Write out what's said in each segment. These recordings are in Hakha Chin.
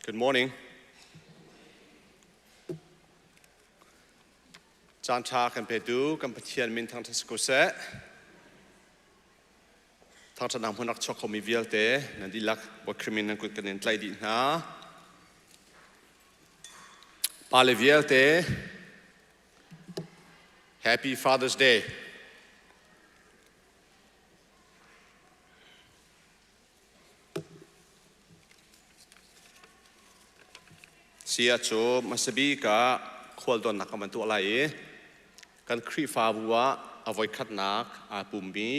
Good morning. Caan ṭha kan petu kan Pathian min thangṭhat si ko seh. Thangṭhatnak hmun rak chuak khomi vialte nan dihlak Bawi Khrih min nan kut kan in tlaih dih hna. Pale vialte Happy Father's Day. Sia cu hmasabik ah khualtonnak kan van tuah lai i kan Khrihfabu ah a voikhatnak aa pummi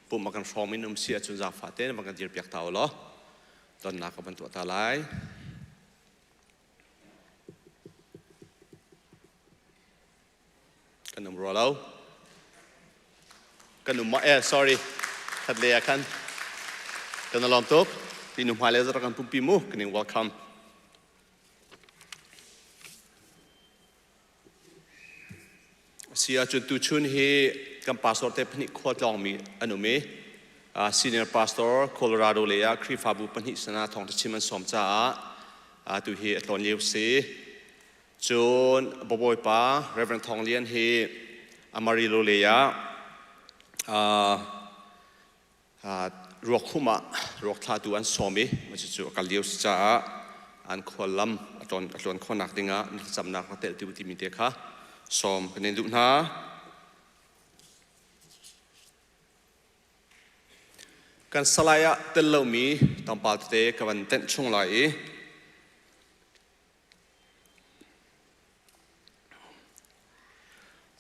pum a kan hrawm in um si ahcun zaangfah tein van kan dirpiak ta u law tonnak kan van tuah ta lai. Kan um rua lo. Kan um eh sorry. Khat le ah khan kan alawm tuk. Ti nu hmai le zara kan pumpi mu kan in welcome. Si ahcun tuchun hi kan pastor te pahnih khua tlawngmi an um i senior pastor Colorado lei ah Khrihfabu pahnih sana thawngtha chim an sawm caah tu hi a tlawn lio si. Cun bawipa Reverend Thawng Lian hi Amarillo lei ah ruak hum ah ruak thlatu an sawm i cucu a kal lio si caah an khuallam a tlawn khawhnak dingah na thlacamnak rak telh ti timi te kha sawm kan in duh hna. Kan salai ah tel lomi tlawmpal tete ka van tenh chung lai i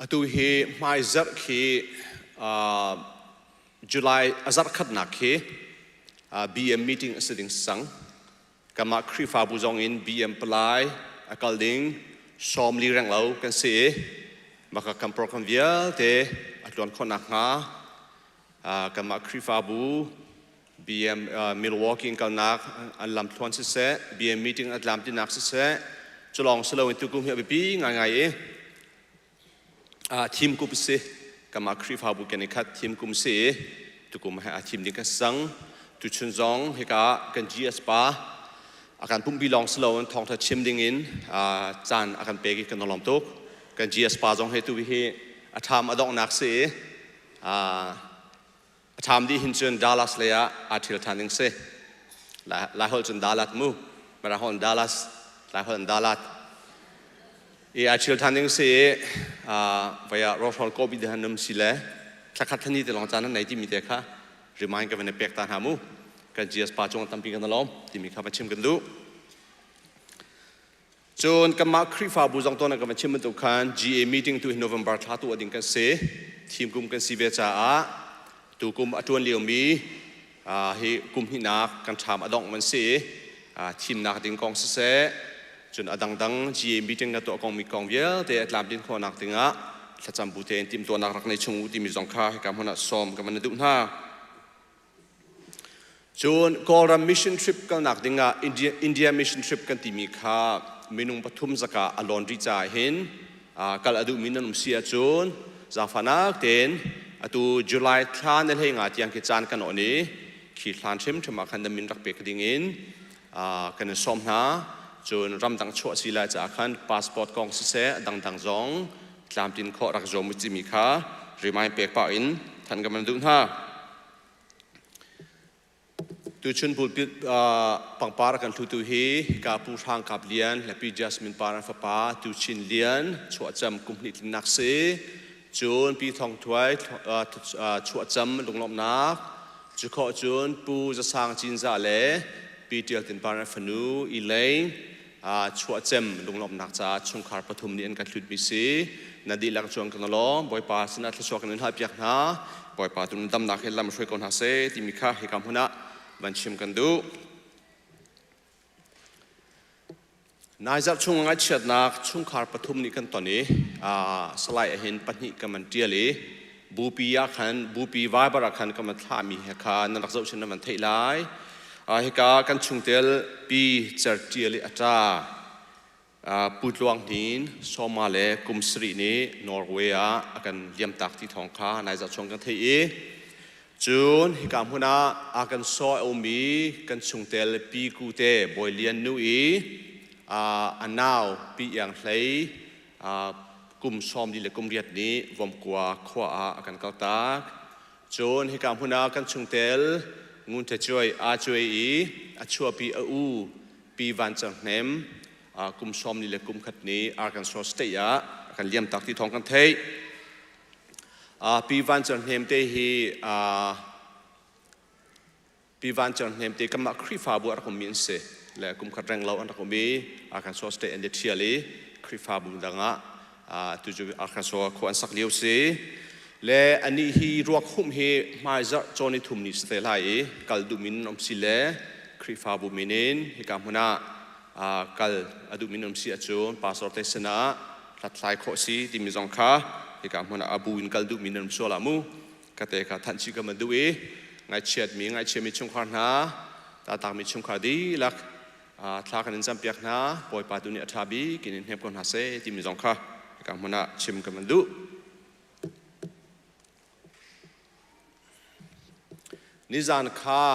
Atu hi hmaizarh khi July a zarh khatnak khi BM meeting a si ding sang. Kanmah Khrihfabu zong in BM palai a kal ding 40 reng lo kan si i maka kan program vialte a tluan khawh nakhnga kanmah Khrihfabu BM Milwaukee in kalnak an lamthluan siseh, BM meeting a tlam tinak siseh, culawng si loin tukum hi a biapi ngaingai i thim kum si kanmah Khrihfabu kan i khat thim kum si i tukum he a thim ding kan sang. Tuchun zong hika kan GS pa a kan pumpi lawng si loin thawngtha chim ding in caan a kan pek i kan lawm tuk. Kan GS pa zong he tu hi a ṭham a donghnak si i A ṭham dih hin cun Dallas lei ah aa ṭhial ṭhan ding si. Laiholh cun Dalat mu. Mirang holh in Dallas, Laiholh in Dalat. I aa ṭhial ṭhan ding si i vai ah rawlhrawl kawh bik han um si le thlakhat thani te lawng caan an nei timi te kha remind ka van i pek ta hna mu. Kan GS pa cung tampi kan lawm timi kha va chim kan duh. Cun kanmah Khrihfabu zong tuan ah kan van chim bantuk khan GA meeting tu hi November thla tu ding kan si. Thim kum kan si ve caah tu kum a tuan liomi hi kum hnihnak kan ṭham a dongh man si. Thimnak ding kong siseh, cun a dangdang GA meeting na tuah kong mi kong vialte a tlamtlin khawhnak dingah thlacam bu tein timhtuahnak rak nei chung u timi zong kha hika hmun ah sawm kan van duh hna. Cun Kawlram mission trip kalnak dingah India mission trip kan timi kha minung pathum zaka a lawn rih caah hin kal a duhmi nan um si ahcun zaangfahnak tein atu July thla ni hlei nga tiang khi caan kan on i khi hlan hrimhrim ah khan nan min rak pek dingin kan in sawm hna. Cun ramdang chuah si lai caah khan passport kong siseh dangdang zong tlamtlin khawh rak zuam u timi kha remind pek pah in than kan van duh hna. Tuchun pulpit pangpar kan hlutu hi ka Pu Hrang Kap Lian le Pi Jasmine Par an fapa Tu Chin Lian chuahcam kum hnih tlinnak si. Cun Pi Thong Thuai chuahcam lunglawmhnak cu khawh cun Pu Zasang Cinzah le Pi Tial Tin Par an fanu Elaine chuahcem lunglawmhnak caah chungkhar pathum nih an kan hlutmi si. Na dihlak chuan kan lawm. Bawipa sinah thluachuah kan in halpiak hna. Bawipa tu damnak he lam hruai ko hna seh timi kha hika hmun ah van chim kan duh. Nai zarh chung ngaihchiatnak chungkhar pathum nih kan ton i salai ahin pahnih kan man tial i bupi ah khan bupi Viber ah khan kan man thlahmi he kha nan rak zohchin nan van theih lai. Hika kan chungtel pi certial i a ṭa Pu Tluang Hnin Sawma le kum sarih nih Norway ah a kan liamtak ti thawng kha nai zarh chung kan theih i. Cun hika hmun ah Arkansas a ummi kan chungtel Pi Ku te Bawi Lian nu i a nau Pi Iang Hlei kum 40 le kum riat nih Vomkua khua ah a kan kaltak. Cun hika hmun ah kan chungtel Ngun Tha Cuai aa cuai i a chuahpi a u Pi Van Cer Hnem kum 40 le kum khat nih Arkansas State ah a kan liamtak ti thawng kan theih. Pi Van Cer Hnem te hi Pi Van Cer Hnem te kanmah Khrihfabu a rak ummi an si le kum khat reng lo an rak um i Arkansas State an i ṭhial i Khrihfabu dang ah tu cu Arkansas khua an sak lio si. Le anih hi ruak humh hi hmaizarh cawn i thum ni si te lai i kal duhmi nan um si le Khrihfabu min in hika hmun ah kal a duhmi nan um si ahcun pastor te sinah hlathlai khawh si timi zong kha hika hmun ah a bu in kal duhmi nan um sual ah mu ka te kha thanh chih ka man duh i ngaihchiatmi ngaihchiami chungkhar hna tatakmi chungkhar dihlak thla kan in campiak hna. Bawipa tu nih a ṭha bik in in hnem ko hna seh timi zong kha hika hmun ah chim ka man duh. Nizan kha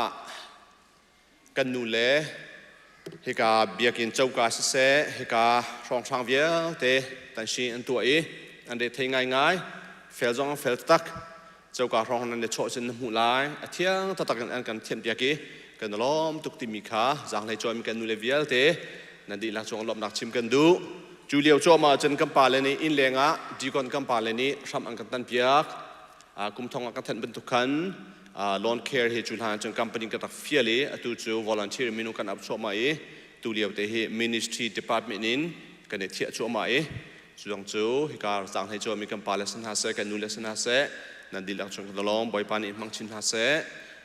kan nu le hika biakinn coka siseh hika hrawnghrang vialte tansi an tuah i an re thei ngaingai. Fel zong an fel taktak. Coka hrawng nan le chawh cun na hmuh lai, a thiang taktak in an kan thianh piak i kan lawm tuk timi kha zaanghlei cawimi kan nu le vialte nan dihlak cung lawmhnak chim kan duh. Cu lio cuahmah cun kan pale nih inn leng ah deacon kan pale nih hram an kan tan piak. Kum thong ah kan thanh bantuk khan lawn care hi cu hlan cun company kan rak fial i atu cu volunteer minung kan ap chuahmah i tu lio te hi ministry department in kan i thiah cuahmah i cu zong cu hika zaanghlei cuami kan pa le si hna seh, kan nu le si hna seh, nan dihlak chung kan lawm. Bawipa nih hmang chin hna seh.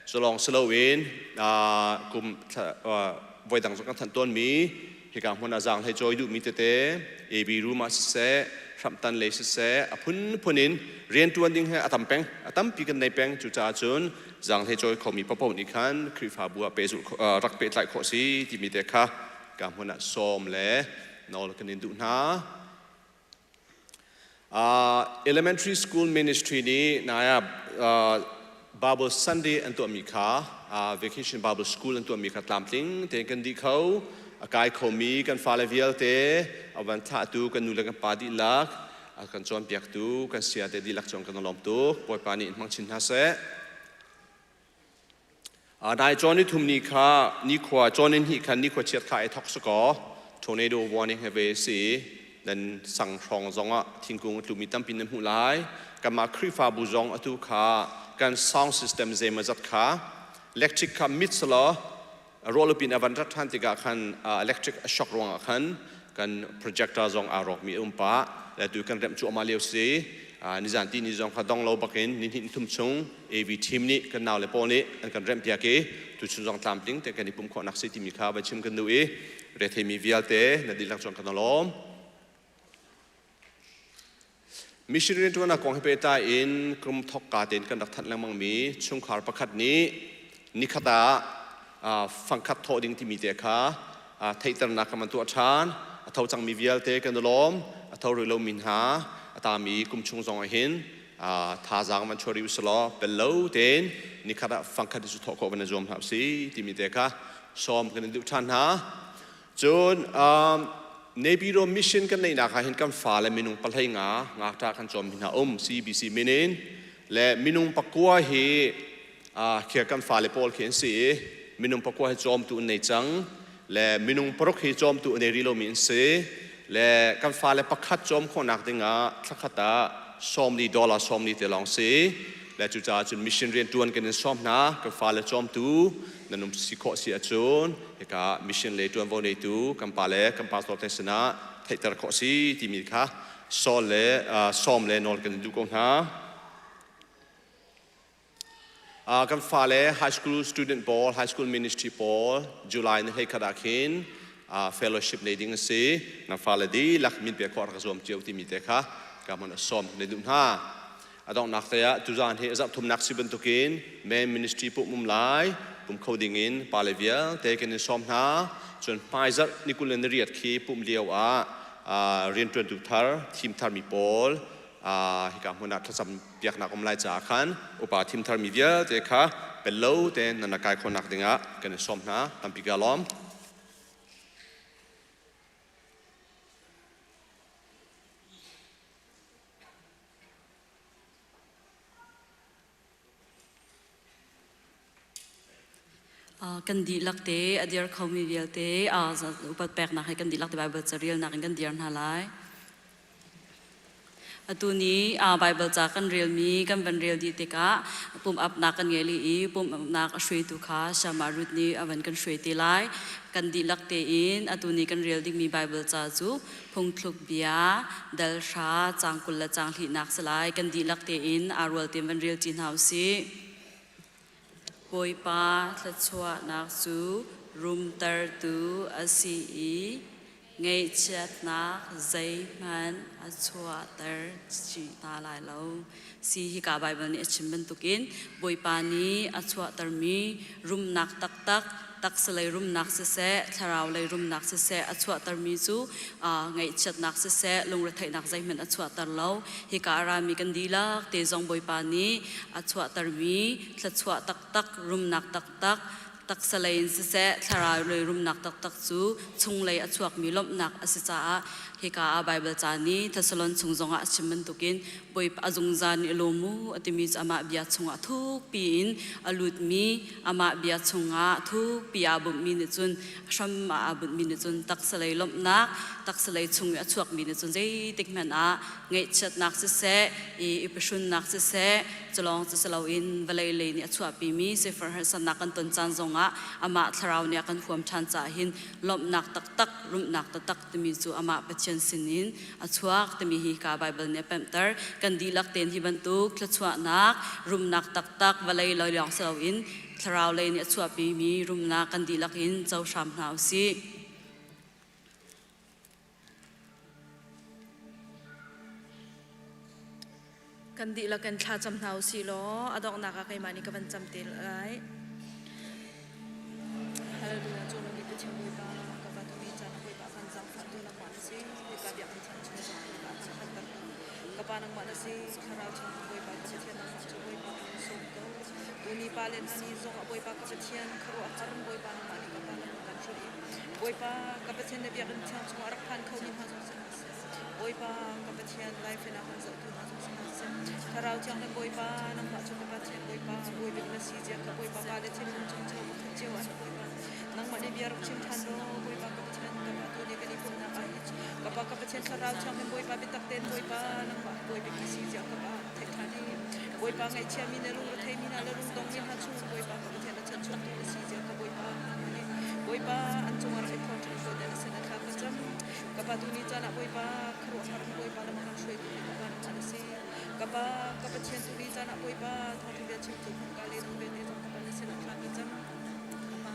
Cu lawng si loin kum voi dang zong kan thanh tawnmi hika hmun ah zaanghlei cawi duhmi tete AB room ah siseh, hramhtan lei siseh, a phunphun in rianṭuan ding he a tam peng, a tampi kan nei peng. Cucaah cun zaanghlei cawi khomi paohpaoh nih khan Khrihfabu ah pehzulh rak pehtlaih khawh si timi te kha ka hmun ah sawm le nawl kan in duh hna. Elementary school ministry nih nai ah Bible Sunday an tuahmi kha, Vacation Bible School an tuahmi kha tlamtling tein kan dih kho. A kai khomi kan fale vialte, a van thlahtu kan nu le kan pa dihlak, a kan cawnpiaktu kan saya te dihlak cung kan lawm tuk. Bawipa nih in hmang chin hna seh. Nai cawn ni thum ni kha nikhua cawn in hnih khan nikhua chiat kha ai thok sakaw tornado warning he ve si. Nan sang hrawng zongah thingkung a tlumi tampi nan hmuh lai. Kanmah Khrihfabu zong atu kha kan sound system zeimawzat kha electric kha mit selaw ruahlupin a van rat ṭhan tikah khan electric a shock ruangah khan kan projector zong aa rawkmi a um pah le tu kan remh cuahmah lio si. Nizan ti ni zong kha dong lo bakin ni hnih thum chung AV team nih kan nau le pawl nih an kan remh piak i tuchun zong tlamtling te kan i pum khawhnak si timi kha van chim kan duh i retheimi vialte na dihlak chuan kan lawm. Missionary rianṭuannak kong he pehtlai in kum thawkka tein kan rak thanh lengmangmi chungkhar pakhat nih nikhat ah fangkhat thawh ding timi te kha theihternak kan van tuah ṭhan. A tho cangmi vialte kan i lawm. A tho rih lomi hna a tami kum chung zong ah hin thazaang van chuah rih usih law pel lo tein nikhat ah fangkhat cu thawh khawh van i zuam hna usih timi te kha sawm kan in duh ṭhan hna. Cun Naypyidaw mission kan neihnak ah hin kan fale minung 15 ngakṭah kan cawm hna um CBC min in le minung 9 hi khia kan fale pawl khi an si i minung 9 hi cawmtu an nei cang le minung 6 hi cawmtu an nei rih lomi an si le kan fale pakhat cawm khawhnak dingah thlakhat ah $40 40 te lawng si le cucaah cun mission rian ṭuan kan in sawm hna. Kan fale cawmtu nan um si khawh si ahcun hika mission lei ṭuanvo neitu kan pa le kan pastor te sinah theihter khawh si timi kha sawl le sawm le nawl kan in duh ko hna. Kan fale high school student pawl, high school ministry pawl July ni 21 ah khin fellowship nei ding a si. Nan fale dihlak min pek khawh rak zuam cio timi te kha ka hmun a sawm ne duh hna. A donghnak te ah tuzaan hi zarh thumnak si bantukin men ministry pum um lai pum kho ding in pale vialte kan in sawm hna. Cun hmaizarh ni 28 khi pum lio ah rianṭuantu thar thim tharmi pawl Hika hmun ah thlacam piaknak um lai caah khan upa thim tharmi vialte kha pel lo tein nan rak kai khawhnak dingah kan i sawm hna. Tampi ka lawm. Kan dihlak te a dir khomi vialte upat peknak he kan dihlak te Baibal carelnak in kan dir hna lai. Atu ni Baibal ca kan relmi kan van rel dih tikah pum-apnak kan ngei i pum-apnak a hruaitu kha Shama Ruth nih a van kan hruai te lai. Kan dihlak tein atu ni kan rel dingmi Baibal ca cu phungthluk bia dal hra caang 20 le caang hlihnak si lai. Kan dihlak tein aa rual tein van rel ṭi hna u sih. Bawipa thluachuahnak cu rumtertu a si i ngaihchiatnak zeihmanh a chuahter chih hna lai lo. Si hika Baibal nih a chim bantukin Bawipa nih a chuahtermi rumnak taktak taksalei rumnak siseh, thlarau lei rumnak siseh a chuahtermi cu ngaihchiatnak siseh, lungretheihnak zeihmanh a chuahter lo. Hika a rami kan dihlak te zong Bawipa nih a chuahtermi thluachuah taktak, rumnak taktak, taksalei in siseh, thlarau lei rumnak taktak cu chunglei a chuakmi lawmhnak a si caah hika ah Baibal ca nih Thessalon chung zongah a chim bantukin Bawipa a zungzal nih lawm u a timi cu amah bia chungah thukpi in a lutmi amah bia chungah thukpi aa bumhmi nih cun hram ah aa bunhmi nih cun taksalei lawmhnak taksalei chung i a chuakmi nih cun zeitik hmanh ah ngaihchiatnak siseh i i pahhrunnak siseh culawng cu si loin vawlei lei nih a chuahpimi sifar harsatnak kan ton caan zongah amah thlarau nih a kan huam ṭhan caah hin lawmhnak taktak rumnak taktak timi cu amah Pathian sinin a chuak timi hi ka Baibal nih a pemhter. Kan dihlak tein hi bantuk thluachuahnak, rumnak taktak vawlei lei lawng si loin thlarau lei nih a chuahpimi rumnak kan dihlak in co hram hna u sih. Kan dihlak in thla cam hna u sih law a donghnak ah keimah nih ka van cam te lai. Hallelujah. Cu lung i Pathian Bawipa ka va tumi caan Bawipa kan zaangfah tu nangmah na si. Bawipa biak kan thiang chung zong Bawipa kan khanter tu. Ka pa nangmah na si. Thlarau chung Bawipa ka Pathian nangmah cu Bawipa kan sawm ko. Tuni pa le hna ni zong ah Bawipa ka Pathian khuaruah har Bawipa nangmah nih ka pa lam kan hruai. Bawipa ka Pathian na biakinn thiang chung ah rak phan kho mi hna zong si hna seh. Bawipa ka Pathian lai fen ah kan zohtu hna zong si hna seh. Thlarau Thianghlim Bawipa nangmah cu ka Pathian Bawipa Bawi bik na si zia ka Bawipa pa le thinlung cung cio pakhat cio an Bawipa nangmah nih bia rak chim ṭhan law Bawipa ka Pathian ka pa tu nih kan i pumhnak ah hi ka pa ka Pathian Thlarau Thianghlim Bawipa biatak tein Bawipa nangmah Bawi bik na si zia ka pa theih ṭhan i Bawipa ngaihchiami na lungretheimi hna le lungdongmi hna chung Bawipa ka Pathian a chanchuaktu na si zia ka Bawipa nangmah nih Bawipa an cungah rak i phuang ṭhan ko na sin a thla ka cam Ka pa tuni caan ah Bawipa khuaruahhar in Bawipa lam a kan hruaitu hi ka pa nangmah na si. Ka pa, ka Pathian tuni caan ah Bawipa thawngṭha bia chimtu hmunka le dang vialte zong ka pa na sinah thla ka cam. Ka pa,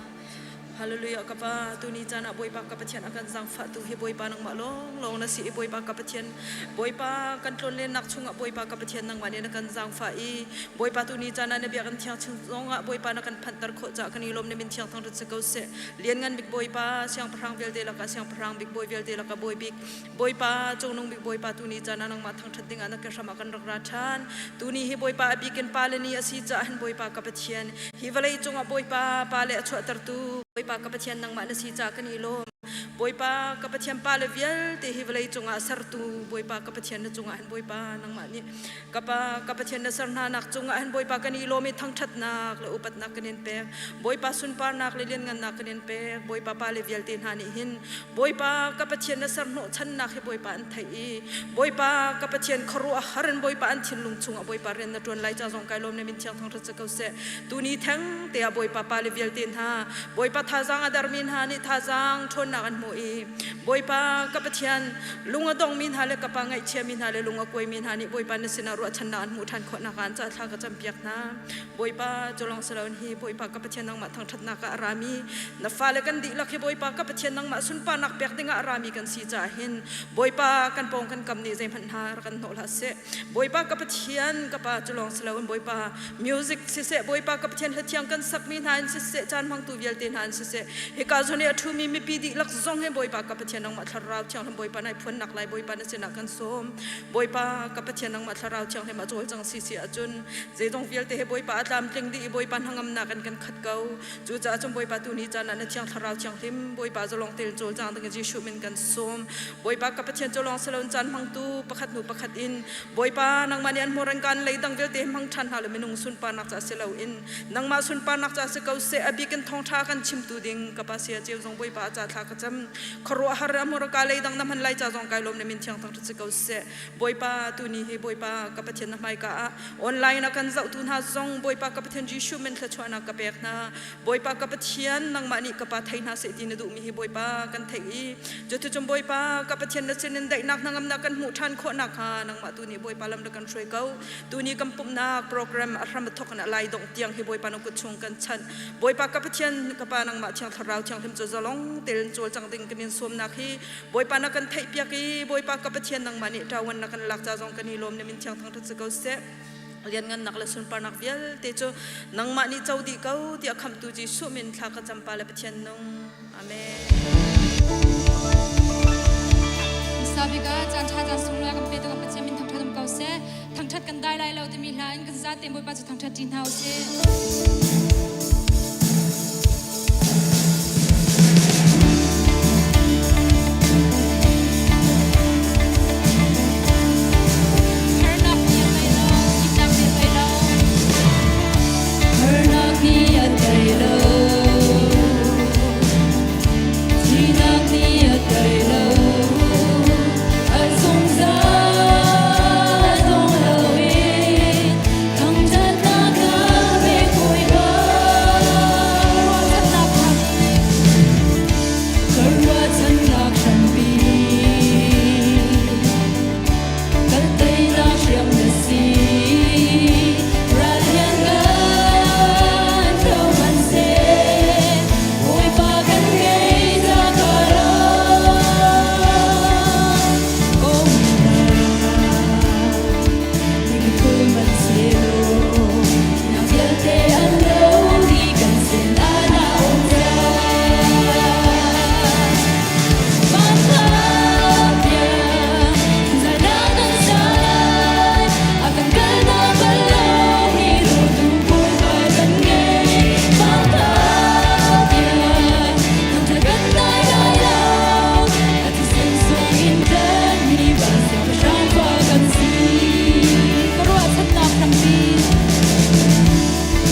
Hallelujah ka pa, tuni caan ah Bawipa ka Pathian a kan zaangfahtu hi Bawipa nangmah lawnglawng na si i Bawipa ka Pathian Bawipa kan tlawnlennak chungah Bawipa ka Pathian nangmah nih na kan zaangfah i Bawipa tuni caan ah na biakinn thiang chung zongah Bawipa na kan phanhter khawh caah kan i lawm na min thiang thangṭhat si ko seh. Lianngan bik Bawipa, siangpahrang vialte lakah siangpahrang bik, bawi vialte lakah bawi bik, Bawipa, cungnung bik Bawipa, tuni caan ah nangmah thangṭhat dingah na ke hram ah kan rak ra ṭhan. Tuni hi Bawipa a bikin pale ni a si caah hin Bawipa ka Pathian, hi vawlei cungah Bawipa pale a chuahtertu Bawipa ka Pathian nangmah na si caah kan i lawm. Bawipa ka Pathian pale vialte hi vawlei cungah sertu Bawipa ka Pathian na cungah hin Bawipa nangmah nih Ka Pa, ka Pathian na ser hnanak cungah hin Bawipa kan i lawm i thangṭhatnak le upatnak kan in pek. Bawipa sunparnak le lianngannak kan in pek. Bawipa pale vialte hna nih hin Bawipa ka Pathian na ser hnawhchannak hi Bawipa an theih i Bawipa ka Pathian khuaruahhar in Bawipa an thinlung chungah Bawipa rian na ṭuan lai ca zong kai lawm na min thiang thangṭhat si ko seh. Tuni theng te ah Bawipa pale vialte hna Bawipa thazaang a dermi hna nih thazaang ṭhawnnak an hmuh i Bawipa ka Pathian lung a dongmi hna le ka pa ngaihchiami hna le lung a kuaimi hna nih Bawipa na sinah ruahchannak an hmuh ṭhan khawhnak ah an ca thla ka campiak hna. Bawipa cu lawng si loin hi Bawipa ka Pathian nangmah thangṭhatnak ah a rami na fale kan dihlak hi Bawipa ka Pathian nangmah sunparnak pek dingah a rami kan si caah hin Bawipa kan pawng kan kam nih zeihmanh hna rak kan hnawh hlah seh. Bawipa ka Pathian ka pa cu lawng si loin Bawipa music siseh Bawipa ka Pathian hla thiang kan sakmi hna in siseh caan hmangtu vialte hna in siseh hika zawn i a ṭhumi mipi dihlak. dihlak zong he Bawipa ka Pathian nangmah Thlarau Thianghlim Bawipa nai phuannak lai Bawipa na sinah kan sawm. Bawipa ka Pathian nangmah Thlarau Thianghlim a cawlcang si si ahcun zeizong vialte he Bawipa a tlamtling dih i Bawipa hnangamnak in kan khat ko. Cucaah cun Bawipa tu ni caan ah na Thiang Thlarau Thianghlim Bawipa zalong tein cawlcang ding in Jesuh min kan sawm. Bawipa ka Pathian cu lawng si loin caan hmangtu pakhat hnu pakhat in Bawipa nangmah nih an hmur an kaan leidang vialte hmang ṭhan hna law minung sunparnak ca si loin nangmah sunparnak ca si ko seh. A bik in thawngṭha kan chimtu ding ka pa saya ceu zong Bawipa a ca thla ka cam. Khuaruahhar a hmur a ka leidang na hman lai ca zong kai lawm na min thiang thangṭhat si ko seh. Bawipa tuni hi Bawipa ka Pathian na hmaika ah online a kan zohtu hna zong Bawipa ka Pathian Jesuh min thluachuahnak ka pek hna. Bawipa ka Pathian nangmah nih ka pa thei hna seh ti na duhmi hi Bawipa kan theih i cuticun Bawipa ka Pathian na sinin daihnak hnangamnak kan hmuh ṭhan khawh nakhnga nangmah tu nih Bawipa lam na kan hruai ko. Tuni kan pumhnak program a hram a thawk in a lai dongh tiang hi Bawipa na kut chung kan chanh. Bawipa ka Pathian ka Pa nangmah Thiang Thlarau Thianghlim cu zalong tein cawlcang ding kan in sawmnak hi Bawipa na kan theihpiak i Bawipa ka Pathian nangmah nih ṭawan na kan lak ca zong kan i lawm na min thiang thangṭhat si ko seh. Lianngannak le sunparnak vialte cu nangmah nih co dih ko tiah khamhtu Jesuh min thla ka cam pa le Pathian nung. Amen. Sabik ah caan ṭha caan sunglawi kan pe tu kan Pathian min thangṭhat um ko seh. Thangṭhat kan dai lai lo timi hla in kan zate Bawipa cu thangṭhat ṭi hna u sih. Harnak ni a thei lo, thihnak ni a thei lo. Harnak ni a thei lo, thihnak ni a thei lo. A zungzal dong loin thangṭhatnak ka pe Bawipa. Ruahchannak hrampi. Ka ruahchannak hrampi. Kan teinak hriam na si. Rallian kan tho hmanhseh, Bawipa kan ngei ta ka ram. Oh, ni ka hmanhsehlaw, na vialte an lo di kan sin ah na um cang.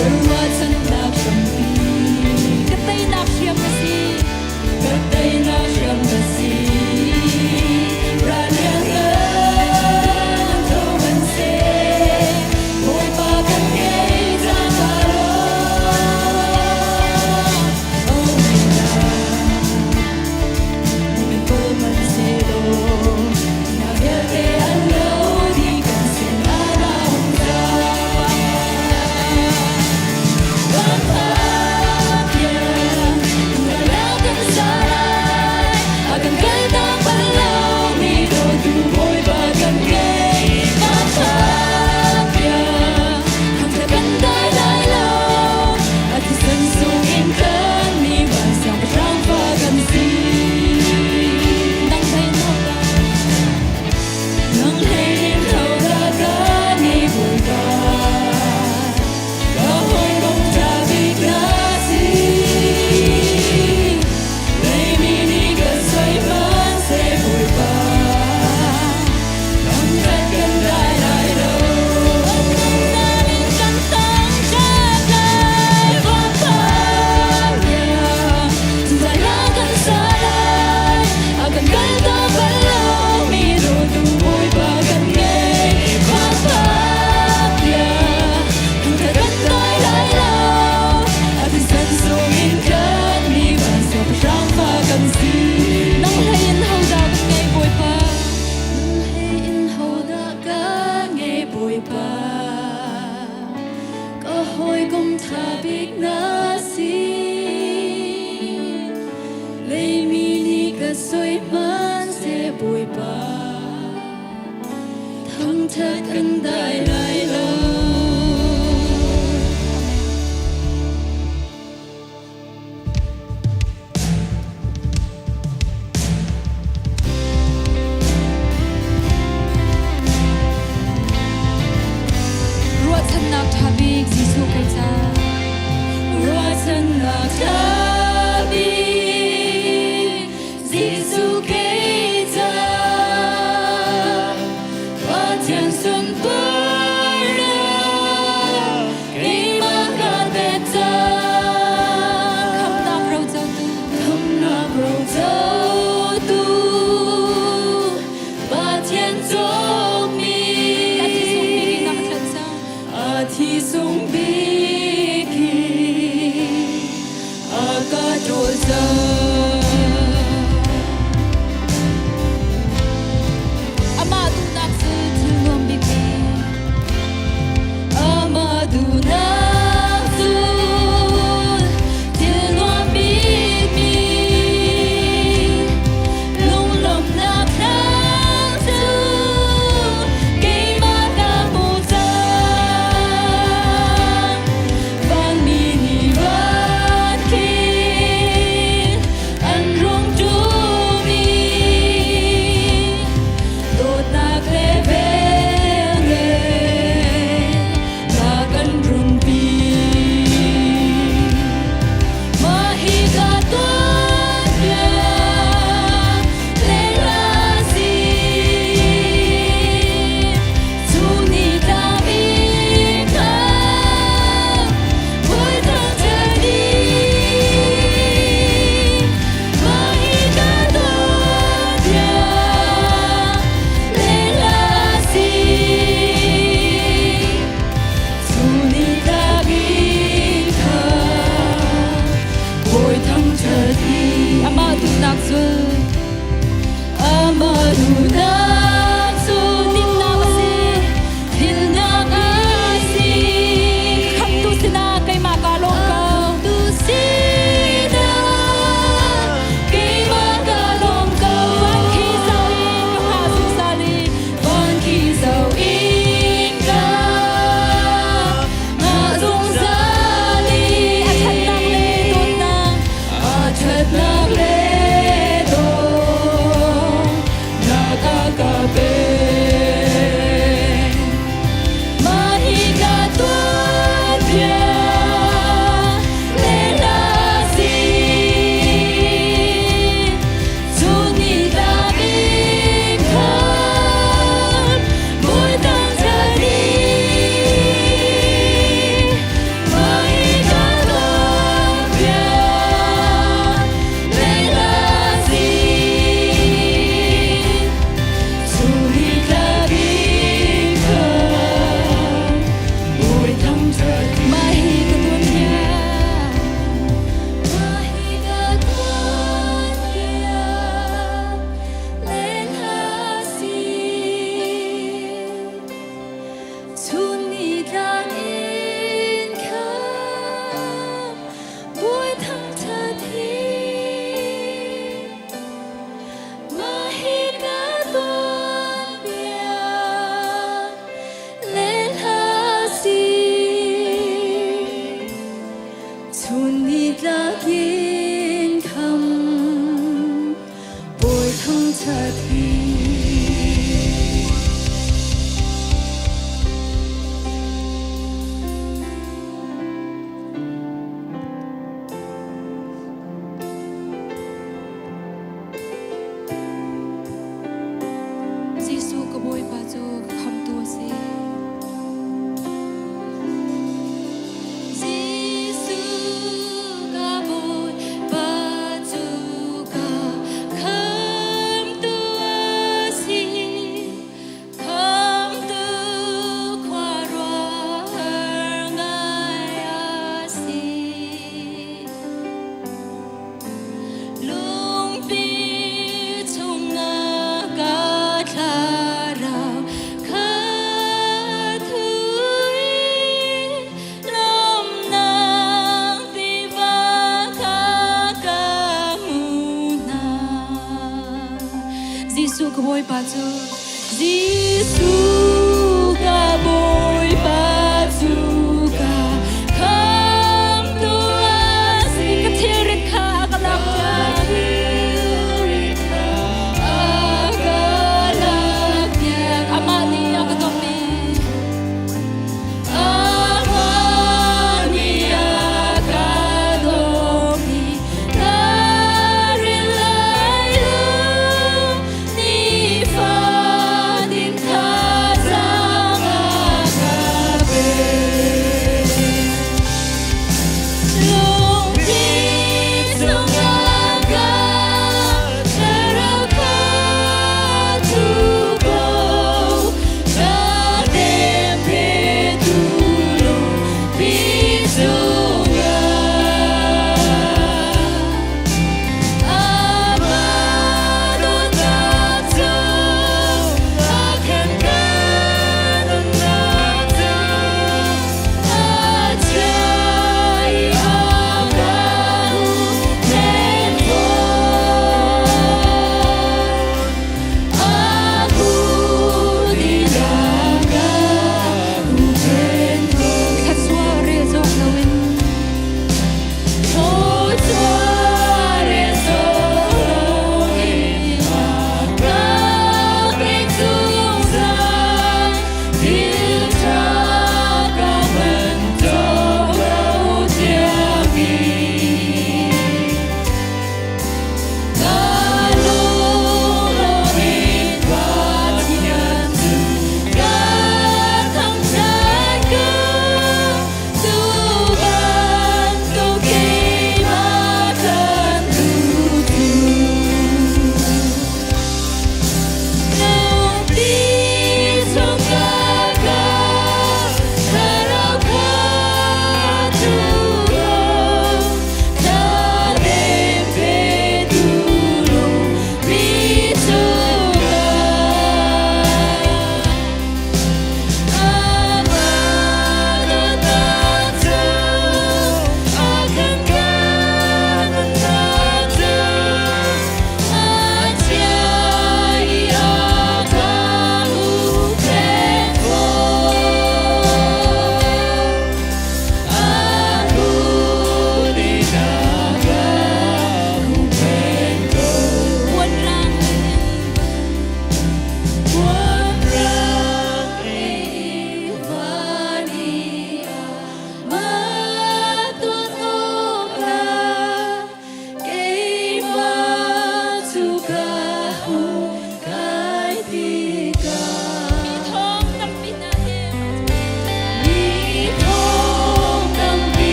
Ka ruahchannak hrampi. Ka teinak hriam na si. Ka teinak hriam na si. Rallian kan tho hmanhseh, Bawipa kan ngei cang ka lawm. Oh my God, ni kan kawl hmanhsehlaw, na vialte an lo dih kan sinah na um cang. Nang hlei in hodah Nang hlei in hodah kan i Bawipa? Ka hawikom ṭha bik na si. Leimi nih ka soi hmanhseh Bawipa, thangṭhat kan dai lai lo. Zungzal in kan thangṭhat lai Bawipa bia. Zungzal ah kan sa lai, a kan kaltak bal lomi dawtu Bawipa kan ngei. Bawipa bia. Thangṭhat kan dai lai lo, a thisen sungin kan mi van siangpahrang fa kan si. Nang hlei in hodah kan ngei Bawipa? Nang hlei in hodah kan ngei Bawipa? Ka hawikom ṭha bik na si. Leimi nih ka soi hmanhseh Bawipa. Thangṭhat kan dai lai lo. Chun nitlak in kham Bawi thangṭhat hi. Jesuh ka Bawipa cu ka khamtu a si. Jesuh ka Bawipa cu ka khamtu a si. Khamtu khuaruahhar ngai a si. Lungpi chungah ka thlarau kha thui lawmnak tiva kha ka hmu hna. Jesuh ka Bawipa cu Jesuh ka Bawipa cu ka khamtu a si. Ka thilrit kha a ka lakpiak. A ka lakpiak. Amah nih a ka dawtmi. Amah nih a ka dawtmi. Ka ril lai lo, nifatin thazaang a ka pek. Lungpi chungah ka thlarau kha thu ko, ka tempetu lungpi chungah. Amah dawtnak cu a khan ka nunnak cu a chia i a.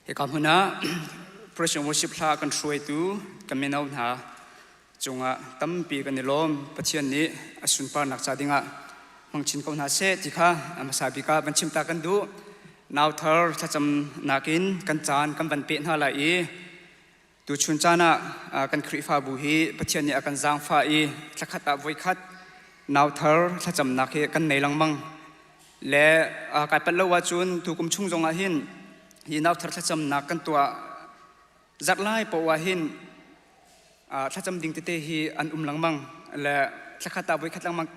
Hika hmun ah Praise and Worship hla kan hruaitu kan mino hna cungah tampi kan i lawm. Pathian nih a sunparnak ca dingah hmang chin ko hna seh ti kha a hmasa bik ah van chim ta kan duh. Nauthar thlacam nakin kan caan kan van peh hna lai i tuchun caan ah kan Khrihfabu hi Pathian nih a kan zaangfah i thlakhat ah voikhat nauthar thlacamnak hi kan nei lengmang. Le kai palh lo ahcun tukum chung zong ah hin hi nauthar thlacamnak kan tuah zarh lai poah ah hin thlacam ding tete hi an um lengmang le thlakhat ah voikhat lengmang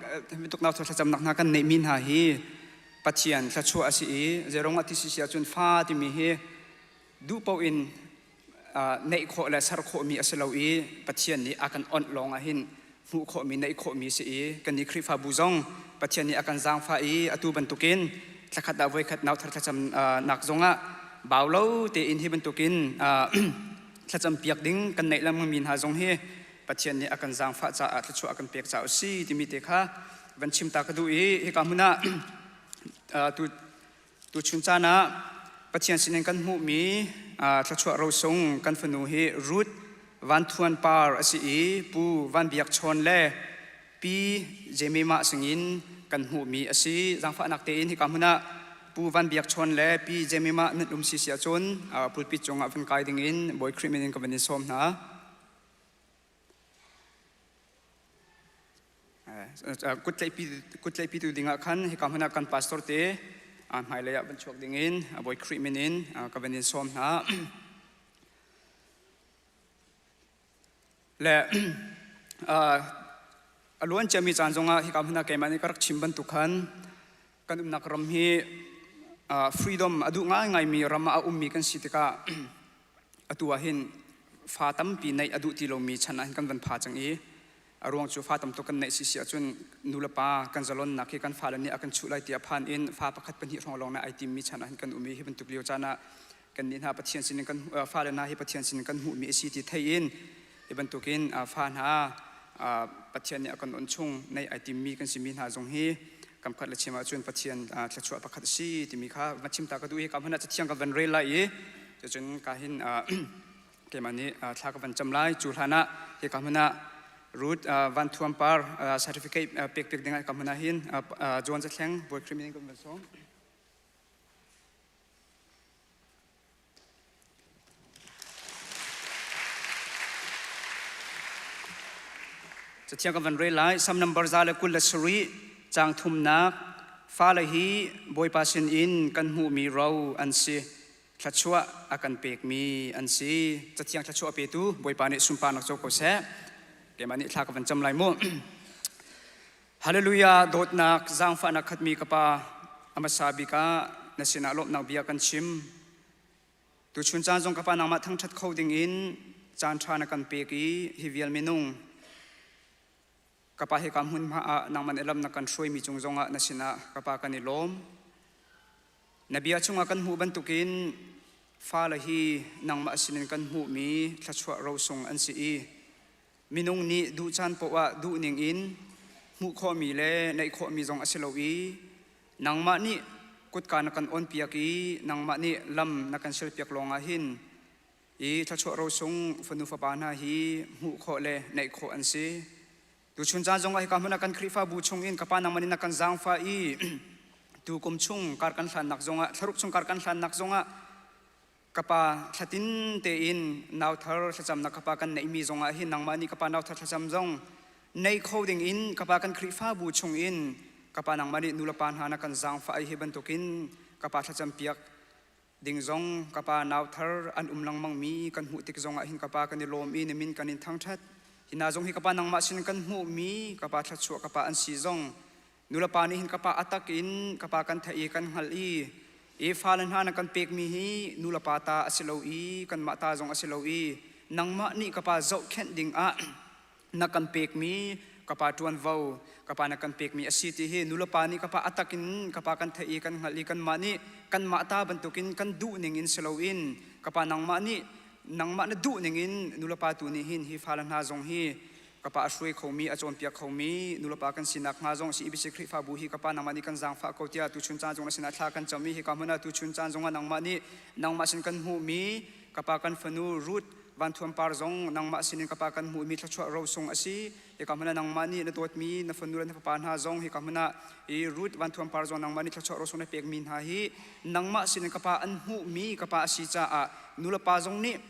tuk nauthar thlacamnak hna kan neihmi hna hi Pathian thluachuah a si i zeirong ah ti si ahcun fa timi hi duh paoh in neih khawh le ser khawhmi a si lo i Pathian nih a kan onh lawng ah hin hmuh khawhmi neih khawhmi si i kan i Khrihfabu zong Pathian nih a kan zaangfah i atu bantukin thlakhat ah voikhat nauthar thlacam nak zongah bau lo tein hi bantukin thlacam piak ding kan neih lengmangmi hna zong hi Pathian nih a kan zaangfah caah thluachuah a kan pek caah a si timi te kha van chim ta ka duh i hika hmun ah tu Tuchun caan ah Pathian sinin kan hmuhmi thluachuah rosung kan fanu hi Ruth Van Thuan Par a si i Pu Van Biak Chawn le Pi Jemimah singin kan hmuhmi a si. Zaangfahnak tein hika hmun ah Pu Van Biak Chawn le Pi Jemimah nan um si si ahcun pulpit cungah van kai dingin Bawi Khrih min in ka van in sawm hna. Kut tlaihpitu dingah khan hika hmun ah kan pastor te hmailei ah van chuak dingin Bawi Khrih min in ka van in sawm hna. Le a luan ciami caan zongah hika hmun ah keimah nih ka rak chim bantuk khan kan umnak ram hi freedom a duh ngaingaimi ram ah a ummi kan si tikah atu ah hin fa tampi neih a duh ti lomi chan ah hin kan van pha cang i a ruang cu fa tam tuk kan neih si si ahcun nu le pa kan zalonnak hi kan fale nih a kan chuh lai tiah phan in fa pakhat pahnih hrawng lawng nih ai timmi chan ah hin kan um i hi bantuk lio caan ah kan nih hna Pathian sin in kan fale hna hi Pathian sin in kan hmuhmi a si ti thei in hi bantukin fa hna Pathian nih a kan on chung neih ai timmi kan simi hna zong hi kam khat le chim ahcun Pathian thluachuah pakhat a si timi kha va chim ta ka duh i ka hmun ah cathiang ka van rel lai i cucun ka hin keimah nih thla ka van cam lai. Cu hlan ah hika hmun ah Ruth Van Thuam Par certificate pek piak ding ah hika hmun ah hin John Zathleng Bawi Khrih min in kan van sawm. Cathiang kan van rel lai. Sam number 127 caang thumnak fale hi Bawipa sin in kan hmuhmi ro an si. Thluachuah a kan pekmi an si. Cathiang thluachuah petu Bawipa nih sunparnak co ko seh. Keimah nih thla ka van cam lai mu. Hallelujah dawtnak zaangfahnak khatmi ka pa a hmasa bik ah na sinah lawmhnak bia kan chim. Tuchun caan zong ka pa nangmah thangṭhat kho dingin caan ṭha na kan pek i hi vial minung ka pa hika hmunhma ah nangmah nih lam na kan hruaimi cung zongah na sinah ka pa kan i lawm. Na bia chungah kan hmuh bantukin fale hi nangmah sinin kan hmuhmi thluachuah rosung an si i minung nih duh caan paoh ah duh ning in hmuh khawhmi le neih khawhmi zong a si lo i nangmah nih kutka na kan awnpiak i nangmah nih lam na kan sialpiak lawngah hin i thluachuah rosung fanu fapa hna hi hmuh khawh le neih khawh an si. Tuchun caan zongah hika hmun ah kan Khrihfabu chungin ka pa nangmah nih na kan zaangfah i tu kum chung kar kan hlannak zongah thlaruk chung kar kan hlannak zongah Ka pa thlatin tein nauthar thlacamnak ka pa kan neihmi zongah hin nangmah nih ka pa nauthar thlacam zong nei kho dingin ka pa kan Khrihfabu chungin ka pa nangmah nih nulepa hna na kan zaangfah ai hi bantukin ka pa thlacam piak ding zong ka pa nauthar an um lengmang mi kan hmuh tik zongah hin ka pa kan i lawm i na min kan in thangṭhat. Hi hna zong hi ka pa nangmah sin kan hmuhmi ka pa thluachuah ka pa an si zong Nulepa nih hin ka pa a tak in ka pa kan theih i kan hngalh i i fale hna na kan pekmi hi nulepa ta a si lo i kanmah ta zong a si lo i nangmah nih ka pa zohkhenh ding ah na kan pekmi ka pa ṭuanvo ka pa na kan pekmi a si ti hi nulepa nih ka pa a tak in ka pa kan theih i kan hngalh i kanmah nih kanmah ta bantukin kan duh ning in si loin ka pa nangmah nih nangmah na duh ning in nulepa tu nih hin hi fale hna zong hi. Kapa a hruai khomi a cawnpiak khomi nulepa kan sinak hnga zong si IBC Khrihfabu hi kapa nangmah nih kan zaangfah ko tiah tuchun caan zong na sinah thla kan cam i hika hmun ah tuchun caan zong ah nangmah nih nangmah sin kan hmuhmi kapa kan fanu Ruth Van Thuam Par zong nangmah sinin kapa kan hmuhmi thluachuah rosung a si. Hika hmun ah nangmah nih na dawtmi na fanu le na fapa hna zong hika hmun ah i Ruth Van Thuam Par zong nangmah nih thluachuah rosung na pekmi hna hi nangmah sinin kapa an hmuhmi kapa a si caah nulepa zong nih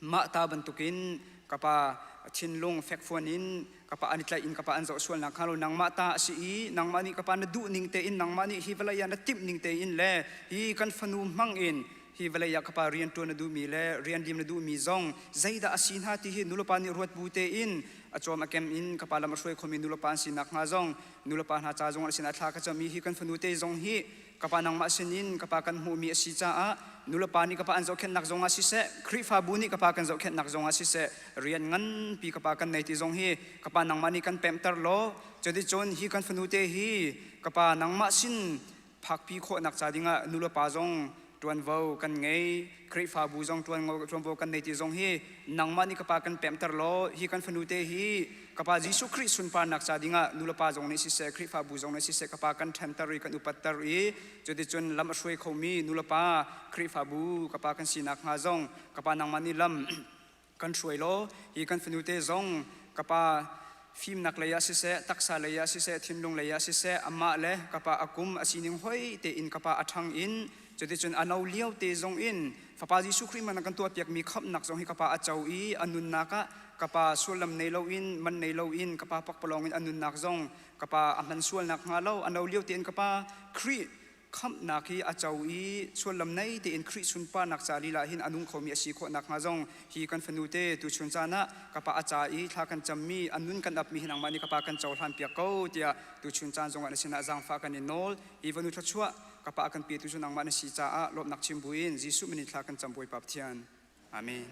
mah ta bantukin kapa thinlung fekfuan in kapa an i tlaih in kapa an zoh sual nak hnga lo nangmah ta a si i nangmah nih kapa na duh ning tein nangmah nih hi vawlei ah na timh ning tein le hi kan fanu hmang in hi vawlei ah kapa rian ṭuan na duhmi le rian lim na duhmi zong zeidah a si hna ti hi nulepa nih ruat bu tein a cawm a kem in kapa lam a hruai khomi nulepa an si nak hnga zong nulepa hna ca zong an sinah thla ka cam i hi kan fanu te zong hi Kapa nangmah sinin kapa kan hmuhmi a si caah nulepa nih kapa an zohkhenhnak zongah siseh Khrihfabu nih kapa kan zohkhenhnak zongah siseh rian nganpi kapa kan nei ti zong hi kapa nangmah nih kan pemhter law cuticun hi kan fanu te hi kapa nangmah sin phakpi khawhnak ca dingah nulepa zong ṭuanvo kan ngei Khrihfabu zong ṭuanvo kan nei ti zong hi nangmah nih kapa kan pemhter law hi kan fanu te hi kapa Jesuh Khrih sunparnak ca dingah nulepa zong nih siseh Khrihfabu zong nih siseh kapa kan ṭhanter i kan upatter i cuticun lam a hruai khomi nulepa Khrihfabu kapa kan sinak hnga zong kapa nangmah nih lam kan hruai law hi kan fanu te zong kapa fimnak lei ah siseh taksa lei ah siseh thinlung lei ah siseh amah le kapa a kum a sining hoi tein kapa a ṭhang in cuticun a no lio te zong in fapa Jesuh Khrih man kan tuahpiakmi khamhnak zong hi kapa a co i a nunnak ah kapa sullam nei loin man nei loin kapa pakpalawng in a nunnak zong kapa a hman sualnak hnga lo a no lio tein kapa Khrih khamhnak hi a co i sullam nei tein Khrih sunparnak ca lila hin a nung khomi a si khawh nakhnga zong hi kan fanu te tuchun caan ah ka pa a ca i thla kan cammi a nun kan apmi hi nangmah nih ka pa kan cohlan piak ko tiah tuchun caan zongah na sinah zaangfah kan in nawl. Hi fanu thluachuah ka pa a kan petu cu nangmah na si caah lawmhnak chim buin Jesuh min in thla kan cam Bawipa Pathian. Amen.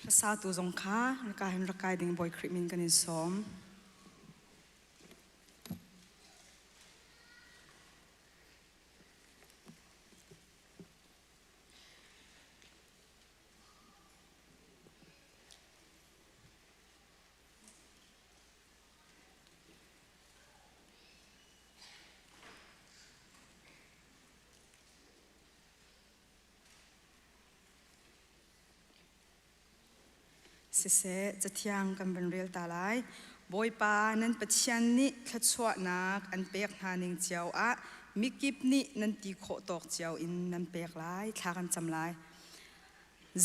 Hlasatu zong kha raka hin rak kai ding Bawi Khrih min kan in sawm. Siseh, Cathiang kan van rel ta lai. Bawipa nan Pathian nih thluachuahnak an pek hna ning cio ah mikip nih nan ti khawh tawk cio in nan pek lai, thla kan cam lai.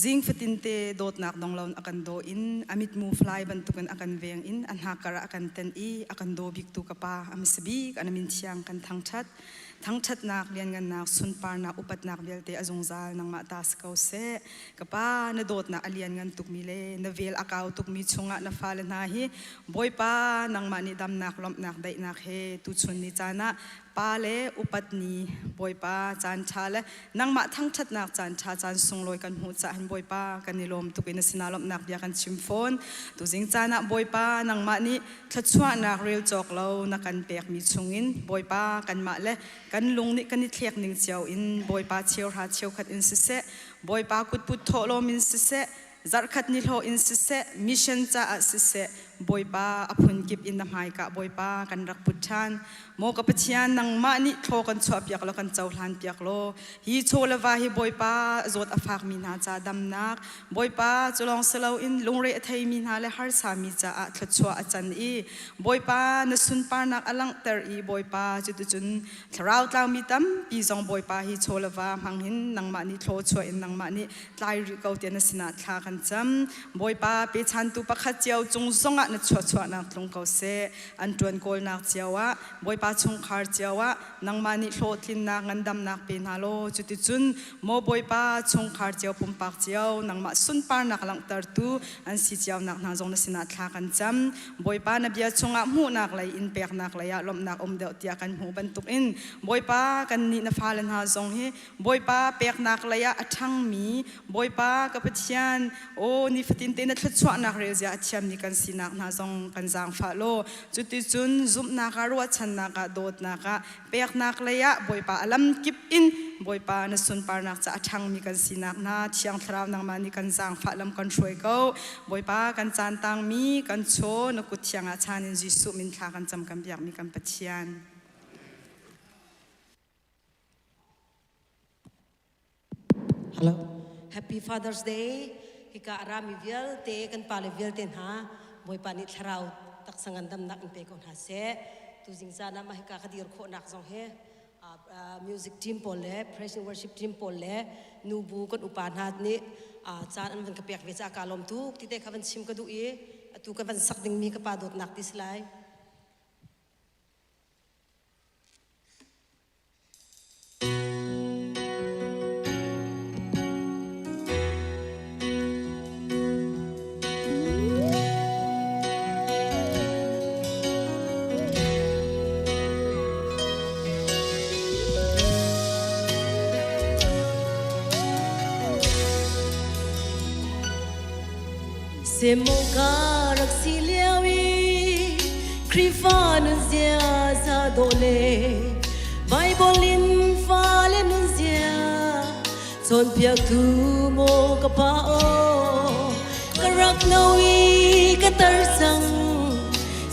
Zing fatinte dawtnak dong loin a kan daw in a mitmu fly bantukin a kan veng in a hnakar ah a kan tenh i a kan daw biktu ka pa a hmasa bik a na min thiang kan thangṭhat. Thangṭhatnak, lianngannak, sunparnak, upatnak vialte a zungzal nangmah ta si ko seh. Ka Pa, na dawtnak a lianngan tukmi le na vel a kau tukmi chungah na fale hna hi Bawipa, nangmah nih damnak, lawmhnak, daihnak he tuchun ni caan ah pa le upat ni Bawipa caan ṭha le nangmah thangṭhatnak caan ṭha caan sunglawi kan hmuh caah hin Bawipa kan i lawm tuk i na sinah lawmhnak bia kan chim fawn. Tuzing caan ah Bawipa nangmah nih thluachuahnak rel cawk lo na kan pekmi chungin Bawipa kanmah le kan lung nih kan i thlek ning cio in Bawipa cheuhra cheukhat in siseh Bawipa kutput thawhlawm in siseh zarhkhat ni hlawh in siseh mission caah siseh Bawipa a phunkip in na hmaika Bawipa kan rak put ṭhan maw ka Pathian nangmah nih thlaw kan chuahpiak law kan cohlan piak law hi chaw le va hi Bawipa zawt a fakmi hna ca damnak Bawipa cu lawng si loin lungre a theimi hna le harsami caah thluachuah a can i Bawipa na sunparnak a langhter i Bawipa cuticun thlarau tlaumi tampi zong Bawipa hi chaw le va hmang hin nangmah nih thlawchuah in nangmah nih tlai rih ko tiah na sinah thla kan cam. Bawipa pechantu pakhat cio cung zongah na chuahchuahnak tlung ko seh. An ṭuan kawlnak cio ah Bawipa chungkhar cio ah nangmah nih hlawhtlinnak ngandamnak pe hna law cuticun maw Bawipa chungkhar cio pumpak cio nangmah sunparnak langhtertu an si cio nak hna zong na sinah thla kan cam. Bawipa na bia chungah hmuhnak lei in peknak lei ah lawmhnak um deuh tiah kan hmuh bantukin Bawipa kannih na fale hna zong hi Bawipa peknak lei ah a ṭhangmi Bawipa ka Pathian aw nifatin te na thluachuahnak relzia a thiammi kan sinak hna zong kan zaangfah law cuticun zumhnak ah ruahchannak ah dawtnak ah peknak lei ah Bawipa a lamkip in Bawipa na sunparnak ca a ṭhangmi kan sinak hna Thiang Thlarau nangmah nih kan zaangfah lam kan hruai ko Bawipa kan caan tangmi kan chaw na kut thiang ah chan in Jesuh min thla kan cam kan biakmi kan Pathian. Hello. Happy Father's Day. Hika rami vialte kan pale vialte hna Bawipa nih thlarau taksa ngandamnak in pe ko hna seh. Tuzing zan ah mah hika ka dir khawhnak zong hi music team pawl le praise and worship team pawl le nubu kan upa hna nih caan an van ka pek ve caah kaa lawm tuk ti te kha van chim ka duh i atu ka van sak dingmi ka pa dawtnak ti si lai. Semong ka rak si lio i Khrihfa nun ziaza dawh le Bible in fale nun zia cawnpiaktu maw ka pa aw ka rak no i ka tar cang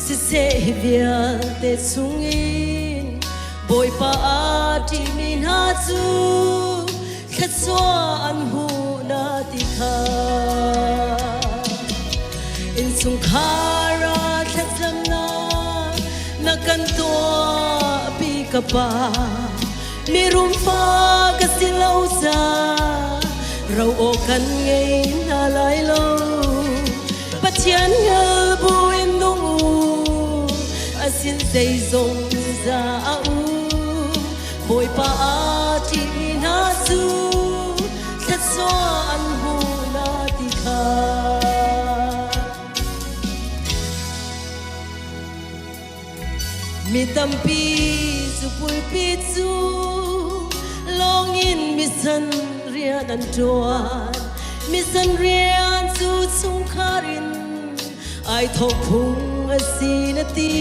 siseh hi vialte chungin Bawipa aa ṭihmi hna cu thluachuah an hmuh na ti kha innchungkhar ah thlacamnak na kan tuahpi ka pa mirum fa ka si lo ca ro aw kan ngei hna lai lo Pathian hngal buin nung u asin zeizong za a u Bawipa aa ṭihmi hna cu thluachuah an hmu na ti kha. Mi tampi cu pulpit cu lawngin misan rian an ṭuan. Misan rian. cu chungkhar in ai thawk phung a si na ti.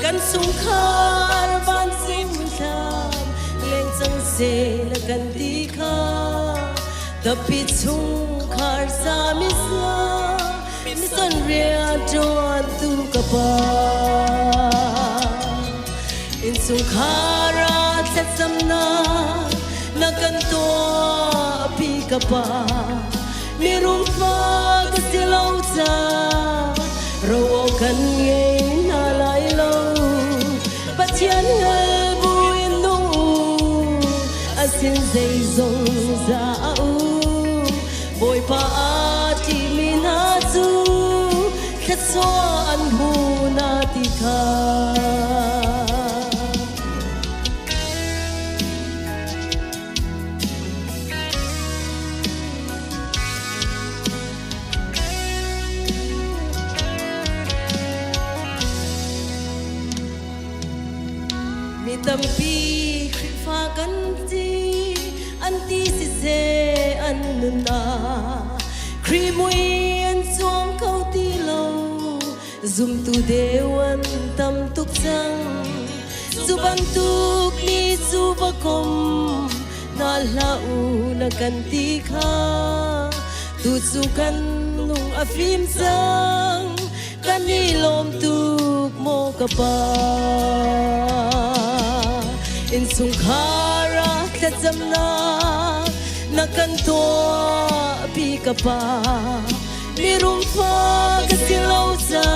Kan chungkhar vancung thlam leng cang seh na kan ti kha. Tapi chungkhar sa misa mison rian ṭuan tu ka pa. Innchungkhar ah thlacamnak na kan tuahpi ka pa. Mirum fa ka si lo ca ro aw kan ngei hna lai lo. Pathian hngal buin nung u, a sin zeizong za a u. Bawipa aa ṭihmi hna cu thluachuah an hmu na ti kha. Mi tampi Khrihfa kan ti an ti siseh an nunnak Khrih mui an cuang kho ti lo zumtu deu an tam tuk cang cu bantuk mi cu va kom hna hlah u na kan ti kha tu cu kan lung a fim cang kan i lawm tuk maw ka pa innchungkhar ah thlacamnak na kan tuahpi ka pa mirum fa ka si lo ca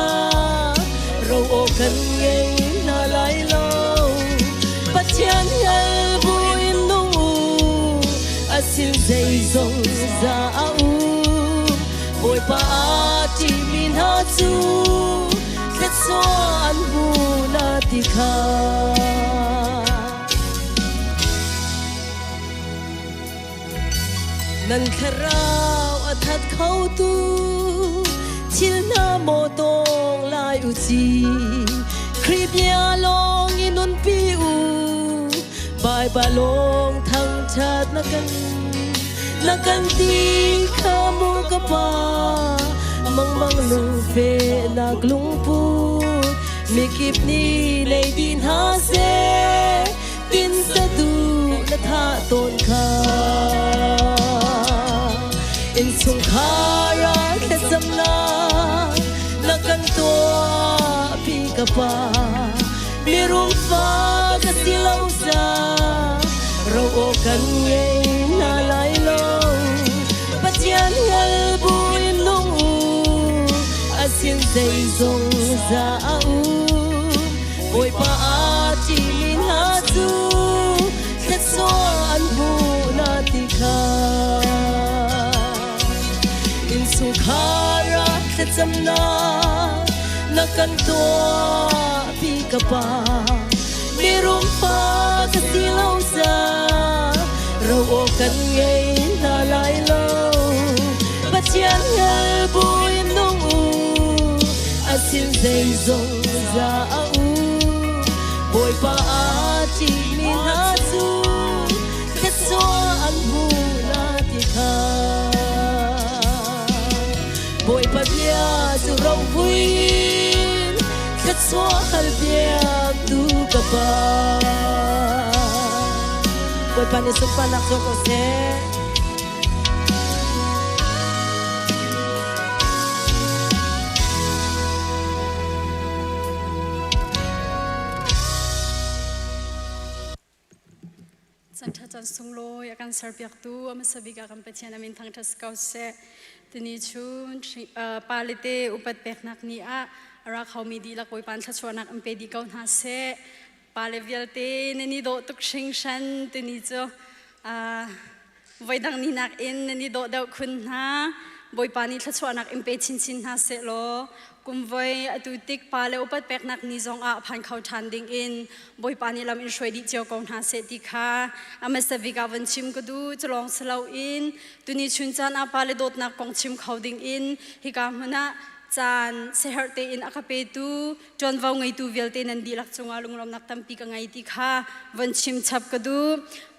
ro aw kan ngei hna lai lo Pathian hngal buin nung u a sin zeizong za a u Bawipa aa ṭihmi hna cu thletsaw an hmu na ti kha. Nan thlarau a that khotu thil hna maw tawng lai u ci Khrih bia lawng in nunpi u Baibal lawng thangṭhat na kan na kan ti kha mu ka pa mangmang lungfe nak lungput mikip nih nei din ha seh tin sa du na tha tawn kha innchungkhar ah thlacamnak na kan tuahpi ka pa mirum fa ka si lo ca ro aw kan ngei hna lai lo Pathian hngal buin nung u a sin zeizong za a u Bawipa aa ṭihmi hna cu thletsuah an hmu na ti kha innchungkhar ah thlacamnak na kan tuahpi ka pa mirum fa ka si lo ca ro aw kan ngei hna lai lo Pathian hngal buin nung u a sin zeizong za a u Bawipa aa ṭihmi hna cu thletsuah an hmu na ti kha Bawipa bia cu rovui in thluachuah hal piaktu ka Pa. Bawipa nih sunparnak co ko seh. Cantha chan sunglawi a kan serpiaktu a hmasa bik ah kan Pathian a min thangṭhat si ko seh. Tuni chun pale te upat peknak ni ah a ra khomi dihlak Bawipa thluachuahnak an pe dih ko hna seh. Pale vialte nan i dawh tuk hringhran tuni cu voidang ni nakin nan i dawh deuh khun hna. Bawipa nih thluachuahnak in pe chinchin hna seh law kum voi atu tik pa le upat peknak ni zong ah phan kho ṭhan ding in Bawipa nih lam in hruai dih cio ko hna seh ti kha a hmasa bik ah von chim ka duh. Culawng si loin tuni chun caan ah pa le dawtnak kong chim kho ding in hika hmun ah caan siaherh tein a ka petu ṭuanvo ngeitu vialte nan dihlak cungah lunglawmnak tampi ka ngei ti kha von chim chap ka duh.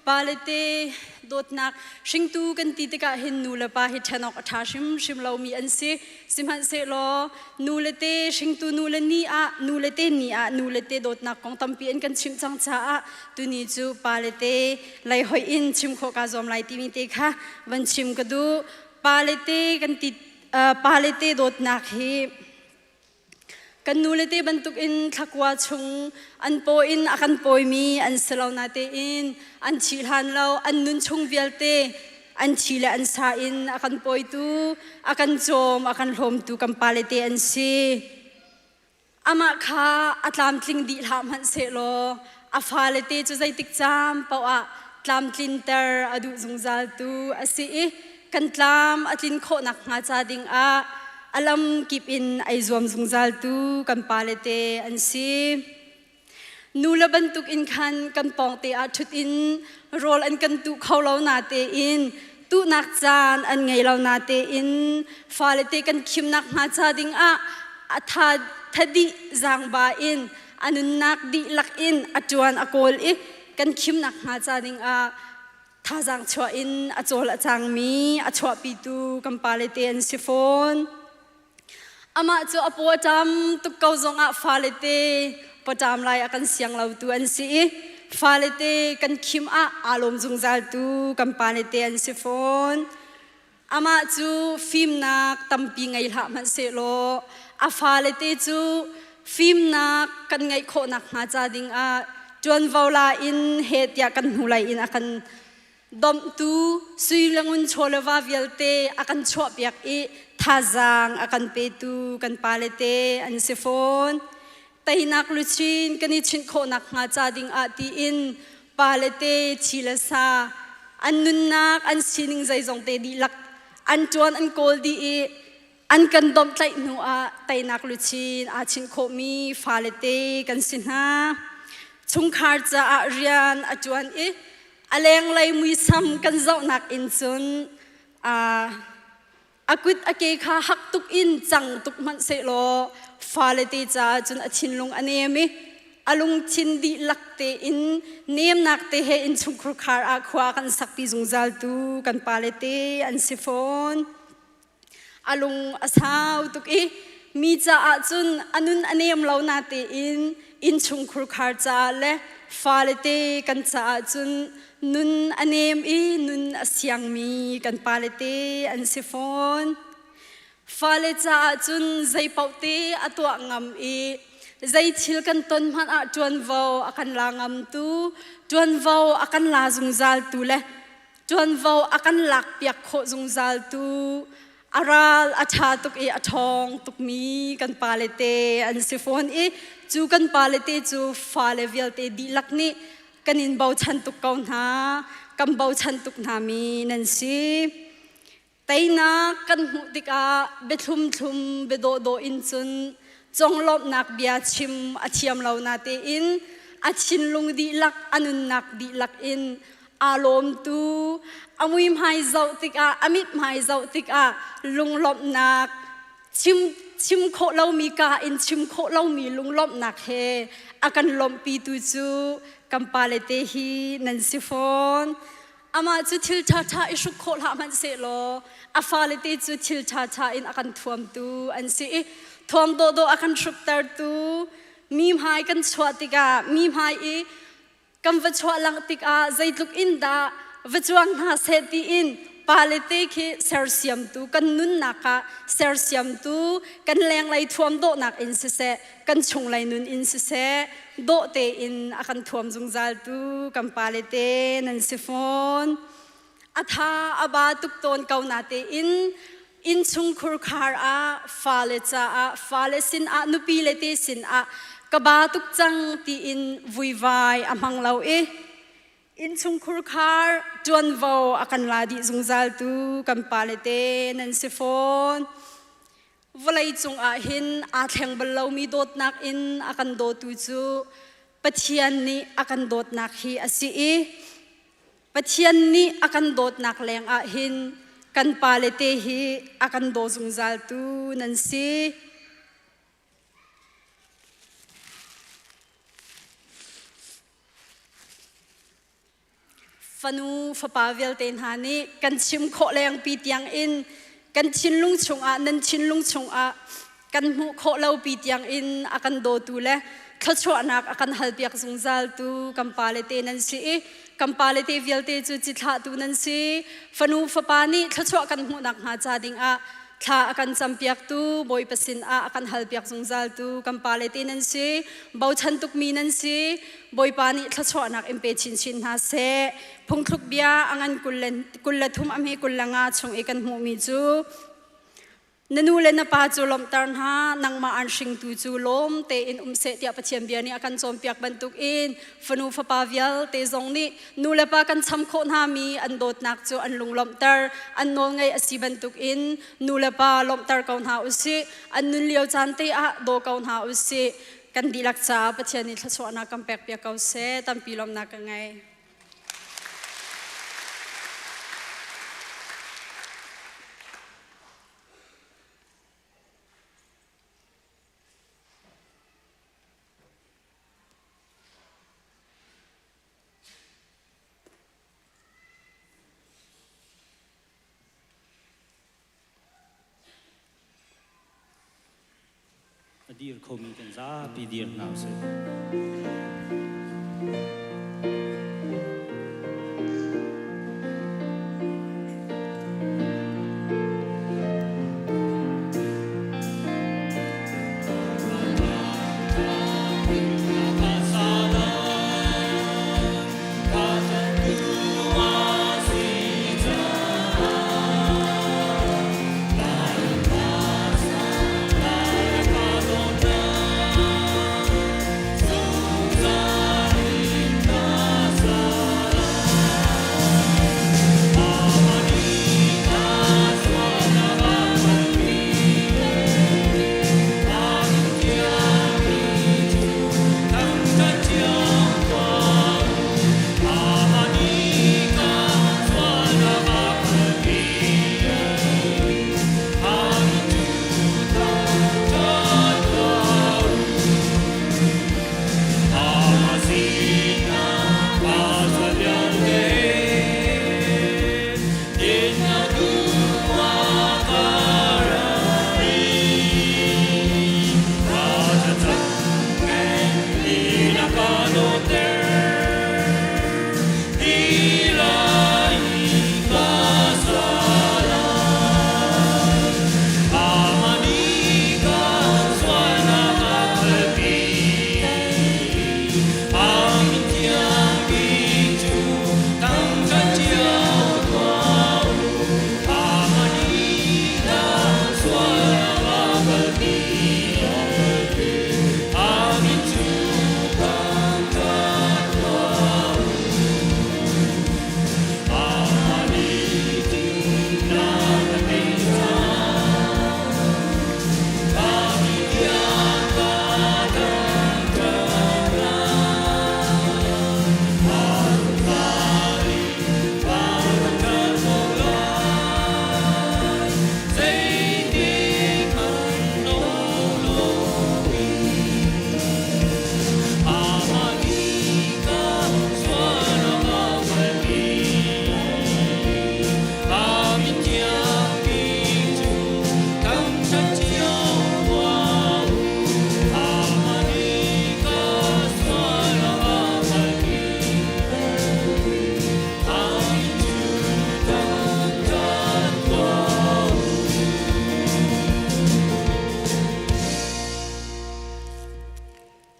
Pale te dawtnak hringtu kan ti tikah hin nu le pa hi ṭhen awk a ṭha hrimhrim lomi an si. Sihmanhsehlaw nu le te hringtu nu le ni ah nu le te ni ah nu le te dawtnak kong tampi an kan chimh cang caah tuni cu pale te lei hoih in chim khawh kaa zuam lai timi te kha van chim ka duh. Pale te kan ti pale te dawtnak hi Kan nule te bantukin thlakua chung an paw in a kan pawimi an si lo natein an thi hlan lo an nun chung vialte an thi le an sa in a kan pawitu, a kan cawm, a kan hlawmtu kan pale te an si. Amah kha a tlamtling dih hlah hmanh sehlaw a fale te cu zeitik caan paoh ah tlamtlinter a duh zungzaltu a si i kan tlam a tlin khawh nakhnga ca dingah a lam kip in ei zuam zungzaltu kan pale te an si. Nule bantuk in khan kan pawngte ah ṭhut in rawl an kan tuh kho lo natein tuhnak caan an ngei lo natein fale te kan khim nakhnga ca dingah a tha thadih zaangba in a nunnak dihlak in a ṭuan a kawl i kan khim nakhnga ca dingah thazaang chuah in a cawl a cangmi a chuahpitu kan pale te an si fawn. Amah cu a paw a ṭam tuk ko zongah fale te pawṭam lai a kan siang lotu an si i fale te kan khim ah aa lawm zungzaltu kan pale te an si fawn. Amah cu fimnak tampi ngei hlah hmanh sehlaw a fale te cu fimnak kan ngeih khawh nakhnga ca dingah ṭuanvo la in heh tiah kan hnulei in a kan domhtu sui le ngun chaw le va vialte a kan chuahpiak i thazaang a kan petu kan pale te an si fawn. Teinak luchin kan i chinh khawh nakhnga ca dingah tiin pale te thi le sa an nunnak an sining zeizong te dihlak an ṭuan an kawl dih i an kan domhtlaih hnu ah teinak luchin aa chinh khawhmi fale te kan si hna. Chungkhar caah rian a ṭuan i a lenglei muisam kan zohnak in cun a kut a ke kha hak tuk in cang tuk hmanh sehlaw fale te caah cun a thinlung a nem i a lungthin dihlak tein nemnak te he innchungkhur khar ah khua kan sakpi zungzal tu kan pale te an si fawn. A lung a sau tuk i mi caah cun a nun a nem lo natein innchungkhur khar caah le fale te kan caah cun nun a nem i nun a siangmi kan pale te an si fawn. Fale caah cun zeipaoh te a tuah ngam i zei thil kan ton hmanh ah ṭuanvo a kan la ngamtu, ṭuanvo a kan la zungzaltu le ṭuanvo a kan lakpiak khawh zungzaltu a ral a ṭha tuk i a ṭhawng tukmi kan pale te an si fawn i cu kan pale te cu fale vialte dihlak nih kan in bochan tuk ko hna kan bochan tuk hna mi nan si. Teinak kan hmuh tikah biathlum thlum biadawhdawh in cun conglawmhnak bia chim a thiam lo natein a thinlung dihlak a nunnak dihlak in aa lawmtu a muihmai zoh tikah a mithmai zoh tikah lunglawmhnak chim chim khawh lomi ka in chim khawh lomi lunglawmhnak he a kan lawmhpitu cu kan pale te hi nan si fawn. Amah cu thil ṭhaṭha i hruk khawh hlah hmanh sehlaw a fale te cu thil ṭhaṭha in a kan thuamtu an si i thuam dawhdawh a kan hruktertu mi hmai kan chuah tikah mi hmai i kan va chuah langh tikah zeitluk in dah va cuang hna seh tiin pale te khi sersiamtu kan nunnak ah sersiamtu kan lenglei thuam dawhnak in siseh kan chunglei nun in siseh dawh tein a kan thuam zungzaltu kan pale te nan si fawn. A tha a ba tuk tawn ko na tein innchung khurkhar ah fale caah fale sin ah nupi le te sin ah ka ba tuk cang tiin vuivai a hmang lo i innchung khurkhar ṭuanvo a kan la dih zungzaltu kan pale te nan si fawn. Vawlei cungah hin aa thleng bal lomi dawtnak in a kan dawtu cu Pathian nih a kan dawtnak hi a si i Pathian nih a kan dawtnak lengah hin kan pale te hi a kan daw zungzaltu nan si. Fanu fapa vialte hna nih kan chim khawh lengpi tiang in kan thinlung chungah nan thinlung chungah kan hmuh khawh lo pi tiang in a kan dawtu le thluachuahnak a kan halpiak zungzaltu kan pale te nan si i kan pale te vialte cu cithlahtu nan si. Fanu fapa nih thluachuah kan hmuhnak hnga ca dingah thla a kan campiaktu, Bawipa sin ah a kan halpiak zungzaltu kan pale te nan si. Bochan tukmi nan si. Bawipa nih thluachuahnak in pe chinchin hna seh. Phungthluk bia a ngan 23 a hme 25 chung i kan hmuhmi cu, Na nu le na pa cu lawmhter hna, nangmah an hringtu cu lawm tein um seh, tiah Pathian bia nih a kan cawnpiak bantukin fanu fapa vialte zong nih nu le pa kan cham khawh hna mi an dawtnak cu an lung lawmhter, an nawlngaih a si bantukin nu le pa lawmhter ko hna usih, an nun lio caan te ah daw ko hna usih. Kan dihlak caah Pathian nih thluachuahnak kan pekpiak ko seh. Tampi lawmhnak ka ngei. A dir khomi kan zapi dir hna usih.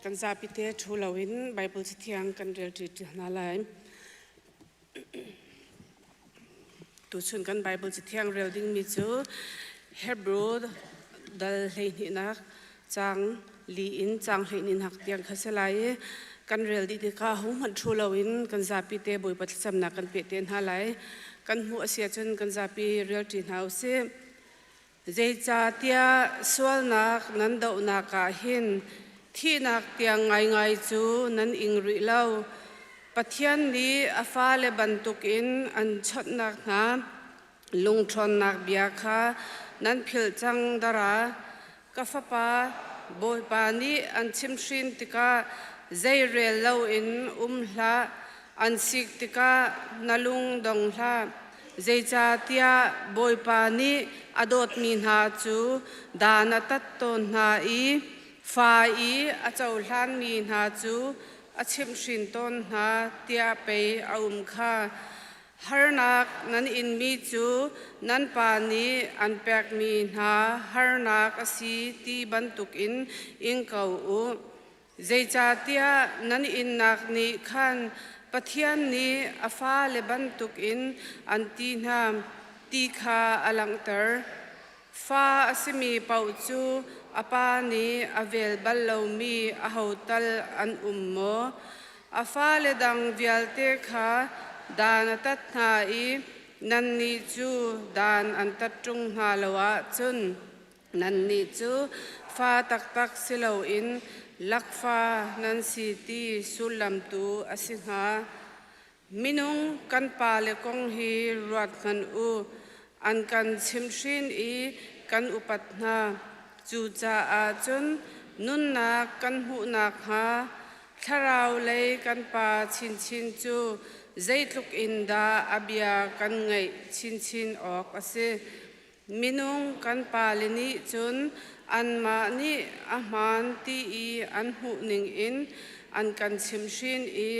Kan zapi te ṭhu loin Bible Cathiang kan rel ṭi hna lai. Tuchun kan Bible Cathiang rel dingmi cu Hebrew dal 12nak caang li in caang 12 nak tiang kha si lai i kan rel dih tikah hohmanh ṭhu loin kan zapi te Bawipa thlacamnak kan peh te hna lai. Kan hmuh a si ahcun kan zapi rel ṭi hna u sih. Zeicahtiah sualnak nan dohnak ah hin thihnak tiang ngaingai cu nan ing rih lo. Pathian nih a fale bantukin an chawnhnak hna lungṭhawnnak bia kha nan philh cang dara. Ka fapa, Bawipa nih an chimhhrin tikah zeirel loin um hlah. An sik tikah na lung dong hlah. Zeicahtiah Bawipa nih a dawtmi hna cu dan a tat tawn hna i fa i a cohlanmi hna cu a chimhhrin tawn hna tiah pei a um kha. Harnak nan inmi cu nan pa nih an pekmi hna harnak a si ti bantukin ing ko u. Zeicahtiah nan innak nih khan Pathian nih a fale bantukin an ti hna ti kha a langhter. Fa a simi paoh cu a pa nih a vel bal lomi aho tal an um maw? A fale dang vialte kha dan a tat hna i nannih cu dan an tat ṭung hna lo ahcun Nannih cu fa taktak si loin lakfa nan si ti sullam tu a si hnga. Minung kan pale kong hi ruat hmanh u. An kan chimhhrin i kan upat hna. Cucaah cun nunnak kan hmuh nakhnga thlarau lei kan Pa chinchin cu zeitluk in dah a bia kan ngaih chinchin awk a si. Minung kan pale nih cun anmah nih a hmaan ti i an hmuh ningin an kan chimhhrin i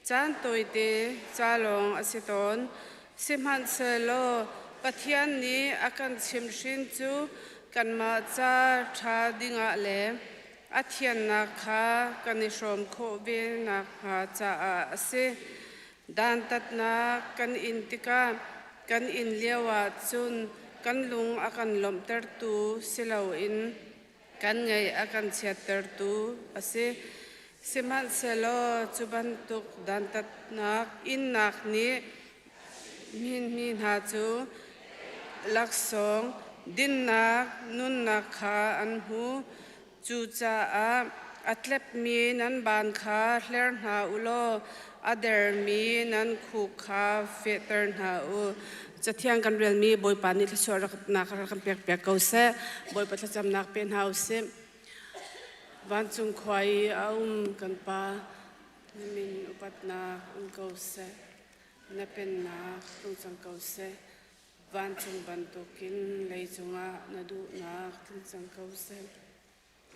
caan tawite ca lawng a si tawn. Sihmanhsehlaw Pathian nih a kan chimhhrin cu kanmah ca ṭha dingah le a thiannak kha kan i hrawm khawh ve nakhnga caah a si. Dantatnak kan in tikah kan in lioah cun kan lung a kan lawmhtertu si loin kan ngaih a kan chiattertu a si. Sihmanhsehlaw cu bantuk dantatnak innak nih hminmi hna cu laksawng dinnak nunnak kha an hmu. Cucaah a tlepmi nan baan kha hler hna u law a dermi nan khuk kha fehter hna u. Cathiang kan relmi Bawipa nih thluachuahnak rak kan pekpiak ko seh. Bawipa thlacamnak pe hna u sih. Vancung khua i a um kan Pa, na min upatnak um ko seh. Na pennak tlung cang ko seh. Vancung bantukin leicung ah na duhnak tling cang ko seh.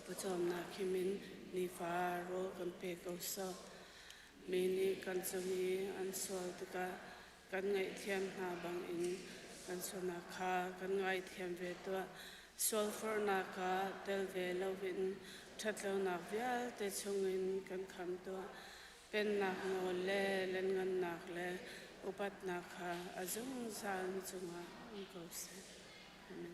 Pawcawmnak himin nifa rawl kan pe ko sawh. Mi nih kan cung i an sual tikah kan ngaihthiam hna bangin kan sualnak kha kan ngaithiam ve tuah. Sualforhnak ah tel ve loin ṭhatlonak vialte chungin kan kham tuah. Pennak nawl le lianngannak le upatnak kha a zungzal na cungah um ko seh. Amen.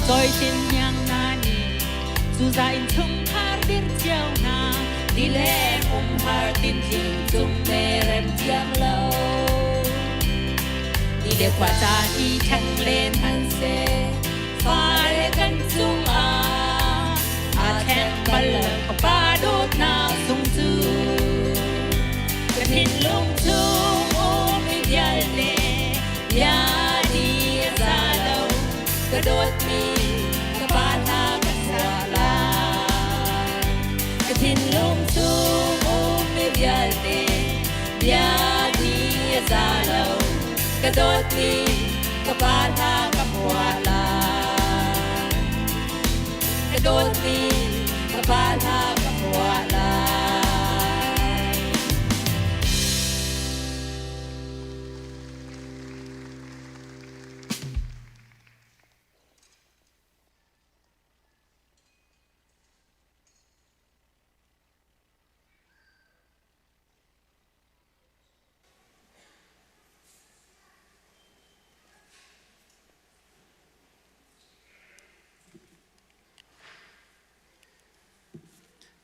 Cawi chin hniang hna nih cuza inn chungkhar dir cio hna Tileng umhar tintling cung me rem thiam lo Ni le khua caan i thleng len hmanhseh fale kan cungah aa thleng bal lo ka pa dawtnak sung cu ka thinlung chung um mi vialte bia di a za lo ka dawtmi ka pa hla ka sa lai ka thinlung chung um mi vialte bia di a za lo ka dawtmi ka pa hla ka phuah lai ka dawtmi ka pa hla ka phuah lai.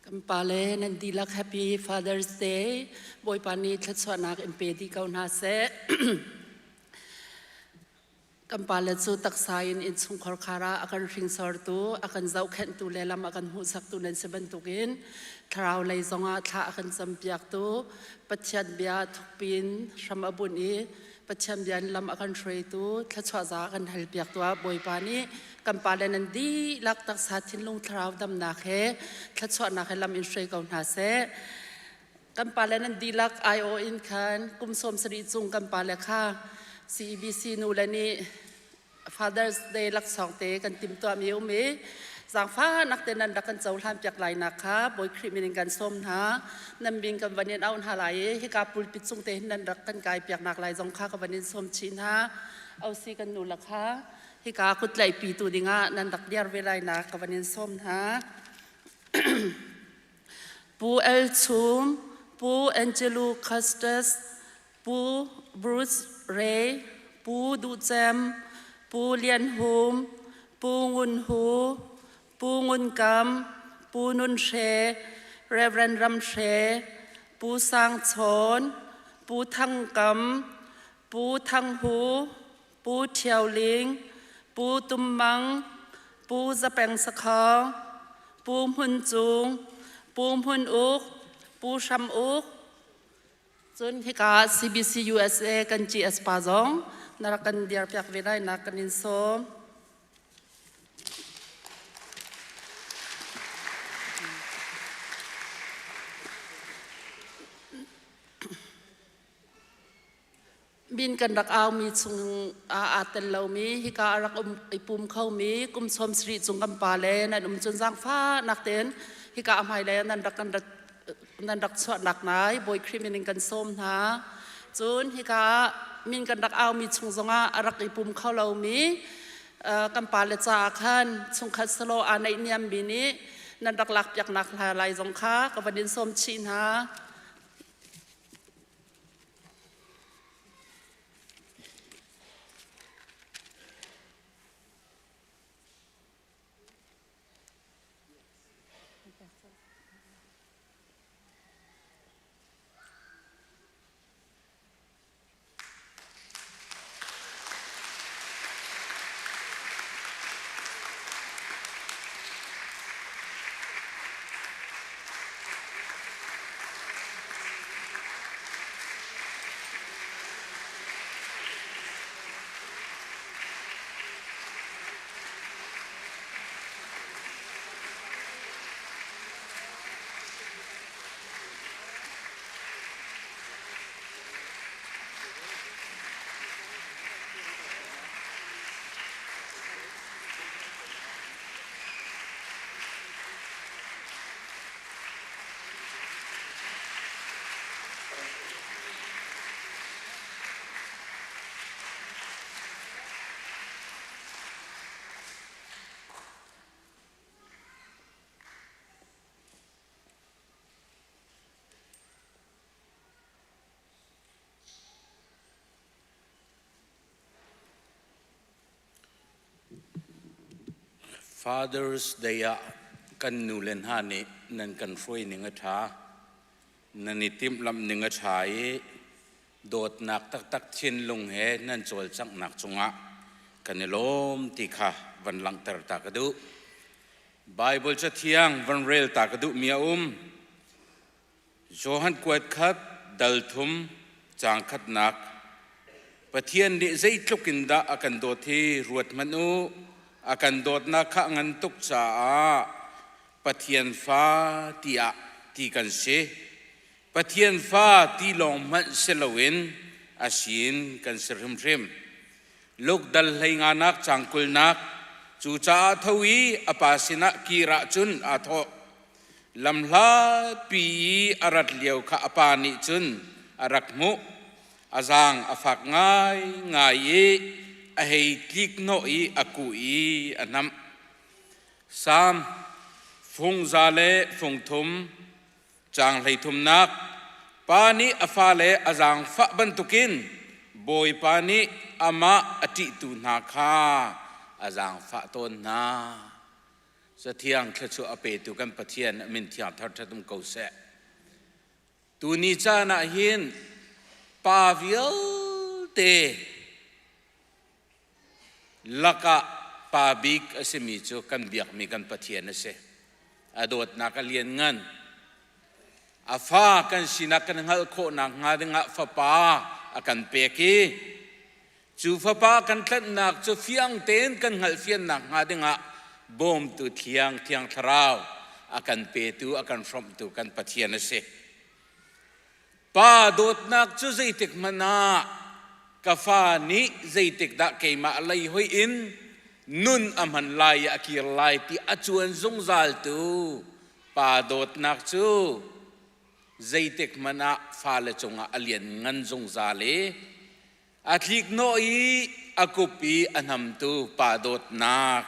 Kan pale nan dihlak Happy Father's Day. Bawipa nih thluachuahnak in pe dih ko hna seh. Kan pale cu taksa in innchungkhar khar ah a kan hringsortu, a kan zohkhenhtu le lam a kan hmuhsaktu nan si bantukin thlarau lei zongah thla a kan campiaktu, Pathian bia thukpin hram a bunh i Pathian bia in lam a kan hruaitu, thluachuah za a kan halpiaktu ah Bawipa nih kan pale nan dihlak taksa thinlung thlarau damnak he thluachuahnak he lam in hruai ko hna seh. Kan pale nan dihlak IO in khan kum 70 cung kan pale kha CEBC nu le nih Father's Day laksawng te kan timhtuahmi um i zaangfahnak te nan rak kan cohlan piak lai nak kha Bawi Khrih min in kan sawm hna. Nan min kan van in auh hna lai i hika pulpit cung te hin nan rak kan kai piak nak lai zong kha ka van in sawm chih hna. Osi kan nu la kha hika kutlaihpi tu dingah nan rak diar ve lai nak ka van in sawm hna. Pu El Chum, Pu Angelo Costas, Pu Bruce Ray, Pu Duh Cem, Pu Lian Hum, Pu Ngun Hu, Pu Ngun Kam, Pu Nun Hre, Reverend Ram Hre, Pu Sang Chawn, Pu Thang Kam, Pu Thang Hu, Pu Ṭhio Ling, Pu Tum Mang, Pu Za Peng Sakhawng, Pu Hmun Cung, Pu Hmun Uk, Pu Hram Uk, cun hika CBC USA kan GS pa zong na rak kan dirpiak ve lai nak kan in sawm. Min kan rak aumi chung ah aa tel lomi hika a rak um i pum khomi kum 70 cung kan pa le nan um cun zaangfahnak tein hika a hmailei ah nan rak kan rat nan rak chuahnak nai Bawi Khrih min in kan sawm hna. Cun hika ah min kan rak aumi chung zongah a rak i pum kho lomi kan pale caah khan chungkhat salo aa naihniammi nih nan rak lakpiaknak hna lai zong kha ka van in sawm chih hna. Father's Day ah kan nu le hna nih nan kan hruai ning a ṭha. Nan i timhlamh ning a ṭha i dawtnak taktak thinlung he nan cawlcanghnak cungah kan i lawm ti kha van langhter ta ka duh. Bible cathiang van rel ta ka duhmi a um. Johan kuat khat dal thum caang khatnak Pathian nih zeitluk in dah a kan dawt hi ruat hmanh u. A kan dawtnak kha a ngan tuk caah Pathian fa tiah ti kan si. Pathian fa ti lawng hmanh si loin a sin kan si hrimhrim. Luke dal hlei nganak caang kulnak cucaah tho i a pa sinah kir ahcun aa thawh. Lamhlatpi i a rat lio kha a pa nih cun a rak hmuh. A zaang a fak ngaingai i a hei tlik hnawh i a kuh i a hnamh. Salm fung za le fung thum caang hleithumnak Pa nih a fale a zaangfah bantukin Bawipa nih amah a ṭihtu hna kha a zaangfah tawn hna. Cathiang thluachuah a petu kan Pathian a min thiang thar ṭhat um ko seh. Tuni caan ah hin pa vialte lakah pa bik a simi cu kan biakmi kan Pathian a si. A dawtnak a lian ngan. A fa kan sinak kan hngalh khawhnak hnga dingah fapa a kan pek i Cu fapa kan tlanhnak cu fiang tein kan hngalhfiannak hnga dingah bawmtu thiang thiang thlarau a kan petu a kan hrawmhtu kan Pathian a si. Pa dawtnak cu zeitik hmanh ah ka fa nih zeitik dah keimah lei hoi in nun a hman lai i a kir lai ti a cuan zungzaltu pa dawtnak cu zeitik hmanh ah fale cungah a lian ngan zungzal i A tlikhnawh i a kup i a hnamtu pa dawtnak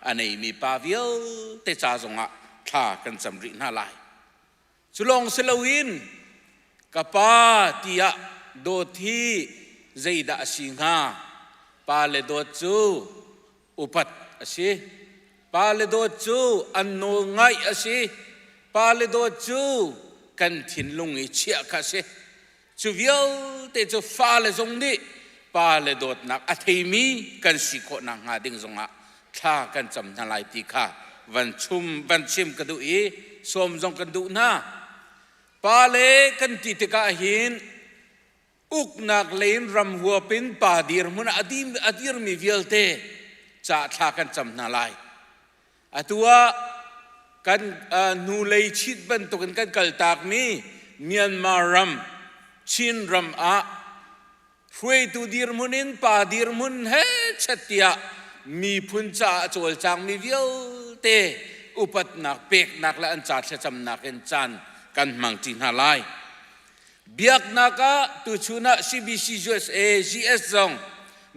a neimi pa vialte ca zongah thla kan cam rih hna lai. Cu lawng si loin ka pa tiah dawt hi zeidah a si hnga? Pa le dawt cu upat a si. Pa le dawt cu an nawl ngaih a si. Pa le dawt cu kan thinlung i chiah kha a si. Cu vialte cu fale zong nih pa le dawtnak a theimi kan si khawh nakhnga ding zongah thla kan cam hna lai ti kha van chum van chim ka duh i sawm zong kan duh hna. Pale kan ti tikah hin uknak lei in ram huap in pa dirhmun ah a dirmi vialte ca thla kan cam hna lai. Atu ah kan hnulei chit bantukin kan kaltakmi Myanmar ram, Chin ram ah hruaitu dirhmun in pa dirhmun he chet tiah miphun caah a cawlcangmi vialte upatnak peknak le an ca thlacamnak in caan kan hmang ṭi hna lai. Biaknak ah tuchun ah CBC USA GS zong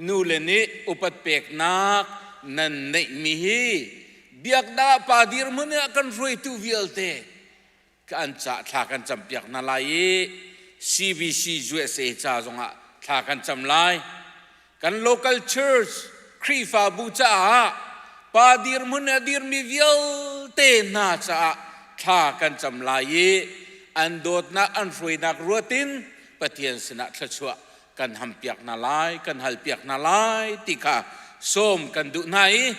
nule nih upat peknak nan neihmi hi biaknak pa dirhmun ah kan hruaitu vialte an ca thla kan campiak hna lai i CBC USA ca zongah thla kan cam lai. Kan local church Khrihfabu caah pa dirhmun a dirmi vialte hna caah thla kan cam lai i an dawtnak an hruainak ruatin Pathian sinah thluachuah kan hampiak hna lai, kan halpiak hna lai ti kha sawm kan duh hna i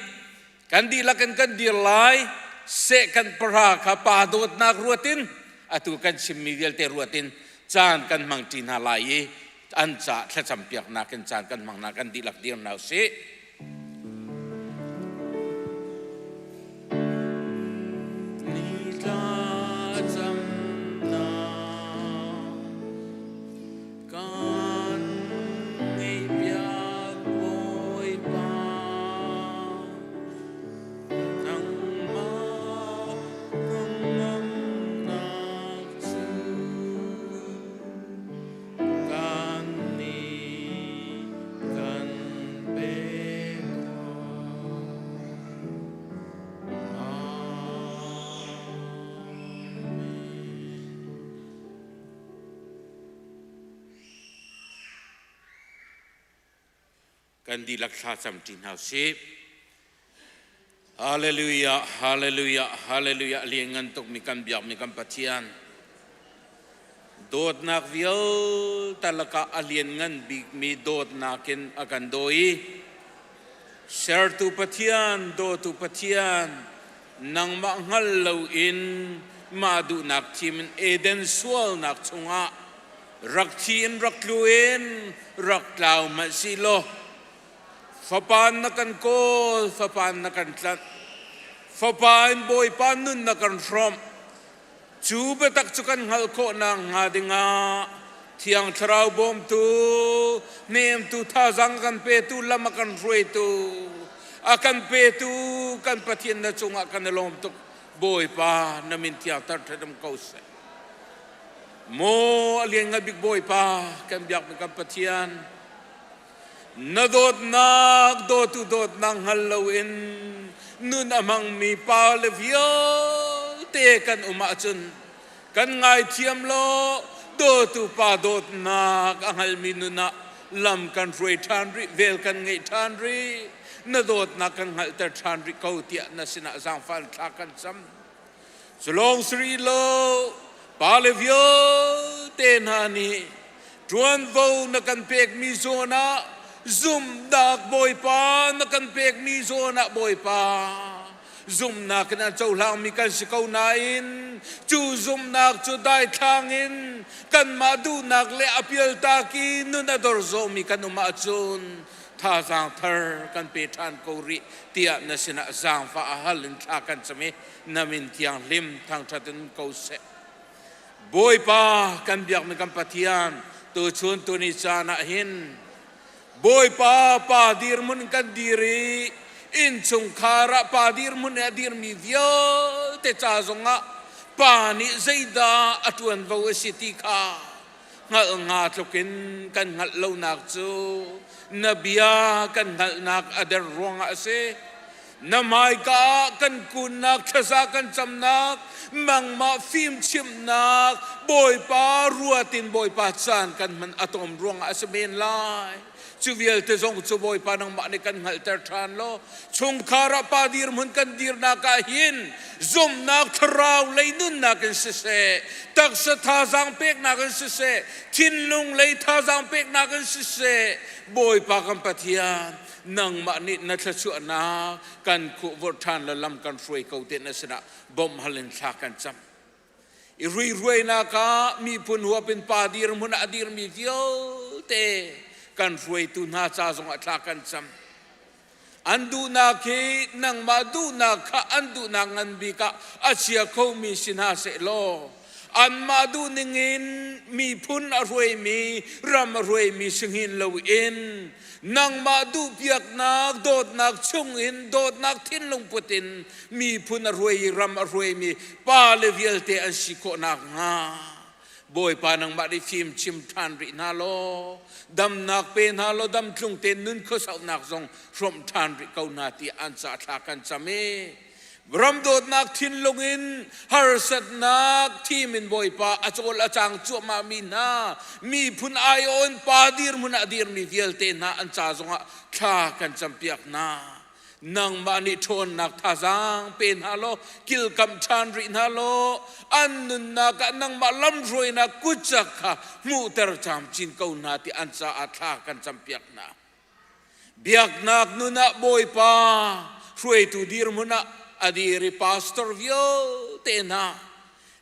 kan dihlak in kan dir lai seh kan para kha pa dawtnak ruatin atu kan chimmi vialte ruatin caan kan hmang ṭi hna lai i an ca thlacam piaknak in caan kan hmang hna kan dihlak dir hna usih. Kan ngeihpiak Bawipa nangmah hnangamnak cu kan nih kan pe tuah. Amen. Kan dihlak thla cam ṭi hna usih. Hallelujah, hallelujah, hallelujah. Lianngan tuk mi kan biak mi kan Pathian. Dawtnak vialte lakah a lianngan bik mi dawtnak in a kan daw i sertu Pathian, dawtu Pathian, nangmah hngal loin mah duhnak thim in Eden sualnak chungah rak thi in rak tlu in rak tlau hmanh si law Fapa na kan kawl, fapa na kan tlanh. Fapa in Bawipa nun na kan hrawmh. Cu biatak cu kan hngalh khawh nakhnga dingah Thiang Thlarau bawmtu, hnemtu thazaang kan petu, lam a kan hruaitu, a kan petu kan Pathian na cungah kan i lawm tuk. Bawipa na min thiang tar ṭhat ko seh. Maw a lianngan bik Bawipa kan biakmi kan Pathian, Na dawtnak dawtu dawtnak hngal loin nun a hmangmi pa le vialte kan um ahcun kan ngaithiam law dawtu pa dawtnak a hngalmi nun ah lam kan hruai ṭhan rih, vel kan ngeih ṭhan rih, na dawtnak kan hngalhter ṭhan rih ko tiah na sinah zaangfah thla kan cam. Culawng si rih lo, pale vialte hna nih ṭuanvo na kan pekmi zawn ah zumhnak Bawipa na kan pekmi zawn ah Bawipa zumhnak in an cohlangmi kan si ko nain cu zumhnak cu daithlang in kanmah duhnak le a pialtak i nun a dor zawhmi kan um ahcun thazaang thar kan pe ṭhan ko rih tiah na sinah zaangfah a hal in thla kan cam i na min thianghlim thangṭhat in ko seh. Bawipa kan biakmi kan Pathian tuchun tuni caan ah hin Bawipa pa dirhmun kan dir i innchungkhar ah pa dirhmun i a dirmi vialte ca zongah pa nih zeidah a ṭuanvo a si ti kha hngalh nga tluk in kan hngalh lonak cu na bia kan hngalhnak a der ruangah a si. Na hmaika ah kan kunnak, thlaza kan camnak, nangmah fimchimhnak, Bawipa ruat in Bawipa caan kan hman a tom ruangah a si men lai. Cu vialte zong cu Bawipa nangmah nih kan hngalhter ṭhan law chungkhar ah pa dirhmun kan dirnak ah hin zumhnak thlarau lei nunnak in siseh, taksa thazaang peknak in siseh, thinlung lei thazaang peknak in siseh, Bawipa kan Pathian nangmah nih na thluachuahnak kan khuhvurh ṭhan le lam kan hruai ko te na sinah bawmh hal in thla kan cam. I ruihruainak ah miphun huap in pa dirhmun ah a dirmi vialte kan hruaitu hna ca zongah thla kan cam. An duhnak hi nangmah duhnak kha an duhnak ngan bik ah a chia khomi si hna seh law anmah duhning in miphun a hruaimi ram a hruaimi si hngin loin nangmah duhpiaknak dawtnak chungin dawtnak thinlung put in miphun a hruai i ram a hruaimi pa le vialte an si khawh nakhnga Bawipa nangmah nih fim chim ṭhan rih hna law damnak pe hna law dam tlung tein nun khuasauhnak zong hrawmh ṭhan rih ko hna ti an ca thla kan cam i ram dawtnak thinlung in harsatnak thim in Bawipa a cawl a cang cuahmah mi hna miphun aiawh in pa dirhmun ah dirmi vialte hna an ca zongah thla kan campiak hna nangmah nih ṭhawnnak thazaang pe hna law kilkamh ṭhan rih hna law an nunnak ah nangmah lamhruainak kutcak kha hmuhter camcin ko hna ti an caah thla kan campiak hna Biaknak nun ah Bawipa hruaitu dirhmun ah a dir i pastor vialte hna,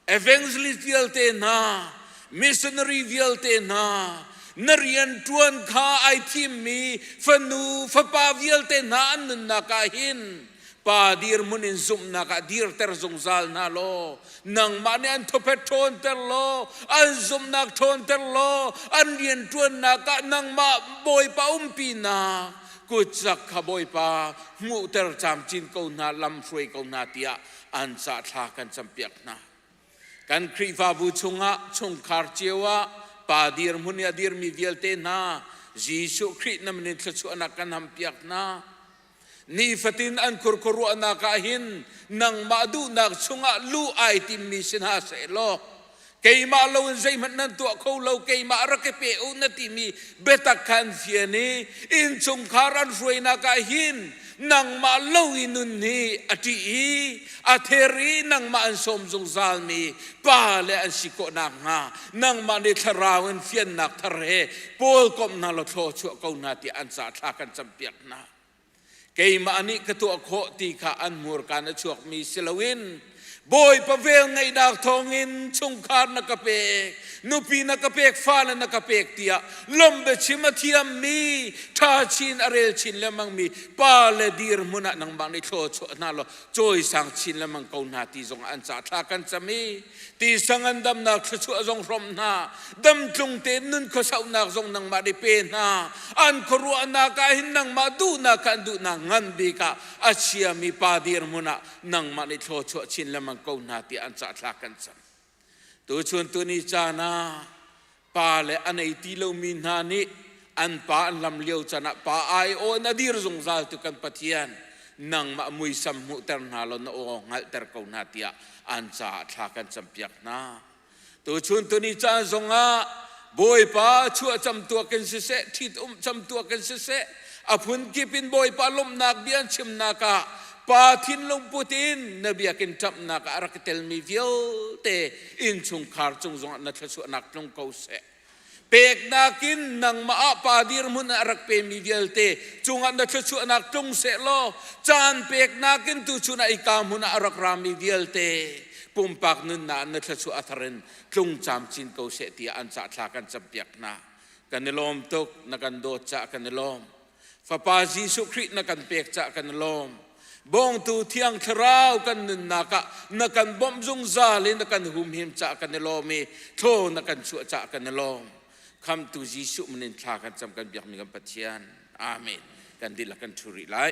evangelist vialte hna, missionary vialte hna, na rian ṭuan kha ai thimmi fanu fapa vialte hna an nunnak ah hin Pa dirhmun in zumhnak ah dirter zungzal hna law nangmah nih an thuphet ṭhawnter law an zumhnak ṭhawnter law an rianṭuannak ah nangmah Bawipa umpinak kutcak kha Bawipa hmuhter camcin ko hna lam hruai ko hna tiah an ca thla kan campiak hna. Kan Khrihfabu chungah chungkhar cio ah pa dirhmun i a dirmi vialte hna Jesuh Khrih na min in thluachuahnak kan hampiak hna. Nifatin an khurkhuaruahnak ah hin nangmah duhnak chungah luh ai timmi si hna seh law keimah loin zeihmanh nan tuah kho lo keimah rak i pe u na timi biatak kha an fian i innchungkhar an hruainak ah hin Nangmah lo i nun hi a ṭih i a ther i nangmah an sawm zungzalmi pa le an si khawh nakhnga nangmah nih thlarau in fiannak thar he pawl komh hna law thlaw chuah ko hna tiah an ca thla kan campiak hna. Keimah nih ka tuah khawh ti kha an hmurka na chuakmi si loin Bawipa vel ngeihnak thawngin chungkhar na ka pek, nupi na ka pek, fale na ka pek tiah lom biachim a thiammi, ṭha chin a rel chin lengmangmi pa le dirhmun ah nangmah nih thlaw chuah hna law cawisang chin lengmang ko hna ti zong an ca thla kan cam i ti sangan damnak thluachuah zong hrawm hna damtlung tein nun khuasauhnak zong nangmah nih pe hna an khuaruahnak ah hin nangmah duhnak kha an duhnak ngan bik ah a chiami pa dirhmun ah nangmah nih thluachuah chin lengmang ko hna tiah an cah thla kan cam tuchun tuni caan ah pa le a nei ti lomi hna nih an pa an lam lio caan ah pa ai aw in a dir zungzal tu kan Pathian nangmah muisam hmuhter hna law na aw hngalhter ko hna tiah an caah thla kan campiak hna. Tuchun tuni caan zongah Bawipa chuah camtuak in siseh, ṭhit um camtuak in siseh, a phunkip in Bawipa lawmhnak bia an chimnak ah pa thinlung put in na biakinn ṭamhnak ah a rak i telmi vialte innchungkhar cung zongah na thluachuahnak tlung ko seh. Peknak in nangmah ah pa dirhmun ah a rak pemi vialte cungah na thluachuahnak tlung seh law caan peknak in tuchun ah ika hmun ah a rak rami vialte pumpak nunnak na thluachuah a thar in tlung camcin ko seh tiah an cah thla kan campiak hna. Kan i lawm tuk, na kan dawt cah kan i lawm. Fapa Jesuh Khrih na kan pek cah kan i lawm. Bawngtu Thiang Thlarau kan nunnak ah na kan bawmh zungzal i na kan humhim cah kan i lawm i thlaw na kan chuah cah kan i lawm. Khamtu Jesuh min in thla kan cam kan biakmi kan Pathian. Amen. Kan dihlak kan ṭhu rih lai.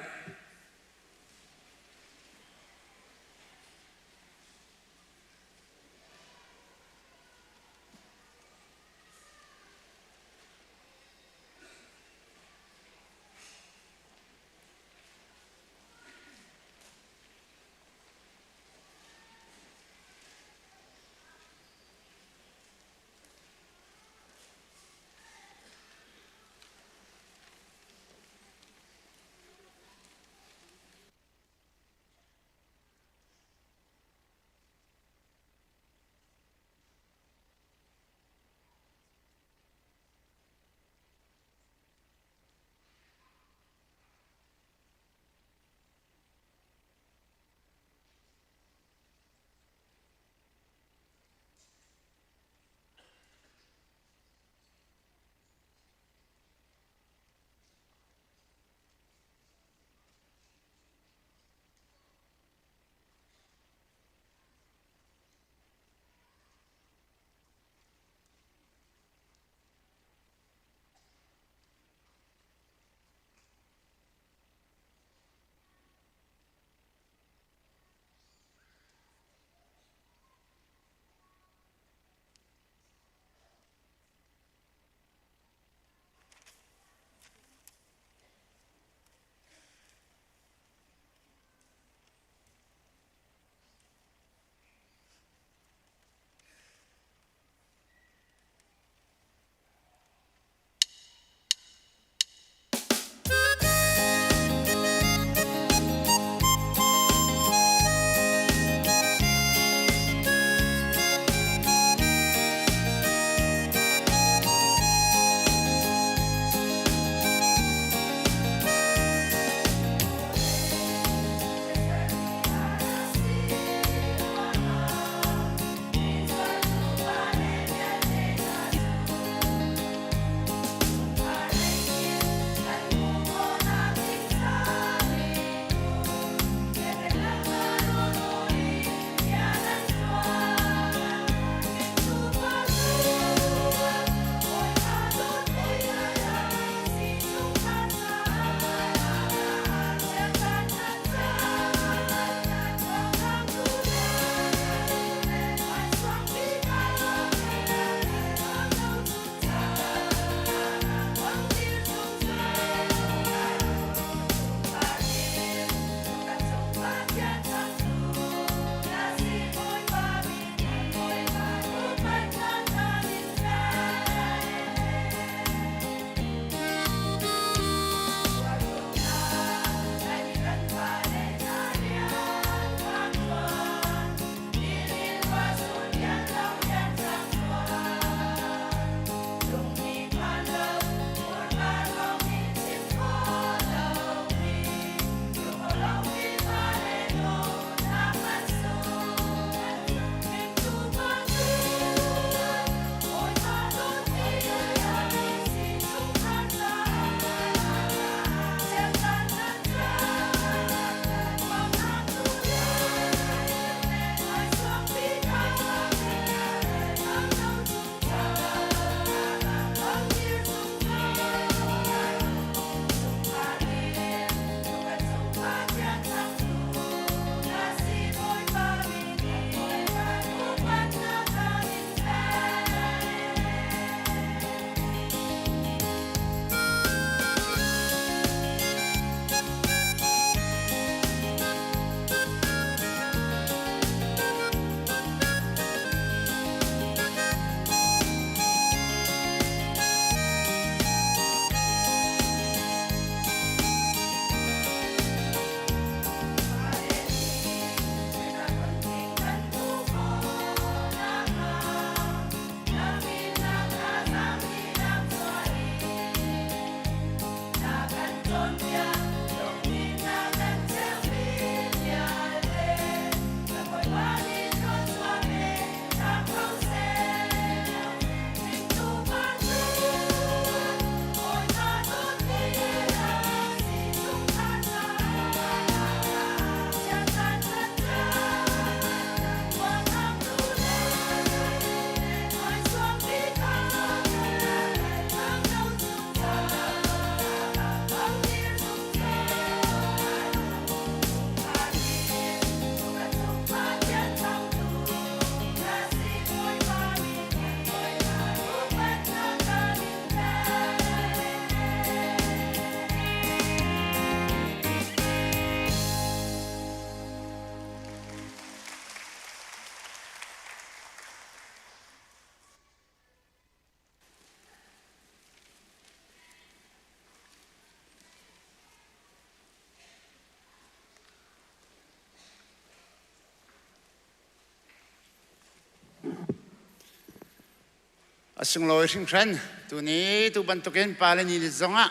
A sunglawi hringhran tuni tu bantukin pale ni ni zongah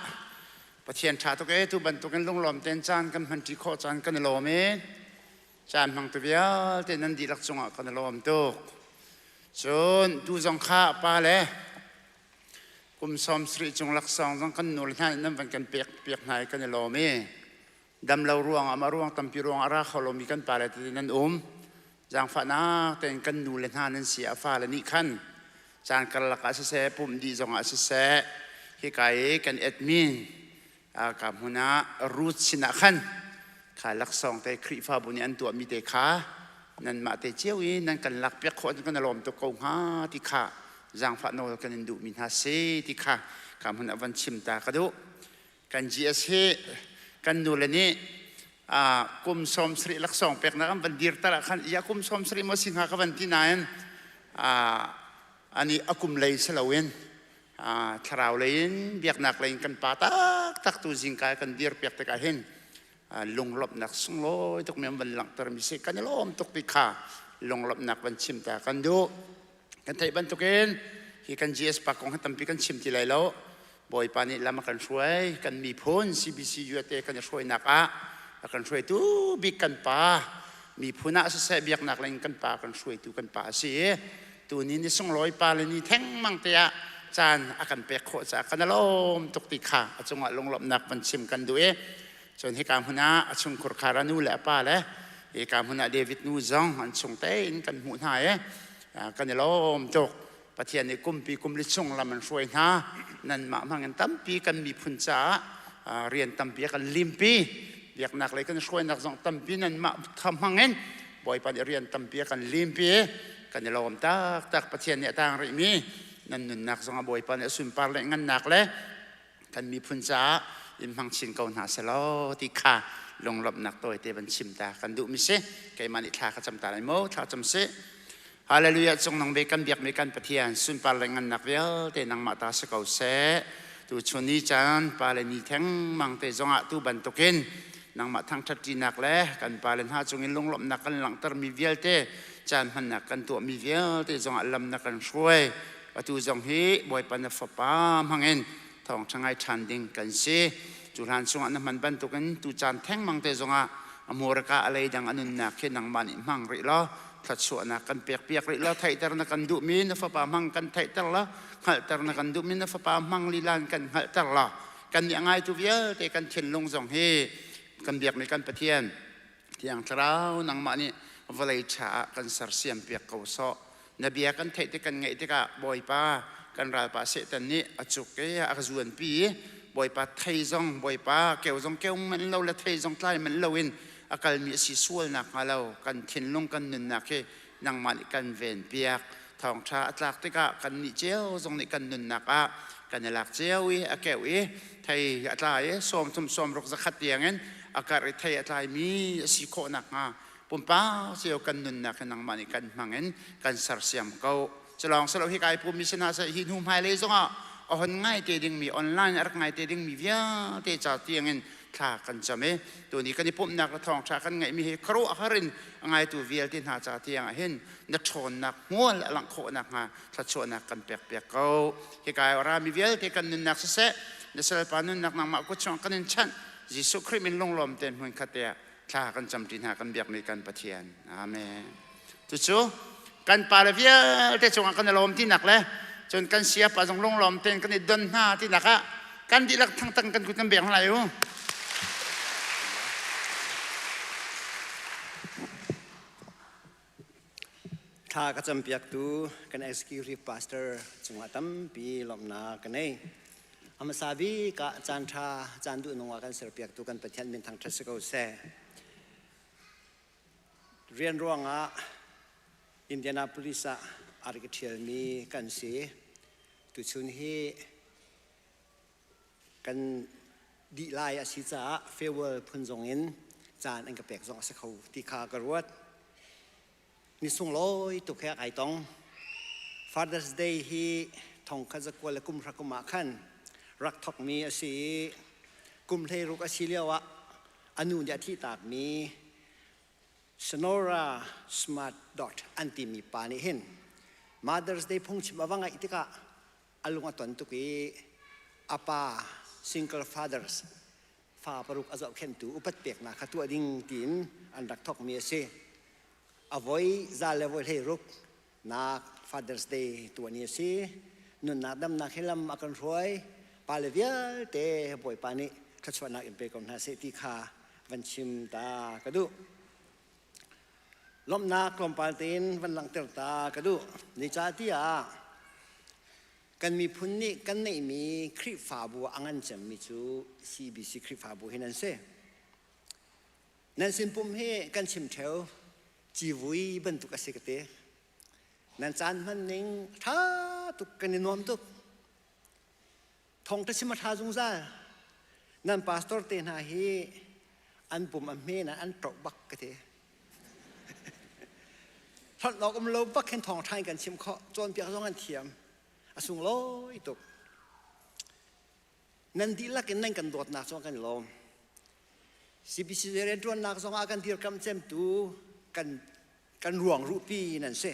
Pathian ṭha tuk e tu bantukin lunglawm tein caan kan hmanṭi khawh caan kan i lawm i caan hmangtu vialte nan dihlak cungah kan i lawm tuk. Cun tu zong kha pale kum 70 cung laksawng zong kan nu le hna nih nan van kan pek piak hna i kan i lawm i damlo ruangah mah ruang tampi ruangah a ra kho lomi kan pale tete nan um. Zaangfahnak tein kan nu le hna nan si a fale nih khan caan karlak ah siseh pumh dih zongah siseh hika i kan admin ka hmun ah Ruth sinah khan kha laksawng te Khrihfabu nih an tuahmi te kha nanmah te cio i nan kan lakpiak khawh kan i lawm tuk ko hnga ti kha zaangfah nawl kan in duhmi hna si ti kha ka hmun ah van chim ta ka duh. Kan GS hi kan nule nih kum 70 laksawng peknak an van dir tar ah khan ia kum 70 maw si hnga ka van ti nain ani a kum lei si loin thlarau lei in biaknak lei in kan pa taktak tu zingka kan dir piak tikah hin lunglawmhnak sunglawi tuk mi an van langhter mi si kan i lawm tuk ti kha lunglawmhnak van chim ta kan duh. Kan theih bantukin hi kan GS pa kong hi tampi kan chim ti lai lo. Bawipa nih lam a kan hruai, kan miphun CBC USA kan i hruainak ah a kan hruaitu bik kan pa, miphun ah siseh biaknak lei in kan pa kan hruaitu kan pa a si i tuni ni sunglawi pa le ni thengmang te ah caan a kan pek khawh caah kan i lawm tuk ti kha a cungah lunglawmhnak van chim kan duh i cun hika hmun ah a chungkhur khar a nu le a pa le hika hmun ah David nu zong an chung tein kan hmuh hna i kan i lawm tuk. Pathian nih kumpi kum li chung lam an hruai hna. Nanmah hmang in tampi kan miphun caah rian tampi a kan limpi. Biaknak lei kan hruainak zong tampi nanmah hmang in Bawipa nih rian tampi a kan limpi. Kan i lawm taktak. Pathian nih a tang rihmi nan nunnak zong ah Bawipa nih a sunpar le ngannak le kan miphun caah in hmang chin ko hna selaw ti kha lunglawmhnak tawite van chim ta kan duhmi si. Keimah nih thla ka cam ta lai maw? Thla cam sih. Hallelujah cung nang ve kan biakmi kan Pathian sunpar le ngannak vialte nangmah ta si ko seh. Tu chun ni caan pa le ni theng mang te zongah tu bantukin nangmah thangṭhat ṭinak le kan pa le hna cungin lunglawmhnak kan langhtermi vialte caan hmannak kan tuahmi vialte zongah lam na kan hruai. Atu zong hi Bawipa na Fapa hmangin thawngṭha ngai ṭhan ding kan si. Cu hlan chungah na hman bantukin tu caan thengmang te zongah a hmurka a leidang a nunnak hi nangmah nih hmang rih law thluachuahnak kan pekpiak rih law theihter na kan duhmi na Fapa hmang kan theihter law hngalhter na kan duhmi na Fapa hmang lila in kan hngalhter law kan nih a ngaitu vialte kan thinlung zong hi kan biakmi kan Pathian Thiang Thlarau nangmah nih vawlei ṭha ah kan sersiam piak ko sawh. Na bia kan theih tik kan ngaih tikah Bawipa kan ralpa Satan nih a cuk i a ka zuanpi i Bawipa thei zong Bawipa keu zong keu manh lo le thei zong tlai manh loin a kalmi a si sual nakhnga lo kan thinlung kan nunnak hi nangmah nih kan ven piak. Thawngṭha a tlak tikah kannih cio zong nih kan nunnak ah kan i lak cio i a keuh i thei a tla i 30 60 100 tiangin a karh i thei a tlaimi a si khawh nakhnga pumpak cio kan nunnak hi nangmah nih kan hmang in kan sersiam ko. Culawng silo hi kai pummi si hna seh hi hnu hmailei zongah a hon ngai te dingmi online a rak ngai te dingmi vialte ca tiangin thla kan cam i tuni kan i pumhnak le thawngṭha kan ngeihmi hi khuaruahhar in a ngaitu vialte hna ca tiangah hin na ṭhawnnak hmual a langh khawh nakhnga thluachuahnak kan pekpiak ko. Hika i a rami vialte kan nunnak siseh, na salpa nunnak nangmah kut chungah kan in chanh. Jesuh Khrih min lunglawm tein hmunkhat te ah thla kan camṭi hna kan biakmi kan Pathian. Amen. Cucu kan pale vialte cungah kan i lawm tinak le cun kan siapa zong lunglawm tein kan i don hna tinak ah kan dihlak thangtang kan kut kan beng lai u. Thla ka campiaktu kan executive pastor cungah tampi lawmhnak ka nei. A hmasa bik ah caan ṭha, caan duhnung ah kan serpiaktu kan Pathian min thangṭhat si ko seh. Rian ruangah Indianapolis ah a rak i ṭhialmi kan si. Tuchun hi kan dih lai a si caah farewell phun zong in caan an ka pek zong a si kho ti kha ka ruat. Ni sunglawi tuk he ai tong. Father's Day hi thong khat zakua le kum hra kum ah khan rak thokmi a si i kum 16 a si lio ah a nu nih a thihtakmi Sonora Smart Dot an timi pa nih hin Mother's Day phungchim a va ngaih tikah. A lung a ton tuk i a pa single fathers fa paruk a zohkhenhtu upat peknak kha tuah ding tiin an rak thawkmi a si. A voi za le voi 16 nak Father's Day tuah ni a si. Nunnak damnak hi lam a kan hruai. Pale vialte Bawipa nih thluachuahnak in pe ko hna seh ti kha van chim ta ka duh. Lawmhnak tlawmpal tein van langhter ta ka duh. Zeicahtiah kan miphun nih kan neihmi Khrihfabu a ngan cemmi cu CBC Khrihfabu hi nan si. Nan sin pum hi kan chim ṭheo civui bantuk a si ka ti. Nan caan hman ning ṭha tuk kan i nuam tuk. Thawngṭha chim a ṭha zungzal. Nan pastor te hna hi an pum a hme na an ṭoh bak ka ti. Hlonh awk um lo bak hin thawngṭha in kan chim khawh. Cawnpiak zong an thiam. A sunglawi tuk. Nan dihlak in nan kan dawtnak zong kan i lawm. CBC rianṭuannak zong ah kan dirkamh cemtu kan kan ruang ruhpi nan si.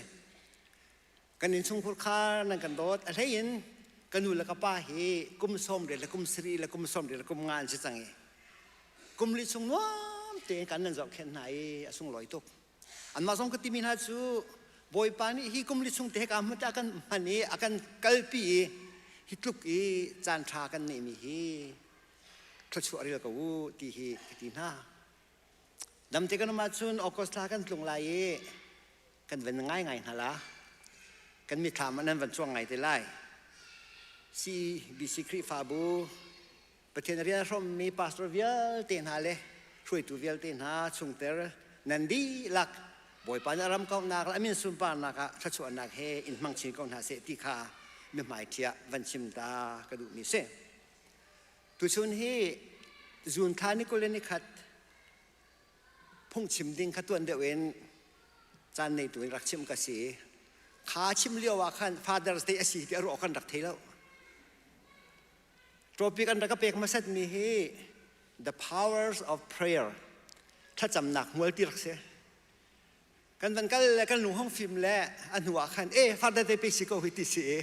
Kan innchungkhur kha nan kan dawt. A hlei in ka nu le ka pa hi kum 80 le kum 70 le kum 80 le kum nga an si cang i kum li chung nuam tein kan nan zohkhenh hna i a sunglawi tuk. Anmah zong ka timi hna cu Bawipa nih hi kum li chung te ka hmut a kan hman i a kan kalpi i hi tluk i caan ṭha kan neihmi hi thluachuah rel ko u ti hi ka ti hna. Damte kan um ahcun August thla kan tlung lai i kan van ngaingai hna la. Kan mithlam ah nan van cuang ngai te lai. CBC Khrihfabu Pathian rian a hrawmmi pastor vialte hna le hruaitu vialte hna chungter nan dihlak Bawipa nih a ram kauhnak le a min sunparnak ah thluachuahnak he in hmang chin ko hna seh ti kha mihmai ṭhiah van chim ta ka duhmi si. Tuchun hi June thla ni 21 phungchim ding kha tuan deuh in caan neitu in rak chim ka si. Kha chim lio ah khan Father's Day a si ti a ruah kan rak thei lo. Topic an rak ka pek hmasatmi hi the powers of prayer thlacamnak hmual ti rak si. Kan van kal le kan lung hong fim le a hnu ah khan e Father Day pe si ko hi ti si i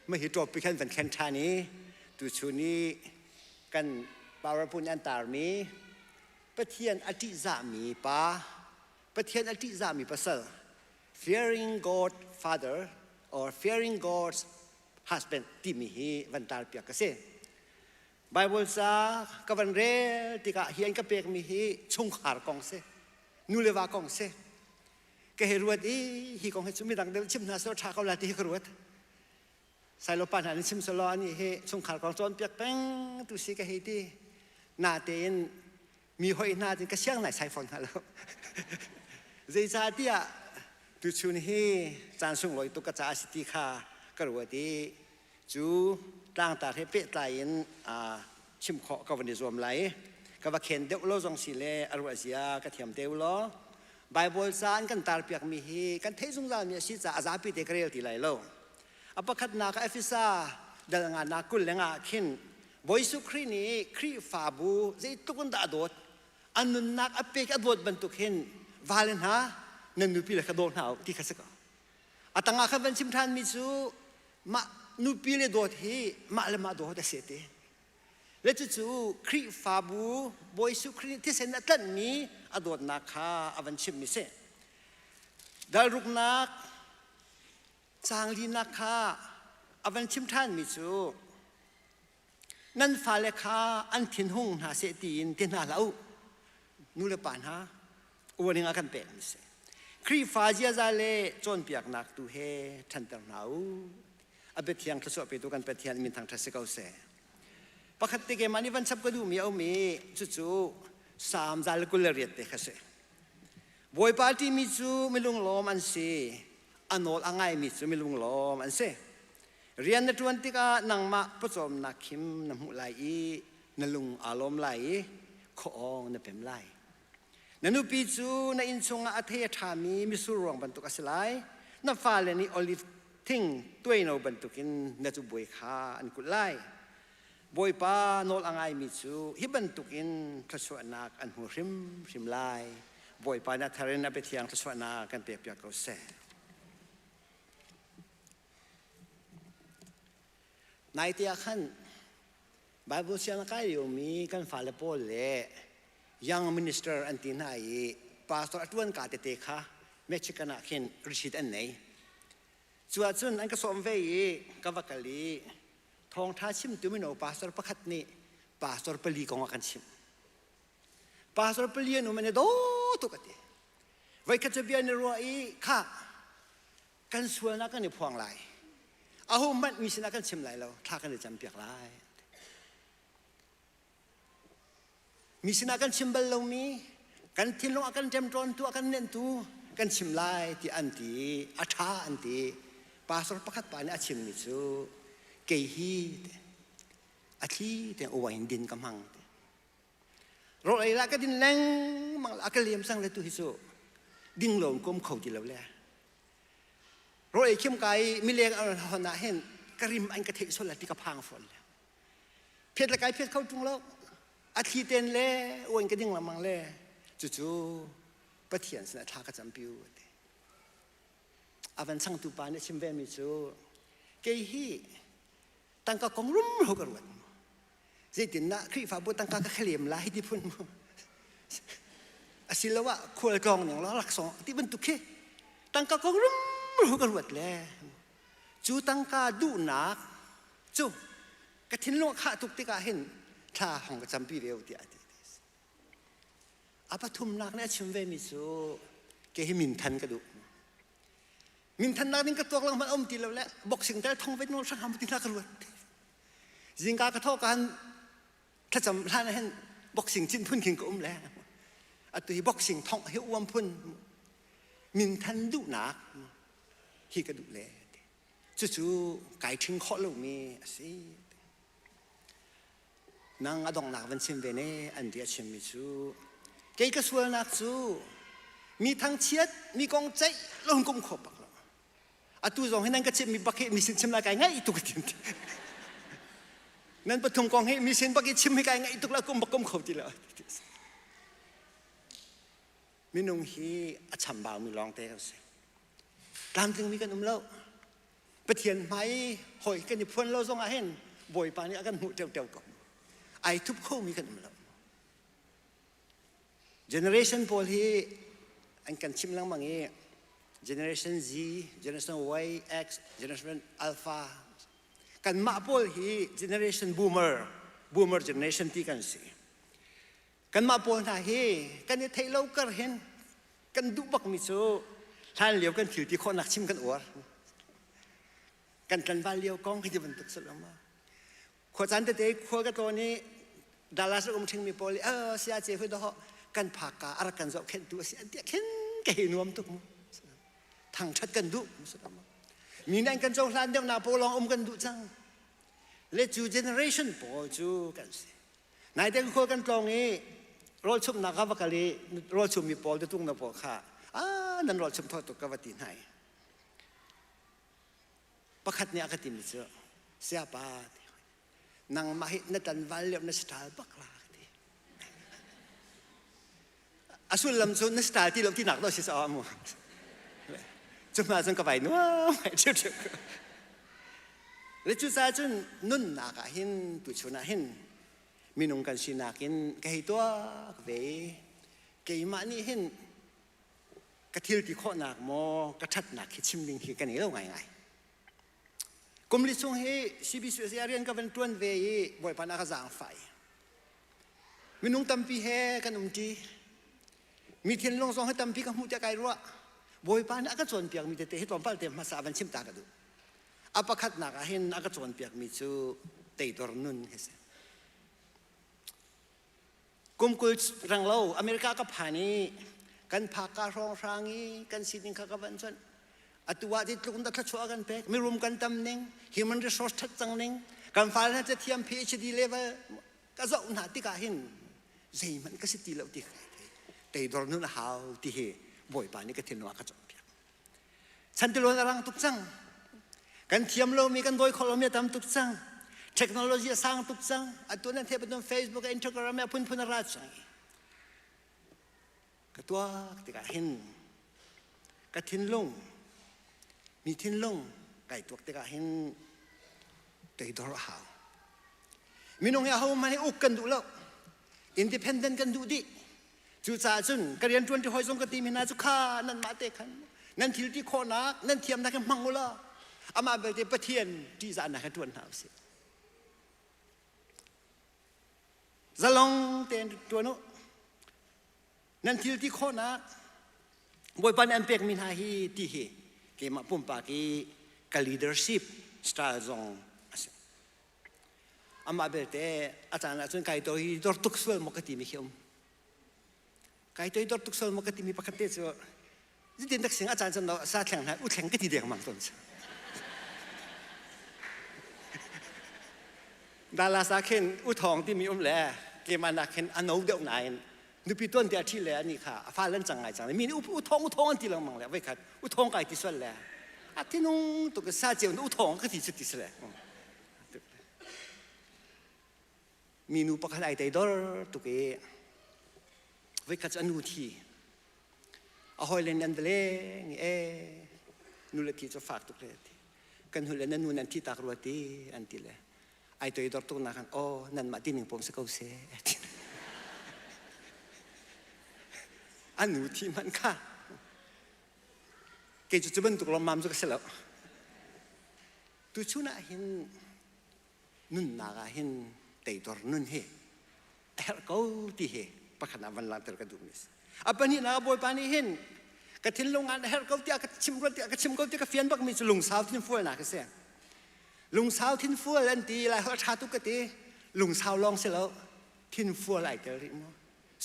ma hi topic han van khen ṭhan i tuchun i kan PowerPoint an tarmi Pathian a ṭihzahmi pa Pathian a ṭihzahmi pasal fearing God Father or fearing God's husband timi hi van tar piak ka si. Bible ca ka van rel tikah hi an ka pekmi hi chungkhar kong si, nu le va kong si. Ka hei ruat i hi kong hi cu midang deuh chim hna selaw ṭha ko la ti hi ka ruat. Sailopa hna nih chim selaw anih hi chungkhar kong cawnpiak peng tu si ka hei ti. Natein mi hoi hna tin ka siang nai sai fawn hna lo. Zeicahtiah tuchun hi caan sunglawi tuk ka caah si ti kha ka ruat i cu tlangtar he pehtlai in chim khawh ka van i zuam lai. Ka va khen deuh lo zong si le a ruah zia ka thiam deuh lo. Bible ca an kan tarpiakmi hi kan theih zungzalmi a si caah a zapi te ka rel ti lai lo. A pakhatnak ah Efesa dal nga nak 20 le nga khin Bawi Jesuh Khrih nih Khrihfabu zeitluk in dah a dawt, a nunnak a pek a dawt bantuk hin vale hna nan nupi le kha daw hna u ti kha si ko. A tangah khan van chim ṭhanmi cu mah nupi le dawt hi mah le mah dawt a si ti. Le cucu Khrihfabu Bawi Jesuh Khrih nih thisen a tlanhmi a dawtnak kha a van chimmi si. Dalruknak Caang linak kha a van chim ṭhanmi cu nan fale kha an thinhung hna seh tiin ti hna hlah u. Nu le pa hna warning a kan pekmi si. Khrihfa ziaza le cawnpiaknak tu he ṭhanter hna u. A biathiang thluachuah petu kan Pathian min thangṭhat si ko seh. Pakhat te keimah nih van chap ka duhmi a um i cucu Salm 128 te kha si. Bawipa ṭihmi cu milunglawm an si. A nawl a ngaimi cu milunglawm an si. Rian na ṭuan tikah nangmah pawcawmnak khim na hmuh lai i na lung aa lawm lai i khuaawng na pem lai. Na nupi cu na inn chungah a thei a ṭhami mitsur ruang bantuk a si lai. Na fale nih oliv thing tuaino bantukin na cubuai kha an kulh lai. Bawipa nawl a ngaimi cu hi bantukin thluachuahnak an hmu hrimhrim lai. Bawipa nih a thar in a biathiang thluachuahnak kan pekpiak ko seh. Naite ah khan Bible siang a kai liomi kan fale pawl le young minister an ti hna i pastor a ṭuan ka tete kha Michigan ah khin retreat an nei. Cu ahcun an ka sawm ve i ka va kal i thawngṭha chimtu mino pastor pakhat nih pastor pali kong a kan chimh. Pastor pali an um an i daw tuk a ti. Voikhat cu bia an i ruah i khah kan sualnak kan i phuang lai. Aho hmanh mi sinah kan chim lai lo, thla kan i campiak lai. Mi sinah kan chim bal lomi, kan thinlung a kan ṭemṭawntu, a kan nenhtu kan chim lai ti an ti, a ṭha an ti. Pastor pakhat pa nih a chimmi cu kei hi a thli tein uai in din ka hmang. Rawl ei la ka din lengmang la a ka liam sang le tu hi cu ding lo in kom kho ti lo le. Rawl ei khim ka i mileng an hon ah hin ka rim an ka theih sual la ti ka phang fawn le. Phiat le kai phiat kho ṭung lo. A thli ten le uan ka ding lengmang le cucu Pathian sinah thla ka campi u ti. A van changtu pa nih a chim ve mi cu kei hi tangka kong rumro ka ruat mu. Zeitindah Khrihfabu tangka ka khalem la hi ti phun mu. Asiloah khualtlawng ning la laksawng ti bantuk khi tangka kong rumro ka ruat le cu tangka duhnak cu ka thinlung a khah tuk tikah hin thla hong ka campi ve tiah a ti. A pathumnak nih a chim ve mi cu ke hi minthan ka duh. Minthannak ding ka tuak lang hmanh a um ti lo le boxing tel thong vet nawl hrang ham ti hna ka ruat. Zingka ka thawh kan thlacam hlan ah hin boxing cin phun khin ka um le atu hi boxing thong hi uam phun minthan duhnak hi ka duh le cucu kai ṭhing khawh lomi a si. Nang a donghnak van chim ve ne an ti a chimmi cu kei ka sualnak cu mi thangchiat mi kong ceih lo kum kho bak lo atu zong hi nan ka chimmi bak hi mi sin chim lai kai ngaih tuk ti nan pathum kong hi mi sin bak i chim hi kai ngaih tuk la kum bak kum kho ti lo minung hi a chambau mi lawng te kan si tlamtling mi kan um lo Pathian hmai hoi kan i phuan lo zong ah hin Bawipa nih a kan hmuh ṭeuteu ko. Ai thup khomi kan um lo. Generation pawl hi an kan chim lengmang i Generation Z, Generation Y, X, Generation Alpha. Kanmah pawl hi Generation Boomer, Boomer Generation ti kan si. Kanmah pawl hna hi kan i theih lo kar hin kan duh bakmi cu hlan lio kan thil ti khawhnak chim kan uar. Kan tlanval lio kong hi ti bantuk si lo ma. Khua caan tete khua ka tlawn i Dallas um ṭhingmi pawl i sia ce hui doh kan phak ka a rak kan zohkhenhtu a si an tiah khin ka hi nuam tuk mu. Thangṭhat kan duh. Mi nih an kan cohlan deuh na pawl lawng um kan duh cang. Le cu generation pawl cu kan si. Naite khual kan tlawng i rawl chumhnak ka va kal i rawl chummi pawl tung na pawl kha ah nan rawl chum thaw tuk ka va ti hna i pakhat nih a ka timi cu siapa nangmah hi na tlanval lio na style bak la ka ti a sullam cu na style ti lo ti nak do si sa mu cu ma cun ka vai nuam le cu ca cun nunnak ah hin tuchun ah hin minung kan sinak in ka hei tuak ve keimah nih hin ka thil ti khawhnak maw ka ṭhatnak hi chim ding hi ka nei lo ngaingai kum li chung hi CBC rian ka van ṭuan ve i Bawipa na ka zaangfah Minung tampi he kan umṭi. Mi thinlung zong hi tampi ka hmuh tiah kai ruah. Bawipa nih a ka cawnpiakmi tete hi tlawmpal te hmasa van chim ta ka duh. A pakhatnak ah hin a ka cawnpiakmi cu teidor nun hi si. Kum 20 rang lo America ka phan i kan phak ka hrawnghrang i kan sining kha ka van cuanh. Atu ah tluk in thluachuah kan pek. Mirum kan tam ning, human resource that cang ning, kan fale hna cathiam PhD level ka zoh hna tikah hin zeihmanh ka si ti lo ti ka thei. Teidor nun a hau ti hi Bawipa nih ka thinlung ah ka cawnpiak. Chantiluan a rang tuk cang. Kan thiam lomi kan dawi khawh lomi a tam tuk cang. Technology a sang tuk cang. Atu nan theih bantuk Facebook, Instagram a phunphun a ra cang. Ka tuak tikah hin ka thinlung mi thinlung kai tuak tikah hin. Toidor a hau. Minung hi aho hmanh hi uk kan duh lo. Independent kan duh dih. Cucaah cun ka rian ṭuan ṭi hawi zong ka ti mi hna cu kha nanmah te khan nan thil ti khawhnak nan thiamnak hi hmang u law amah belte Pathian ṭihzahnak he ṭuan hna usih. Zalong tein ṭuan u. Nan thil ti khawhnak Bawipa nih an pekmi hna hi ti hi keimah pumpak i ka leadership style zong a si. Amah belte a caan ahcun kai to hi dor tuk sual maw ka timi khi um. Kai to hi dor tuk sual maw ka timi pakhat te cu Zitin tak sing a caan cun sa thleng hna u thleng ka ti deng mang ton. Dallas ah khin u thong timi um le keimah nak khin a no deuh nain nupi tuan te a ṭhi le ani kha a fa lan cang ngai cang mi nih u thong u thong an ti lengmang le voi khat u thong kai ti sual le a thinung tuk sa ceu u thong ka ti chu ti sile mi nu pakhat ai tei dor tuk i voi khat cu a nu thi A hawile nih an va leng i ee nu le thi cu fak tuk le ti. Kan hul le nan nu nan thi tak rua ti an ti le ai toidor tuk nak khan aw nanmah ti ning pom si ko seh ti. A nu thi hmanh kha kei cu cu bantuk lawmmam cu ka si lo. Tuchun ah hin nunnak ah hin teidor nun hi a herh ko ti hi pakhat ah van langhter ka duhmi a si. A pahnihnak ah Bawipa nih hin ka thinlung ah na herh ko tiah ka chim ruat tiah ka chim ko tiah ka fian bakmi cu lungsau thinfualnak a si. Lungsau thinfual an ti lai holh ṭha tuk ka ti. Lungsau lawng si lo thinfual ai tel rih mu.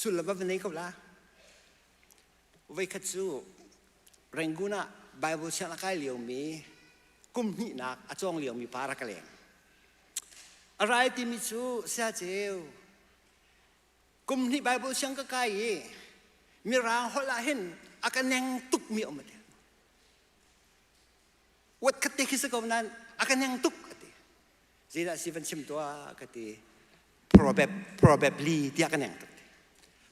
Sullam va va nei ko la. Voikhat cu Rangoon ah Bible sianginn a kai liomi kum hnihnak a cawng liomi pa rak ka leng. A rai timi cu siaceu kum hnih Bible siang ka kai i mirang holh ah hin a ka neng tukmi a um a ti. Uat khat te khi si ko nain a ka neng tuk a ti. Zeidah si van chim tuah ka ti. Probably tiah ka neng tuk ti.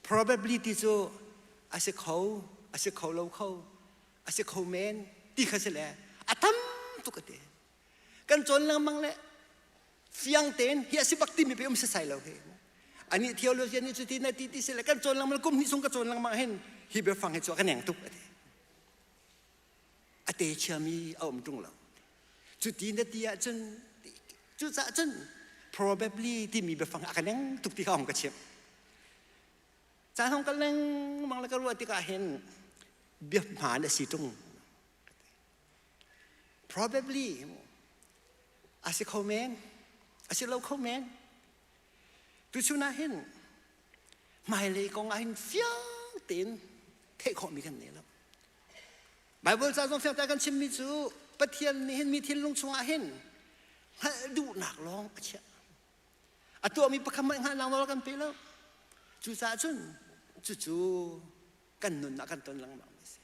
Probably ti cu a si kho, a si kho lo kho, a si kho men ti kha si le a tam tuk a ti. Kan cawn lengmang le fiang tein hi a si bak timi pe um sasai lo hi. Ani theologian nih cuti na ti ti si le kan cawn lengmang kum hnih chung ka cawn lengmang hin hi biafang hi cu a ka neng tuk a ti. A te chiami a um ṭung lo. Cuti na ti ahcun cucaah cun probably timi biafang a ka neng tuk ti kha hong ka chimh. Caan hong ka lengmang le ka ruah tikah hin bia hmaan a si ṭung. Probably a si kho men, a si lo kho men. Tuchun ah hin hmailei kong ah hin fiang tein theih khawhmi kan nei lo. Bible ca zong fiangte kan chimmi cu Pathian nih hin mi thinlung chungah hin hngalh duhnak lawng a chiah. A tuahmi pakhat hmanh hngalhnak nawl kan pe lo. Cucaah cun cucu kan nun ah kan ton lengmang mi a si.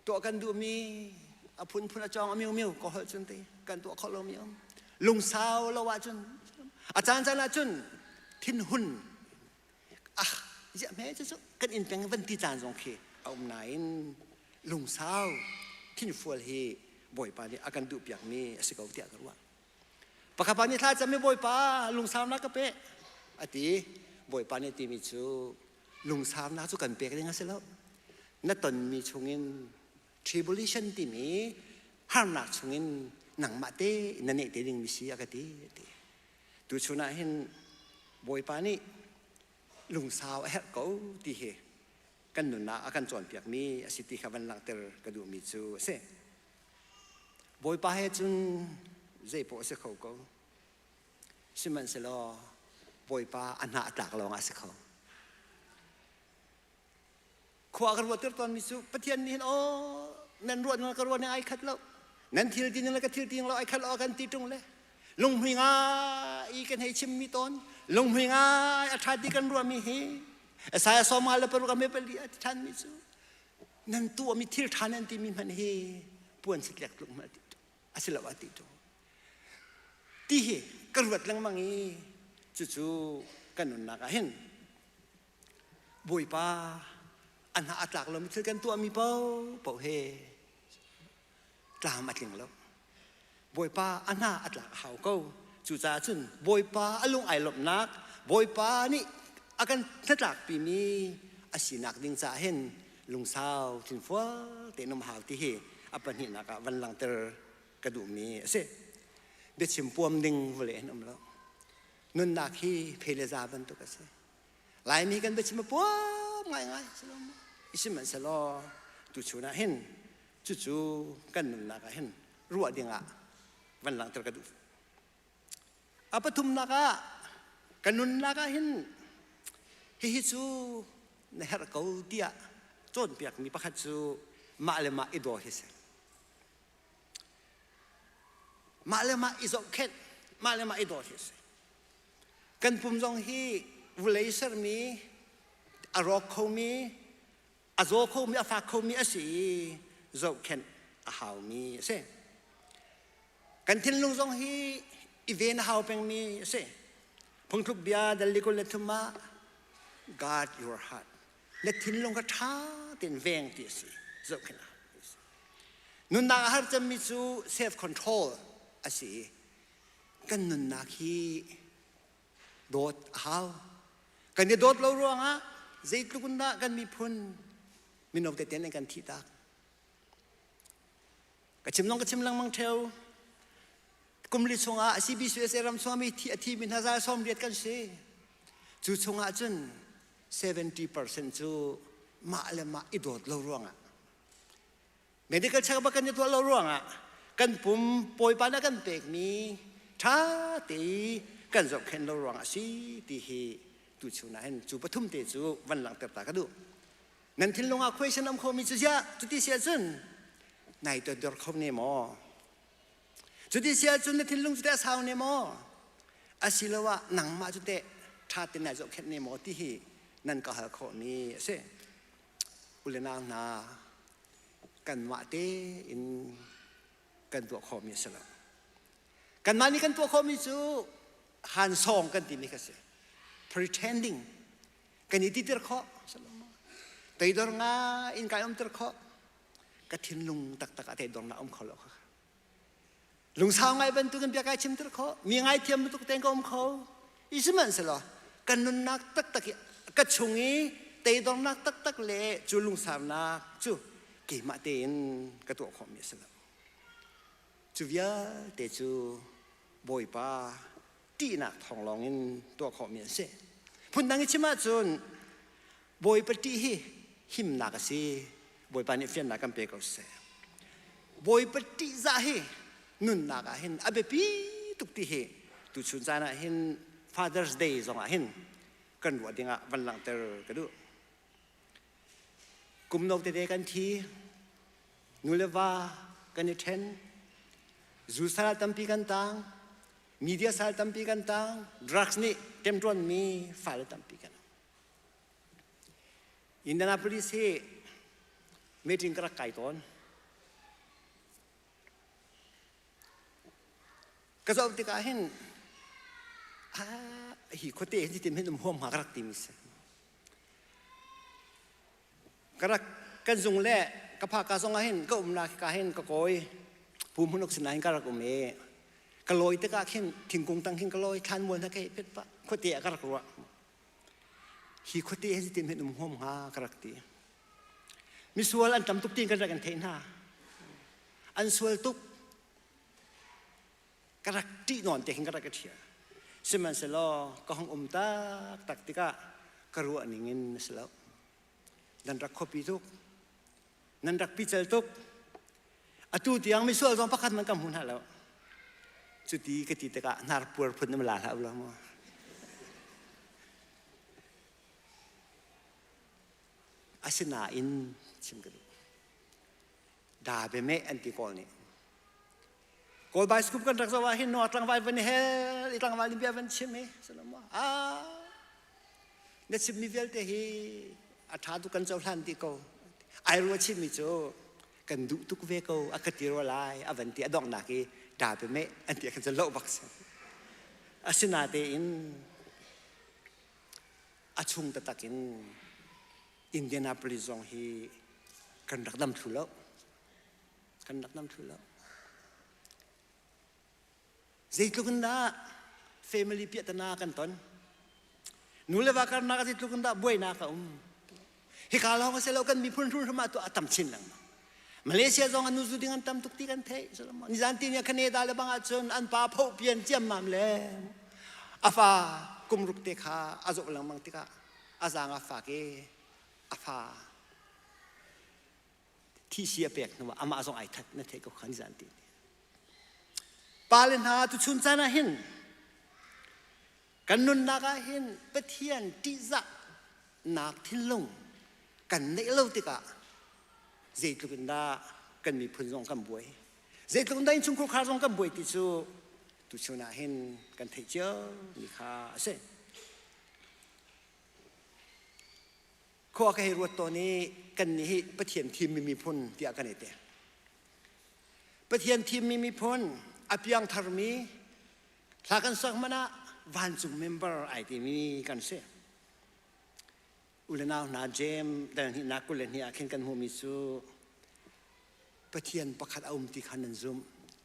Tuah kan duhmi a phunphun a cawng a miumiu ka holh cun ti kan tuah khawh lomi um. Lungsau lo ahcun a caan caan ahcun thinhun ah ziah hme cu kan inn peng van ti caan zong khi a um nain lungsau thinfual hi Bawipa nih a kan duhpiakmi a si ko tiah ka ruah. Pakhat pa nih thla cam i Bawipa lungsaunak ka pe a ti. Bawipa nih timi cu lungsaunak cu kan pek ding a si lo. Na tonmi chungin tribulation timi harnak chungin nangmah te na neh te dingmi si a ka ti a ti. Tuchun ah hin Bawipa nih lungsau a herh ko ti hi kan nunnak a kan cawnpiakmi a si ti kha van langhter ka duhmi cu a si. Bawipa he cun zeipaoh a si kho ko. Sihmanhsehlaw Bawipa a hna a tlak lawng ah a si kho. Khua ka ruahter tawnmi cu Pathian nih hin aw nan ruah ning ka ruah ning ai khat lo nan thil ti ning le ka thil ti ning lo ai khat lo kan ti ṭung le lunghmui ngai i kan hei chimmi tawn lunghmui ngai a ṭha ti kan ruahmi hi Isaiah 56 a me pali a ti ṭhanmi cu nan tuahmi thil ṭha nan timi hmanh hi puan sitlek tluk hmanh a si lo a ti ṭung ti hi ka ruat lengmang i cucu kan nunnak ah hin Bawipa a hna a tlak lomi thil kan tuahmi paohpaoh he tlam a tling lo. Bawipa a hna a tlak a hau ko. Cucaah cun Bawipa a lung ai lawmhnak, Bawipa nih a kan hnatlakpimi a sinak ding caah hin lungsau thinfual tein um hau ti hi a pahnihnak ah van langhter ka duhmi a si. Biachim puam ding vawlei hin um lo. Nunnak hi phe le za bantuk a si. Laimi kan biachim a puam ngaingai sihmanhsehlaw tuchun ah hin cucu kan nunnak ah hin ruah dingah van langhter ka duh. A pathumnak ah ka nunnak ah hin hihi cu na herh ko tiah cawnpiakmi pakhat cu mah le mah i daw hi si. Mah le mah i zohkhenh, mah le mah i dawt hi a si. Kan pum zong hi vulei sermi, a rawk khomi, a zaw khomi, a fak khomi a si i zohkhenh a haumi a si. Kan thinlung zong hi i ven a hau pengmi a si. Phungthluk bia dal li 23 ah guard your heart. Na thinlung kha ṭha tein veng ti a si. Zohkhenh a hau. Nunnak a har cemmi cu self control a si i kan nunnak hi dawt a hau. Kan i dawt lo ruangah zeitluk in dah kan miphun mino tete nih kan thih tak. Ka chim zong ka chim lengmang theo. Kum li chungah CBCUSA ram chungah mi thi a thi mi hna zal 80 kan si. Cu chungah cun 70% cu mah le mah i dawt lo ruangah medical check kan i tuah lo ruangah kan pum pawipa na kan pekmi ṭha te kan zohkhenh lo ruangah si ti hi tu chun ah hin cu pathum te cu van langhter ta ka duh. Nan thinlung ah question am khomi cu ziah cuti si ahcun nai dor kho ne maw? Cuti si ahcun na thinlung cu teh a sau ne maw? Asiloah nangmah cu teh ṭha tein nai zohkhenh ne maw ti hi nan ka hal khawhmi a si. U le nau hna, kanmah tein kan tuah khawhmi a si lo. Kanmah nih kan tuah khawhmi cu hansawng kan timi kha si. Pretending kan i titir khawh. Teidor nga in kai umter khawh. Ka thinlung taktak ah teidornak um kho lo kha. Lungsau ngai bantukin bia kai chimter khawh. Mi ngaithiam bantuk tein ka um kho. I sihmanhsehlaw kan nunnak taktak i ka chung i teidornak taktak le cu lungsaunak cu keimah tein ka tuah khawhmi a si lo. Cu vialte cu Bawipa ṭihnak thawng lawngin tuah khawhmi an si. Phundang i chim ahcun Bawipa ṭih hi himnak a si. Bawipa nih fiannak kan pe ko seh. Bawipa ṭihzah hi nunnak ah hin a biapi tuk ti hi tuchun caan ah hin Father's Day zong ah hin kan ruah ding ah van langhter ka duh. Kum no tete kan thi, nu le va kan i ṭhen, zu sal tampi kan tang, media sal tampi kan tang, drugs nih ṭemṭuanmi fale tampi kan um. Indianapolis hi meeting ka rak kai tawn. Ka zoh tikah hin ah, hi khuate hin hitin hin um huam hnga ka rak timi si. Ka rak kan zung le ka phaka zong ah hin ka umnak ka hin ka kawi pu hmunuk sinain ka rak um i ka lawi tikah khin thingkung tang khin ka lawi thlan mual hna ka pet pah khuate ah ka rak ruah. Hi khuate hi zeitin hen um huam hnga ka rak ti. Misual an tam tuk tiin kan rak in theih hna. An sual tuk. Ka rak ṭih nawn te khin ka rak i ṭhial. Sihmanhsehlaw ka hung um taktak tikah ka ruah ning in a si lo. Nan rak khuapi tuk. Nan rak pical tuk. Atu tiang misual zong pakhat man ka hmu hna lo. Cuti ka ti tikah hnarpuar phun na la hlah u law maw. Asinain chim ka duh. Da be meh an ti kawl nih. Kawl bicycle kan rak zoh ah hin no tlangval van hel i tlangval nih bia van chim hi salam ah na chimmi vialte hi a ṭha tuk kan cohlan ti ko ai rua chimmi cu kan duh tuk ve ko a ka ti rua lai a van ti a donghnak i ṭa pe meh an ti khan cu loh bak si asinatein a chung taktak in Indianapolis zong hi kan rak dam thlu lo kan rak dam thlu lo. Zeitluk in dah family piahtana kan ton? Nu le va karnak ah zeitluk in dah buainak a um? Hika lawng a si lo kan miphun hrimhrim ah tuah a tam chin lengmang. Malaysia zong an nu zu ding an tam tuk ti kan theih. Nizan ti ni Canada le bang ahcun an pa pho pian ciammam le a fa kumruk te kha a zoh lengmang tikah a zaang a fak i a fa thisi a pek hnu ah amah zong ai that na theih ko kha nizan ti. Pa le hna tuchun caan ah hin kan nunnak ah hin Pathian ṭihzah nak thinlung kan neih lo tikah zeitluk in dah kan miphun zong kan buai zeitluk in dah innchungkhar khar zong kan buai ti cu tuchun ah hin kan theih cio mi kha a si. Khua ka hei ruat tawn i kan nih hi Pathian thimmi miphun tiah kan i te. Pathian thimmi miphun a piangtharmi hla kan sak hmanh ah vancung member ai timi kan si. U le nau hna Jeim dal hnihnak 22 ah khin kan hmuhmi cu Pathian pakhat a um ti kha nan zumh.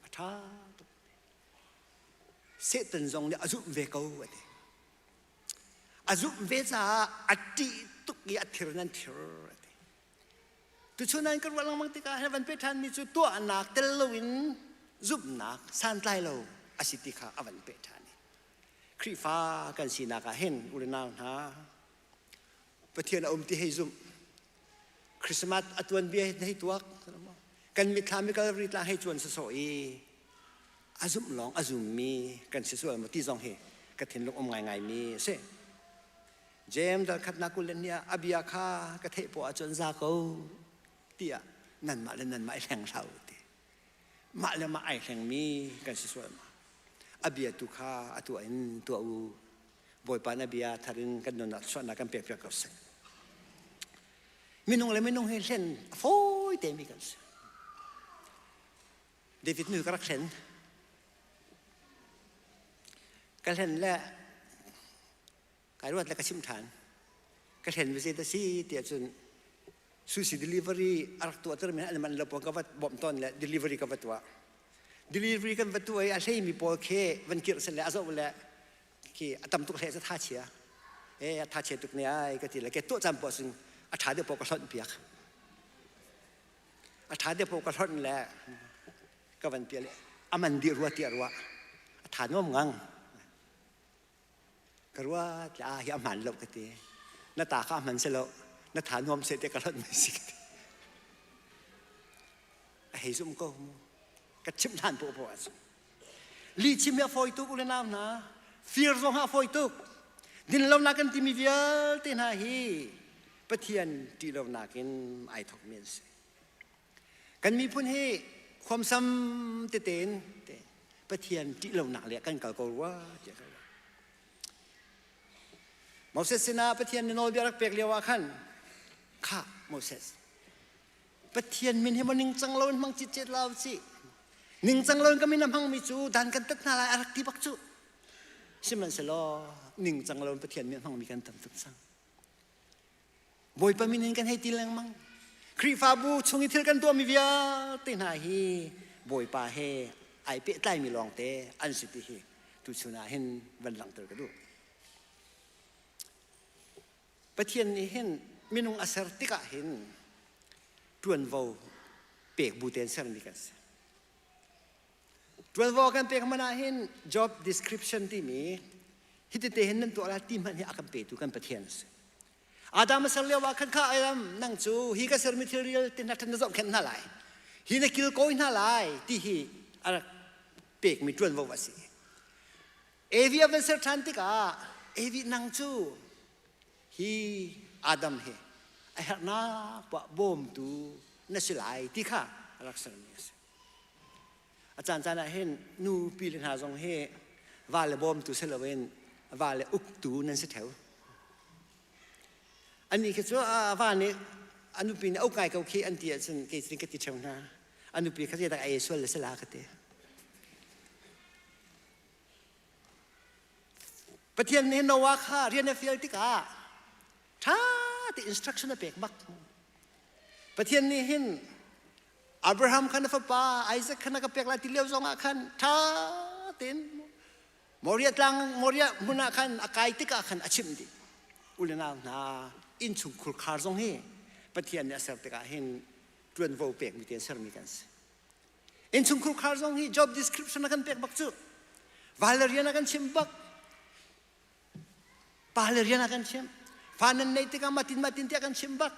A ṭha tuk. Satan zong nih a zumh ve ko a ti. A zumh ve caah a ṭih tuk i a thir nan thir a ti. Tuchun an kan ruah lengmang tikah hin van pe ṭhanmi cu tuahnak tel loin zumhnak santlai lo a si ti kha a van peh ṭhan i Khrihfa kan sinak ah hin u le nau hna Pathian a um ti hei zumh Christmas a tuanbia hei tuak kan mitthlam i Calvary tlang hei cuan sawsawh i a zumh lawng a zummi kan si sual maw ti zong hi ka thinlung um ngaingaimi a si. James dal khatnak 22 ah a bia kha ka theih poah ahcun za ko tiah nanmah le nanmah i hleng hlah u ti. Mah le mah ai hlengmi kan si sual ma. A bia tu kha a tuah in tuah u. Bawipa na bia thar in kan nunnak chuahnak kan pek piak ko seh. Minung le minung hi hlen a fawi te mi kan si. David nu ka rak hlen. Ka hlen le Kai ruat le ka chimh ṭhan. Ka hlen ve zei si tiah cun sushi delivery a rak tuah termi an man lo pawl ka va bawmh tawn le delivery ka va tuah. Delivery kan va tuah i a hleimi pawl khi van kirh seh le a zoh le khi a tam tuk hlei cu tha chia. E a tha chia tuk ne ai ka ti le ke tuah caan poah cun a ṭha deuh paoh ka hlonh piak. A ṭha deuh paoh ka hlonh le ka van piah le a man dih rua tiah ruah. A tha nuam ngang. Ka ruat le ah hi a hmaan lo ka ti. Na ta kha a hman si lo. Na tha nuam seh te ka hlonh mi si ka ti. A hei zum ko mu. Ka chimh hlan poah poah cu. Li chim hi a fawi tuk u le nau hna. Fir zong a fawi tuk. Din lonak kan timi vialte hna hi Pathian ṭih lonak in ai thawkmi an si. Kan miphun hi khuamsam tete in Pathian ṭih lonak le kan kal ko rua tiah ka ruah. Moses sinah Pathian nih nawlbia rak pek lio ah khan kha Moses Pathian min hi maw ningcang lo in hmang citcet lo ci ningcang lo in ka min a hmangmi cu dan kan tat hna lai a rak ti bak cu sihmanhsehlaw ningcang lo in Pathian min a hmangmi kan tam tuk cang Bawipa min in kan hei ti lengmang. Khrihfabu chung i thil kan tuahmi vialte hna hi Bawipa he ai pehtlaimi lawngte an si ti hi tuchun ah hin van langhter ka duh. Pathian nih hin minung a ser tikah hin ṭuanvo pek bu tein sermi kan si. Ṭuanvo kan pek hmanh ah hin job description timi hiti te hin nan tuah lai ti hmanh hi a kan petu kan Pathian a si. Adam a ser lio ah khan kha Adam nang cu hi ka sermi thil rial te hna na zohkhenh hna lai. Hi na kilkawi hna lai ti hi a rak pekmi ṭuanvo a si. Evi a van ser ṭhan tikah Evi nang cu hi Adam hi a herhnak poah bawmtu na si lai ti kha a rak sermi a si. A caancaan ah hin nu pi le hna zong hi va le bawmtu si loin va le uktu nan si theo. Annih khi cu va nih a nupi nih a uk ngai ko khi an ti ahcun kei cu ka ti theo hna. A nupi kha zeidah a ei sual le si la ka ti. Pathian nih Noah kha rian a fial tikah ṭha te instruction a pek bak. Pathian nih hin Abraham kha na fapa Isaac kha na ka pek lai ti lio zongah khan ṭha tein Moria tlang Moria hmun ah khan a kai tikah khan a chimh dih. U le nau hna innchung khurkhar zong hi Pathian nih a ser tikah hin ṭuanvo pekmi te sermi kan si. Innchung khurkhar zong hi job description a kan pek bak cu. Val le rian a kan chim bak. Pa le rian a kan chim. Fa nan neih tikah matin matin tiah kan chim bak.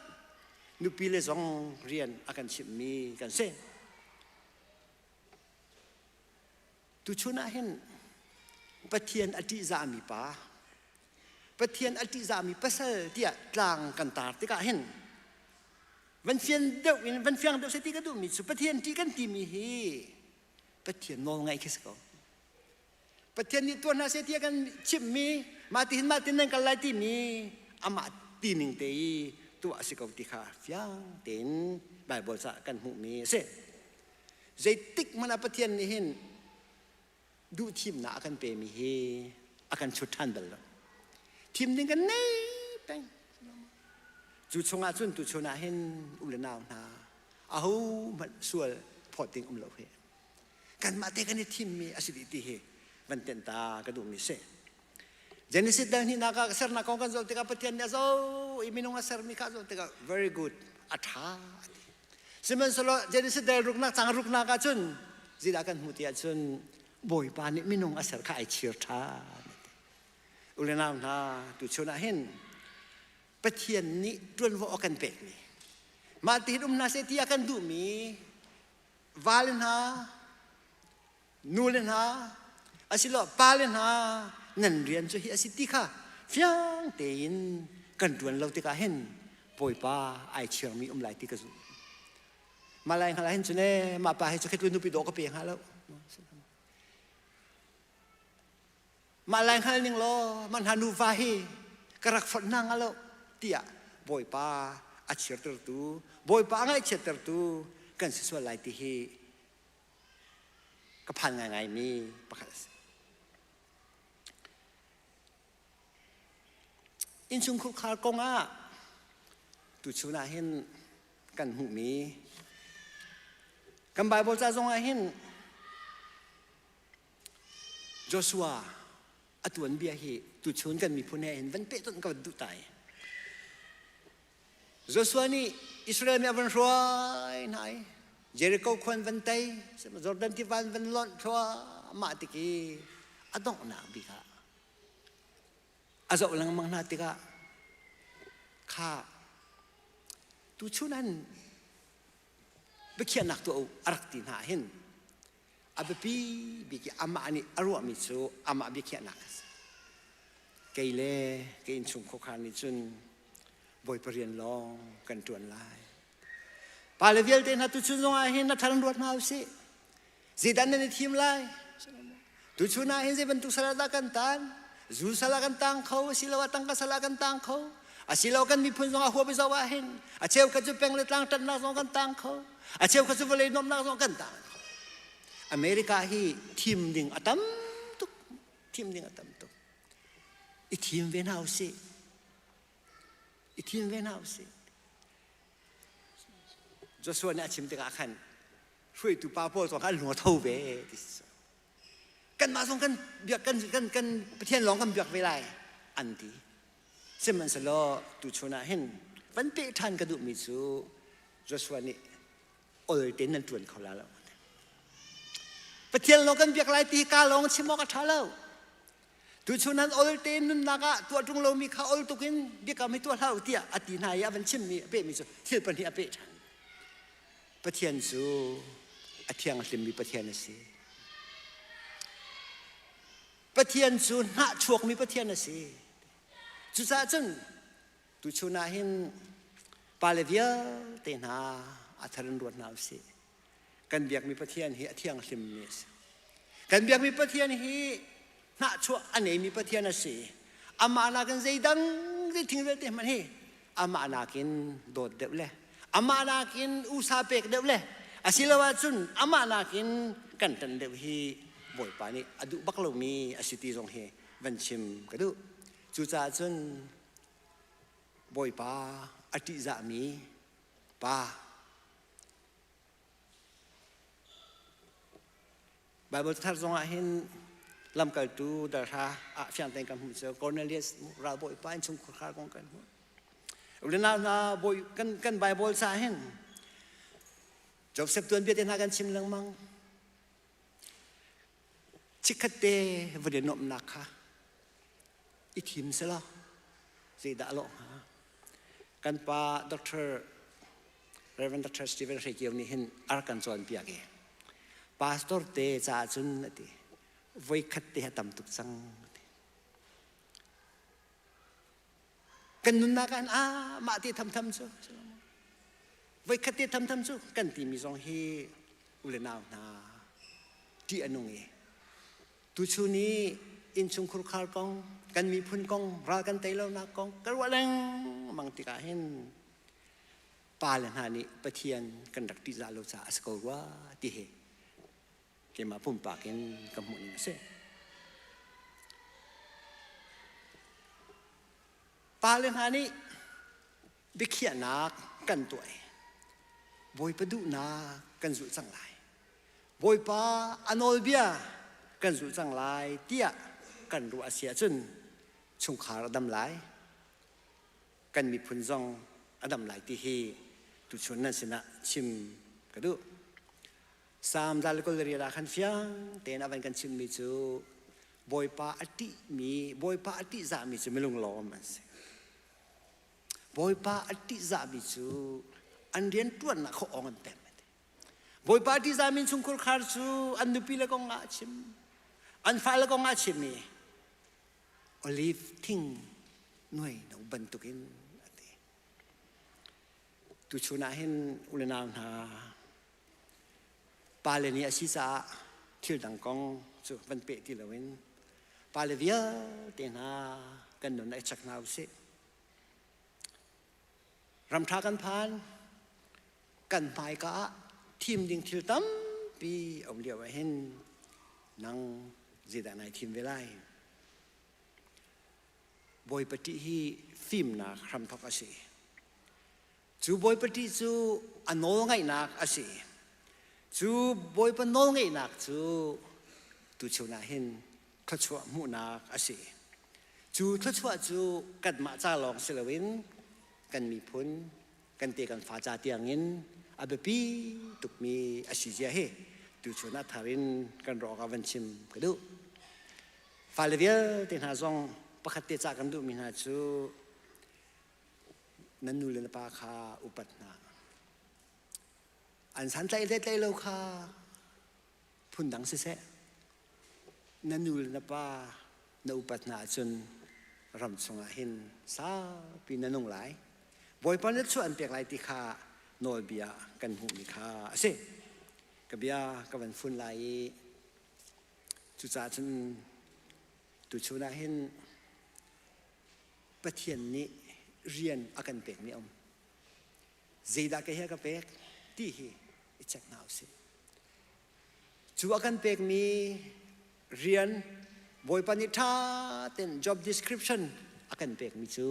Nupi le zong rian a kan chimhmi kan si. Tuchun ah hin Pathian a ṭihzahmi pa, Pathian a ṭihzahmi pasal tiah tlang kan tar tikah hin van fian deuh in van fiang deuh seh ti ka duhmi cu Pathian ṭih kan timi hi Pathian nawl ngaih khi si ko. Pathian nih tuah hna seh tiah kan chimhmi mah ti hin mah tin nan kal lai timi amah tining te i tuah a si ko ti kha fiang tein Baibal ca kan hmuhmi a si. Zeitik hmanh ah Pathian nih hin duhthimnak a kan pemi hi a kan chut ṭhan bal lo. Thim ding kan nei peng. Cu chungah cun tuchun ah hin u le nau hna aho hmanh sual phawt ding um lo hi. Kanmah te kan i thimmi a si dih ti hi van tenh ta ka duhmi si. Genesis dal hnihnak ah sernak kong kan zoh tikah Pathian nih a zoh i minung a sermi kha a zoh tikah very good a ṭha a ti. Sihmanhsehlaw Genesis dal ruknak cang ruknak ah cun zeidah kan hmuh ti ahcun Bawipa nih minung a ser kha ai chir ṭhan. U le nau hna tuchun ah hin Pathian nih ṭuanvo a kan pekmi mah ti hin um hna seh ti a kan duhmi vale hna nule hna asiloah pale hna nan rian cu hi a si ti kha fiang tein kan ṭuan lo tikah hin Bawipa ai chirmi um lai ti ka zumh. Malai hngal hin cun ee mah pa hi cu khi nupi dawh ka pe hnga lo. Mah lai hngal ning law mah hna nuva hi ka rak fonh hna hnga lo tiah Bawipa a chirtertu Bawipa a ngaihchiattertu kan si sual lai ti hi ka phan ngaingaimi pakhat a si. Innchungkhar kong ah tuchun ah hin kan hmuhmi kan Bible ca zong ah hin Joshua a tuanbia hi tuchun kan miphun he hin van pehtonh ka van duh tai. Joshua nih Israel mi a van hruai hna i Jericho khuan van tei, Jordan tiva van lonh thluahmah tik i a donghnak bik ah a zoh lengmang hna tikah kha tuchun an biakhiahnak tuah u a rak ti hna hin a biapi bik i amah nih a ruahmi cu amah biakhiahnak a si. Kei le ka innchung khuakhan nih cun Bawipa rian lawng kan ṭuan lai. Pale vialte hna tuchun zong ah hin na thar in ruat hna usih. Zeidah nan i thim lai? Tuchun ah hin zei bantuk sal ah dah kan tan? Zu sal ah kan tang kho, asiloah tangka sal ah kan tang kho. Asilo kan miphun zong ah huap i zoh ah hin a cheukhat cu peng le tlang ṭanhnak zong kan tang kho. A cheukhat cu vawlei nuamhnak zong kan tang kho. America hi thim ding a tam tuk. Thim ding a tam tuk. I thim ve hna usih. I thim ve hna usih. Joshua nih a chim tikah khan hruaitu pa pawl zong kha an lung a tho ve ti si. Kanmah zong kan biak kan kan kan Pathian lawng kan biak ve lai an ti. Sihmanhsehlaw tuchun ah hin van peh ṭhan ka duhmi cu Joshua nih ol tein nan ṭuan kho la lo. Pathian lawng kan biak lai ti ka lawng chim awk a ṭha lo. Tuchun nan ol tein nunnak ah tuah ṭung lomi kha ol tuk in biakam hi tuah hlah u tiah a ti hna i a van chimmi a pehmi cu thil pahnih a peh ṭhan. Pathian cu a thianghlimmi Pathian a si. Pathian cu hnahchuakmi Pathian a si. Cucaah cun tuchun ah hin pale vialte hna a thar in ruat hna usih. Kan biakmi Pathian hi a thianghlimmi a si. Kan biakmi Pathian hi hnahchuah a neimi Pathian a si. Amah nakin zeidang zei thing vialte hmanh hi amah nakin dawt deuh le amah nakin usa pek deuh le asiloah cun amah nakin kan ṭan deuh hi Bawipa nih a duh bak lomi a si ti zong hi van chim ka duh. Cucaah cun Bawipa a ṭihzahmi pa Bible thar zongah hin Lamkaltu darha ah fiang tein kan hmuh cu Cornelius ralbawi pa in chungkhar khar kong kan hmuh. Ulenau hna bawi kan kan Bible ca hin Joseph tuanbia te hna kan chim lengmang. Chikkhat te vawlei nuamhnak kha i thim selaw zeidah a lawh hnga? Kan pa Dr. Reverend Dr. Stephen Hre Kio nih hin a rak kan cawnpiak i pastor te caah cun a ti voikhat te a tam tuk cang a ti. Kan nunnak ah ah mah te thamtham cu voikhat te thamtham cu kan timi zong hi u le nau hna ṭih a nung i tuchun i innchungkhur khar kong kan miphun kong ral kan tei lonak kong ka ruah lengmang tikah hin pa le hna nih Pathian kan rak ṭihzah lo caah a si ko rua ti hi keimah pumpak in ka hmuh ning a si. Pale hna nih biakhiahnak kan tuah i Bawipa duhnak kan zulh cang lai. Bawipa a nawlbia kan zulh cang lai tiah kan ruah a si ahcun chungkhar a dam lai. Kan miphun zong a dam lai ti hi tuchun nan sinah chim ka duh. Salm 128 ah khan fiang tein a van kan chimmi cu Bawipa a ṭihmi, Bawipa a ṭihzahmi cu milunglawm an si. Bawipa a ṭihzahmi cu an rian ṭuannak kha awng an pem. Bawipa a ṭihzahmi chungkhur khar cu an nupi le kong ah a chim, an fale kong ah a chim i olive thing nuai no bantukin a ti. Tuchun ah hin u le nau hna Pale nih a si caah thil dang kong cu van peh ti loin pale vialte hna kan nun ai chek hna usih. Ramṭha kan phan, kan hmaika ah thim ding thil tampi a um lio ah hin nang zeidah nai thim ve lai? Bawipa ṭih hi fimnak hramthawk a si. Cu Bawipa ṭih cu a nawlngaihnak a si. Cu Bawipa nawlngaihnak cu tuchun ah hin thluachuah hmuhnak a si. Cu thluachuah cu kanmah ca lawng si loin kan miphun, kan te kan fa ca tiangin a biapi tukmi a si zia hi tuchun ah thar in kan rawk ah van chim ka duh. Fale vialte hna zong pakhat te ca kan duhmi hna cu Nan nu le na pa kha upat hna. An santlaih le tlaih lo kha phundang siseh. Na nu le na pa na upat hna ahcun ram chungah hin saupi na nung lai. Bawipa nih chuah an pek lai ti kha nawlbia kan hmuhmi kha a si. Ka bia ka van fun lai i cucaah cun tuchun ah hin Pathian nih rian a kan pekmi a um. Zeidah kei hi a ka pek ti hi i check hna usih. Cu a kan pekmi rian Bawipa nih ṭha tein job description a kan pekmi cu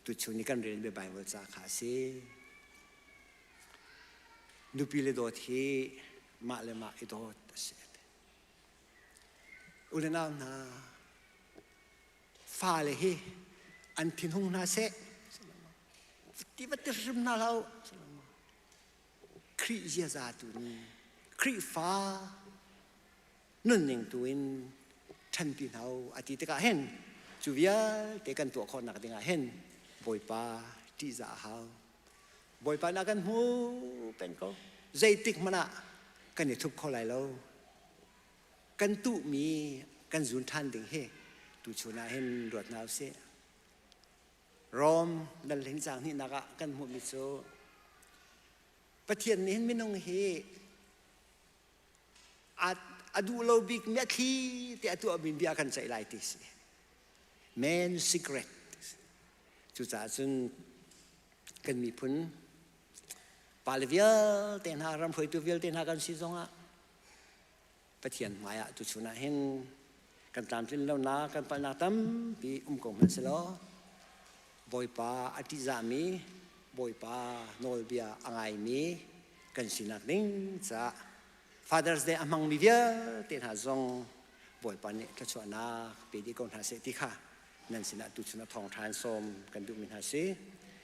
tuchun i kan relmi Bible ca kha a si. Nupi le dawt hi mah le mah i dawt a si. U le nau hna, fale hi an thinhung hna seh ti va ti hrim hna hlah u Khrih ziaza tu nih Khrihfa nunning tu in ṭhanpi hna u a ti tikah hin cu vialte kan tuah khawhnak dingah hin Bawipa ṭihzah a hau Bawipa na kan hmu peng ko zeitik hmanh ah kan i thup kho lai lo Kan tuhmi kan zun ṭhan ding hi tuchun ah hin ruat hna usih. Rom dal hling caang hnihnak ah kan hmuhmi cu Pathian nih hin minung hi a duh lo bik mi a thli te a tuahmi bia kan ceih lai ti si. Man secret. Cucaah cun kan miphun pale vialte hna ram hruaitu vialte hna kan si zongah Pathian hmaiah tuchun ah hin kan tlamtlin lonak kan palhnak tampi um ko hmanh selaw Bawipa a ṭihzahmi Bawipa nawlbia a ngaimi kan sinak ding caah Father's Day a hmangmi vialte hna zong. Bawipa nih thluachuahnak pe dih ko hna seh ti kha nan sinah tuchun ah thawngṭha in sawm kan duhmi hna si.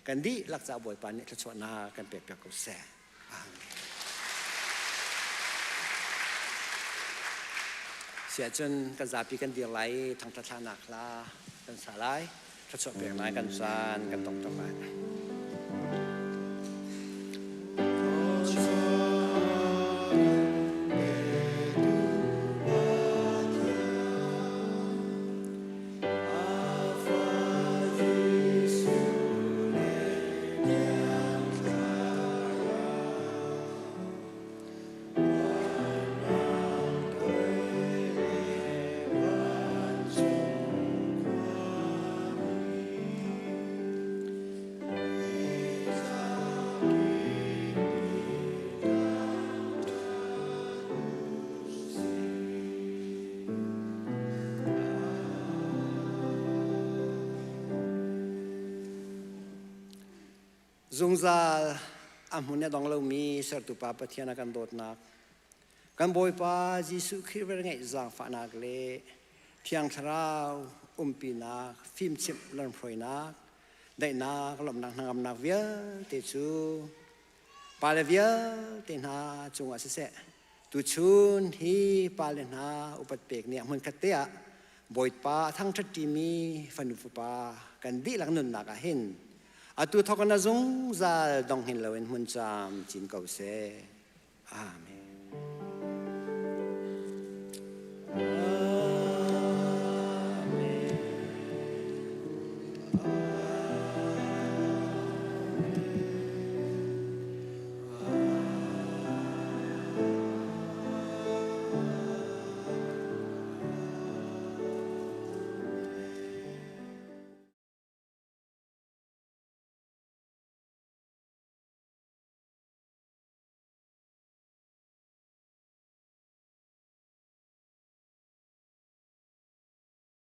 Kan dihlak caah Bawipa nih thluachuahnak kan pekpiak ko seh. Amen. Siahcun kan zapi kan dir lai i thangṭhat thlahnak hla kan sa lai. Thluachuah pek lai kan caan kan tongter lai. Zungzal a hmun a dong lomi sertu Pa Pathian a kan dawtnak, kan Bawipa Jesuh Khrih velngeih zaangfahnak le Thiang Thlarau umpinak, fimchimh lamhruainak, daihnak, lawmhnak, hnangamnak vialte cu pale vialte hna cungah siseh, tuchun hi pale hna upat pek ni ah hmunkhat te ah Bawipa a thangṭhat ṭimi fanu fapa kan dihlak nunnak ah hin atu thawk in a zungzal dong hin loin hmun caam cin ko seh. Amen.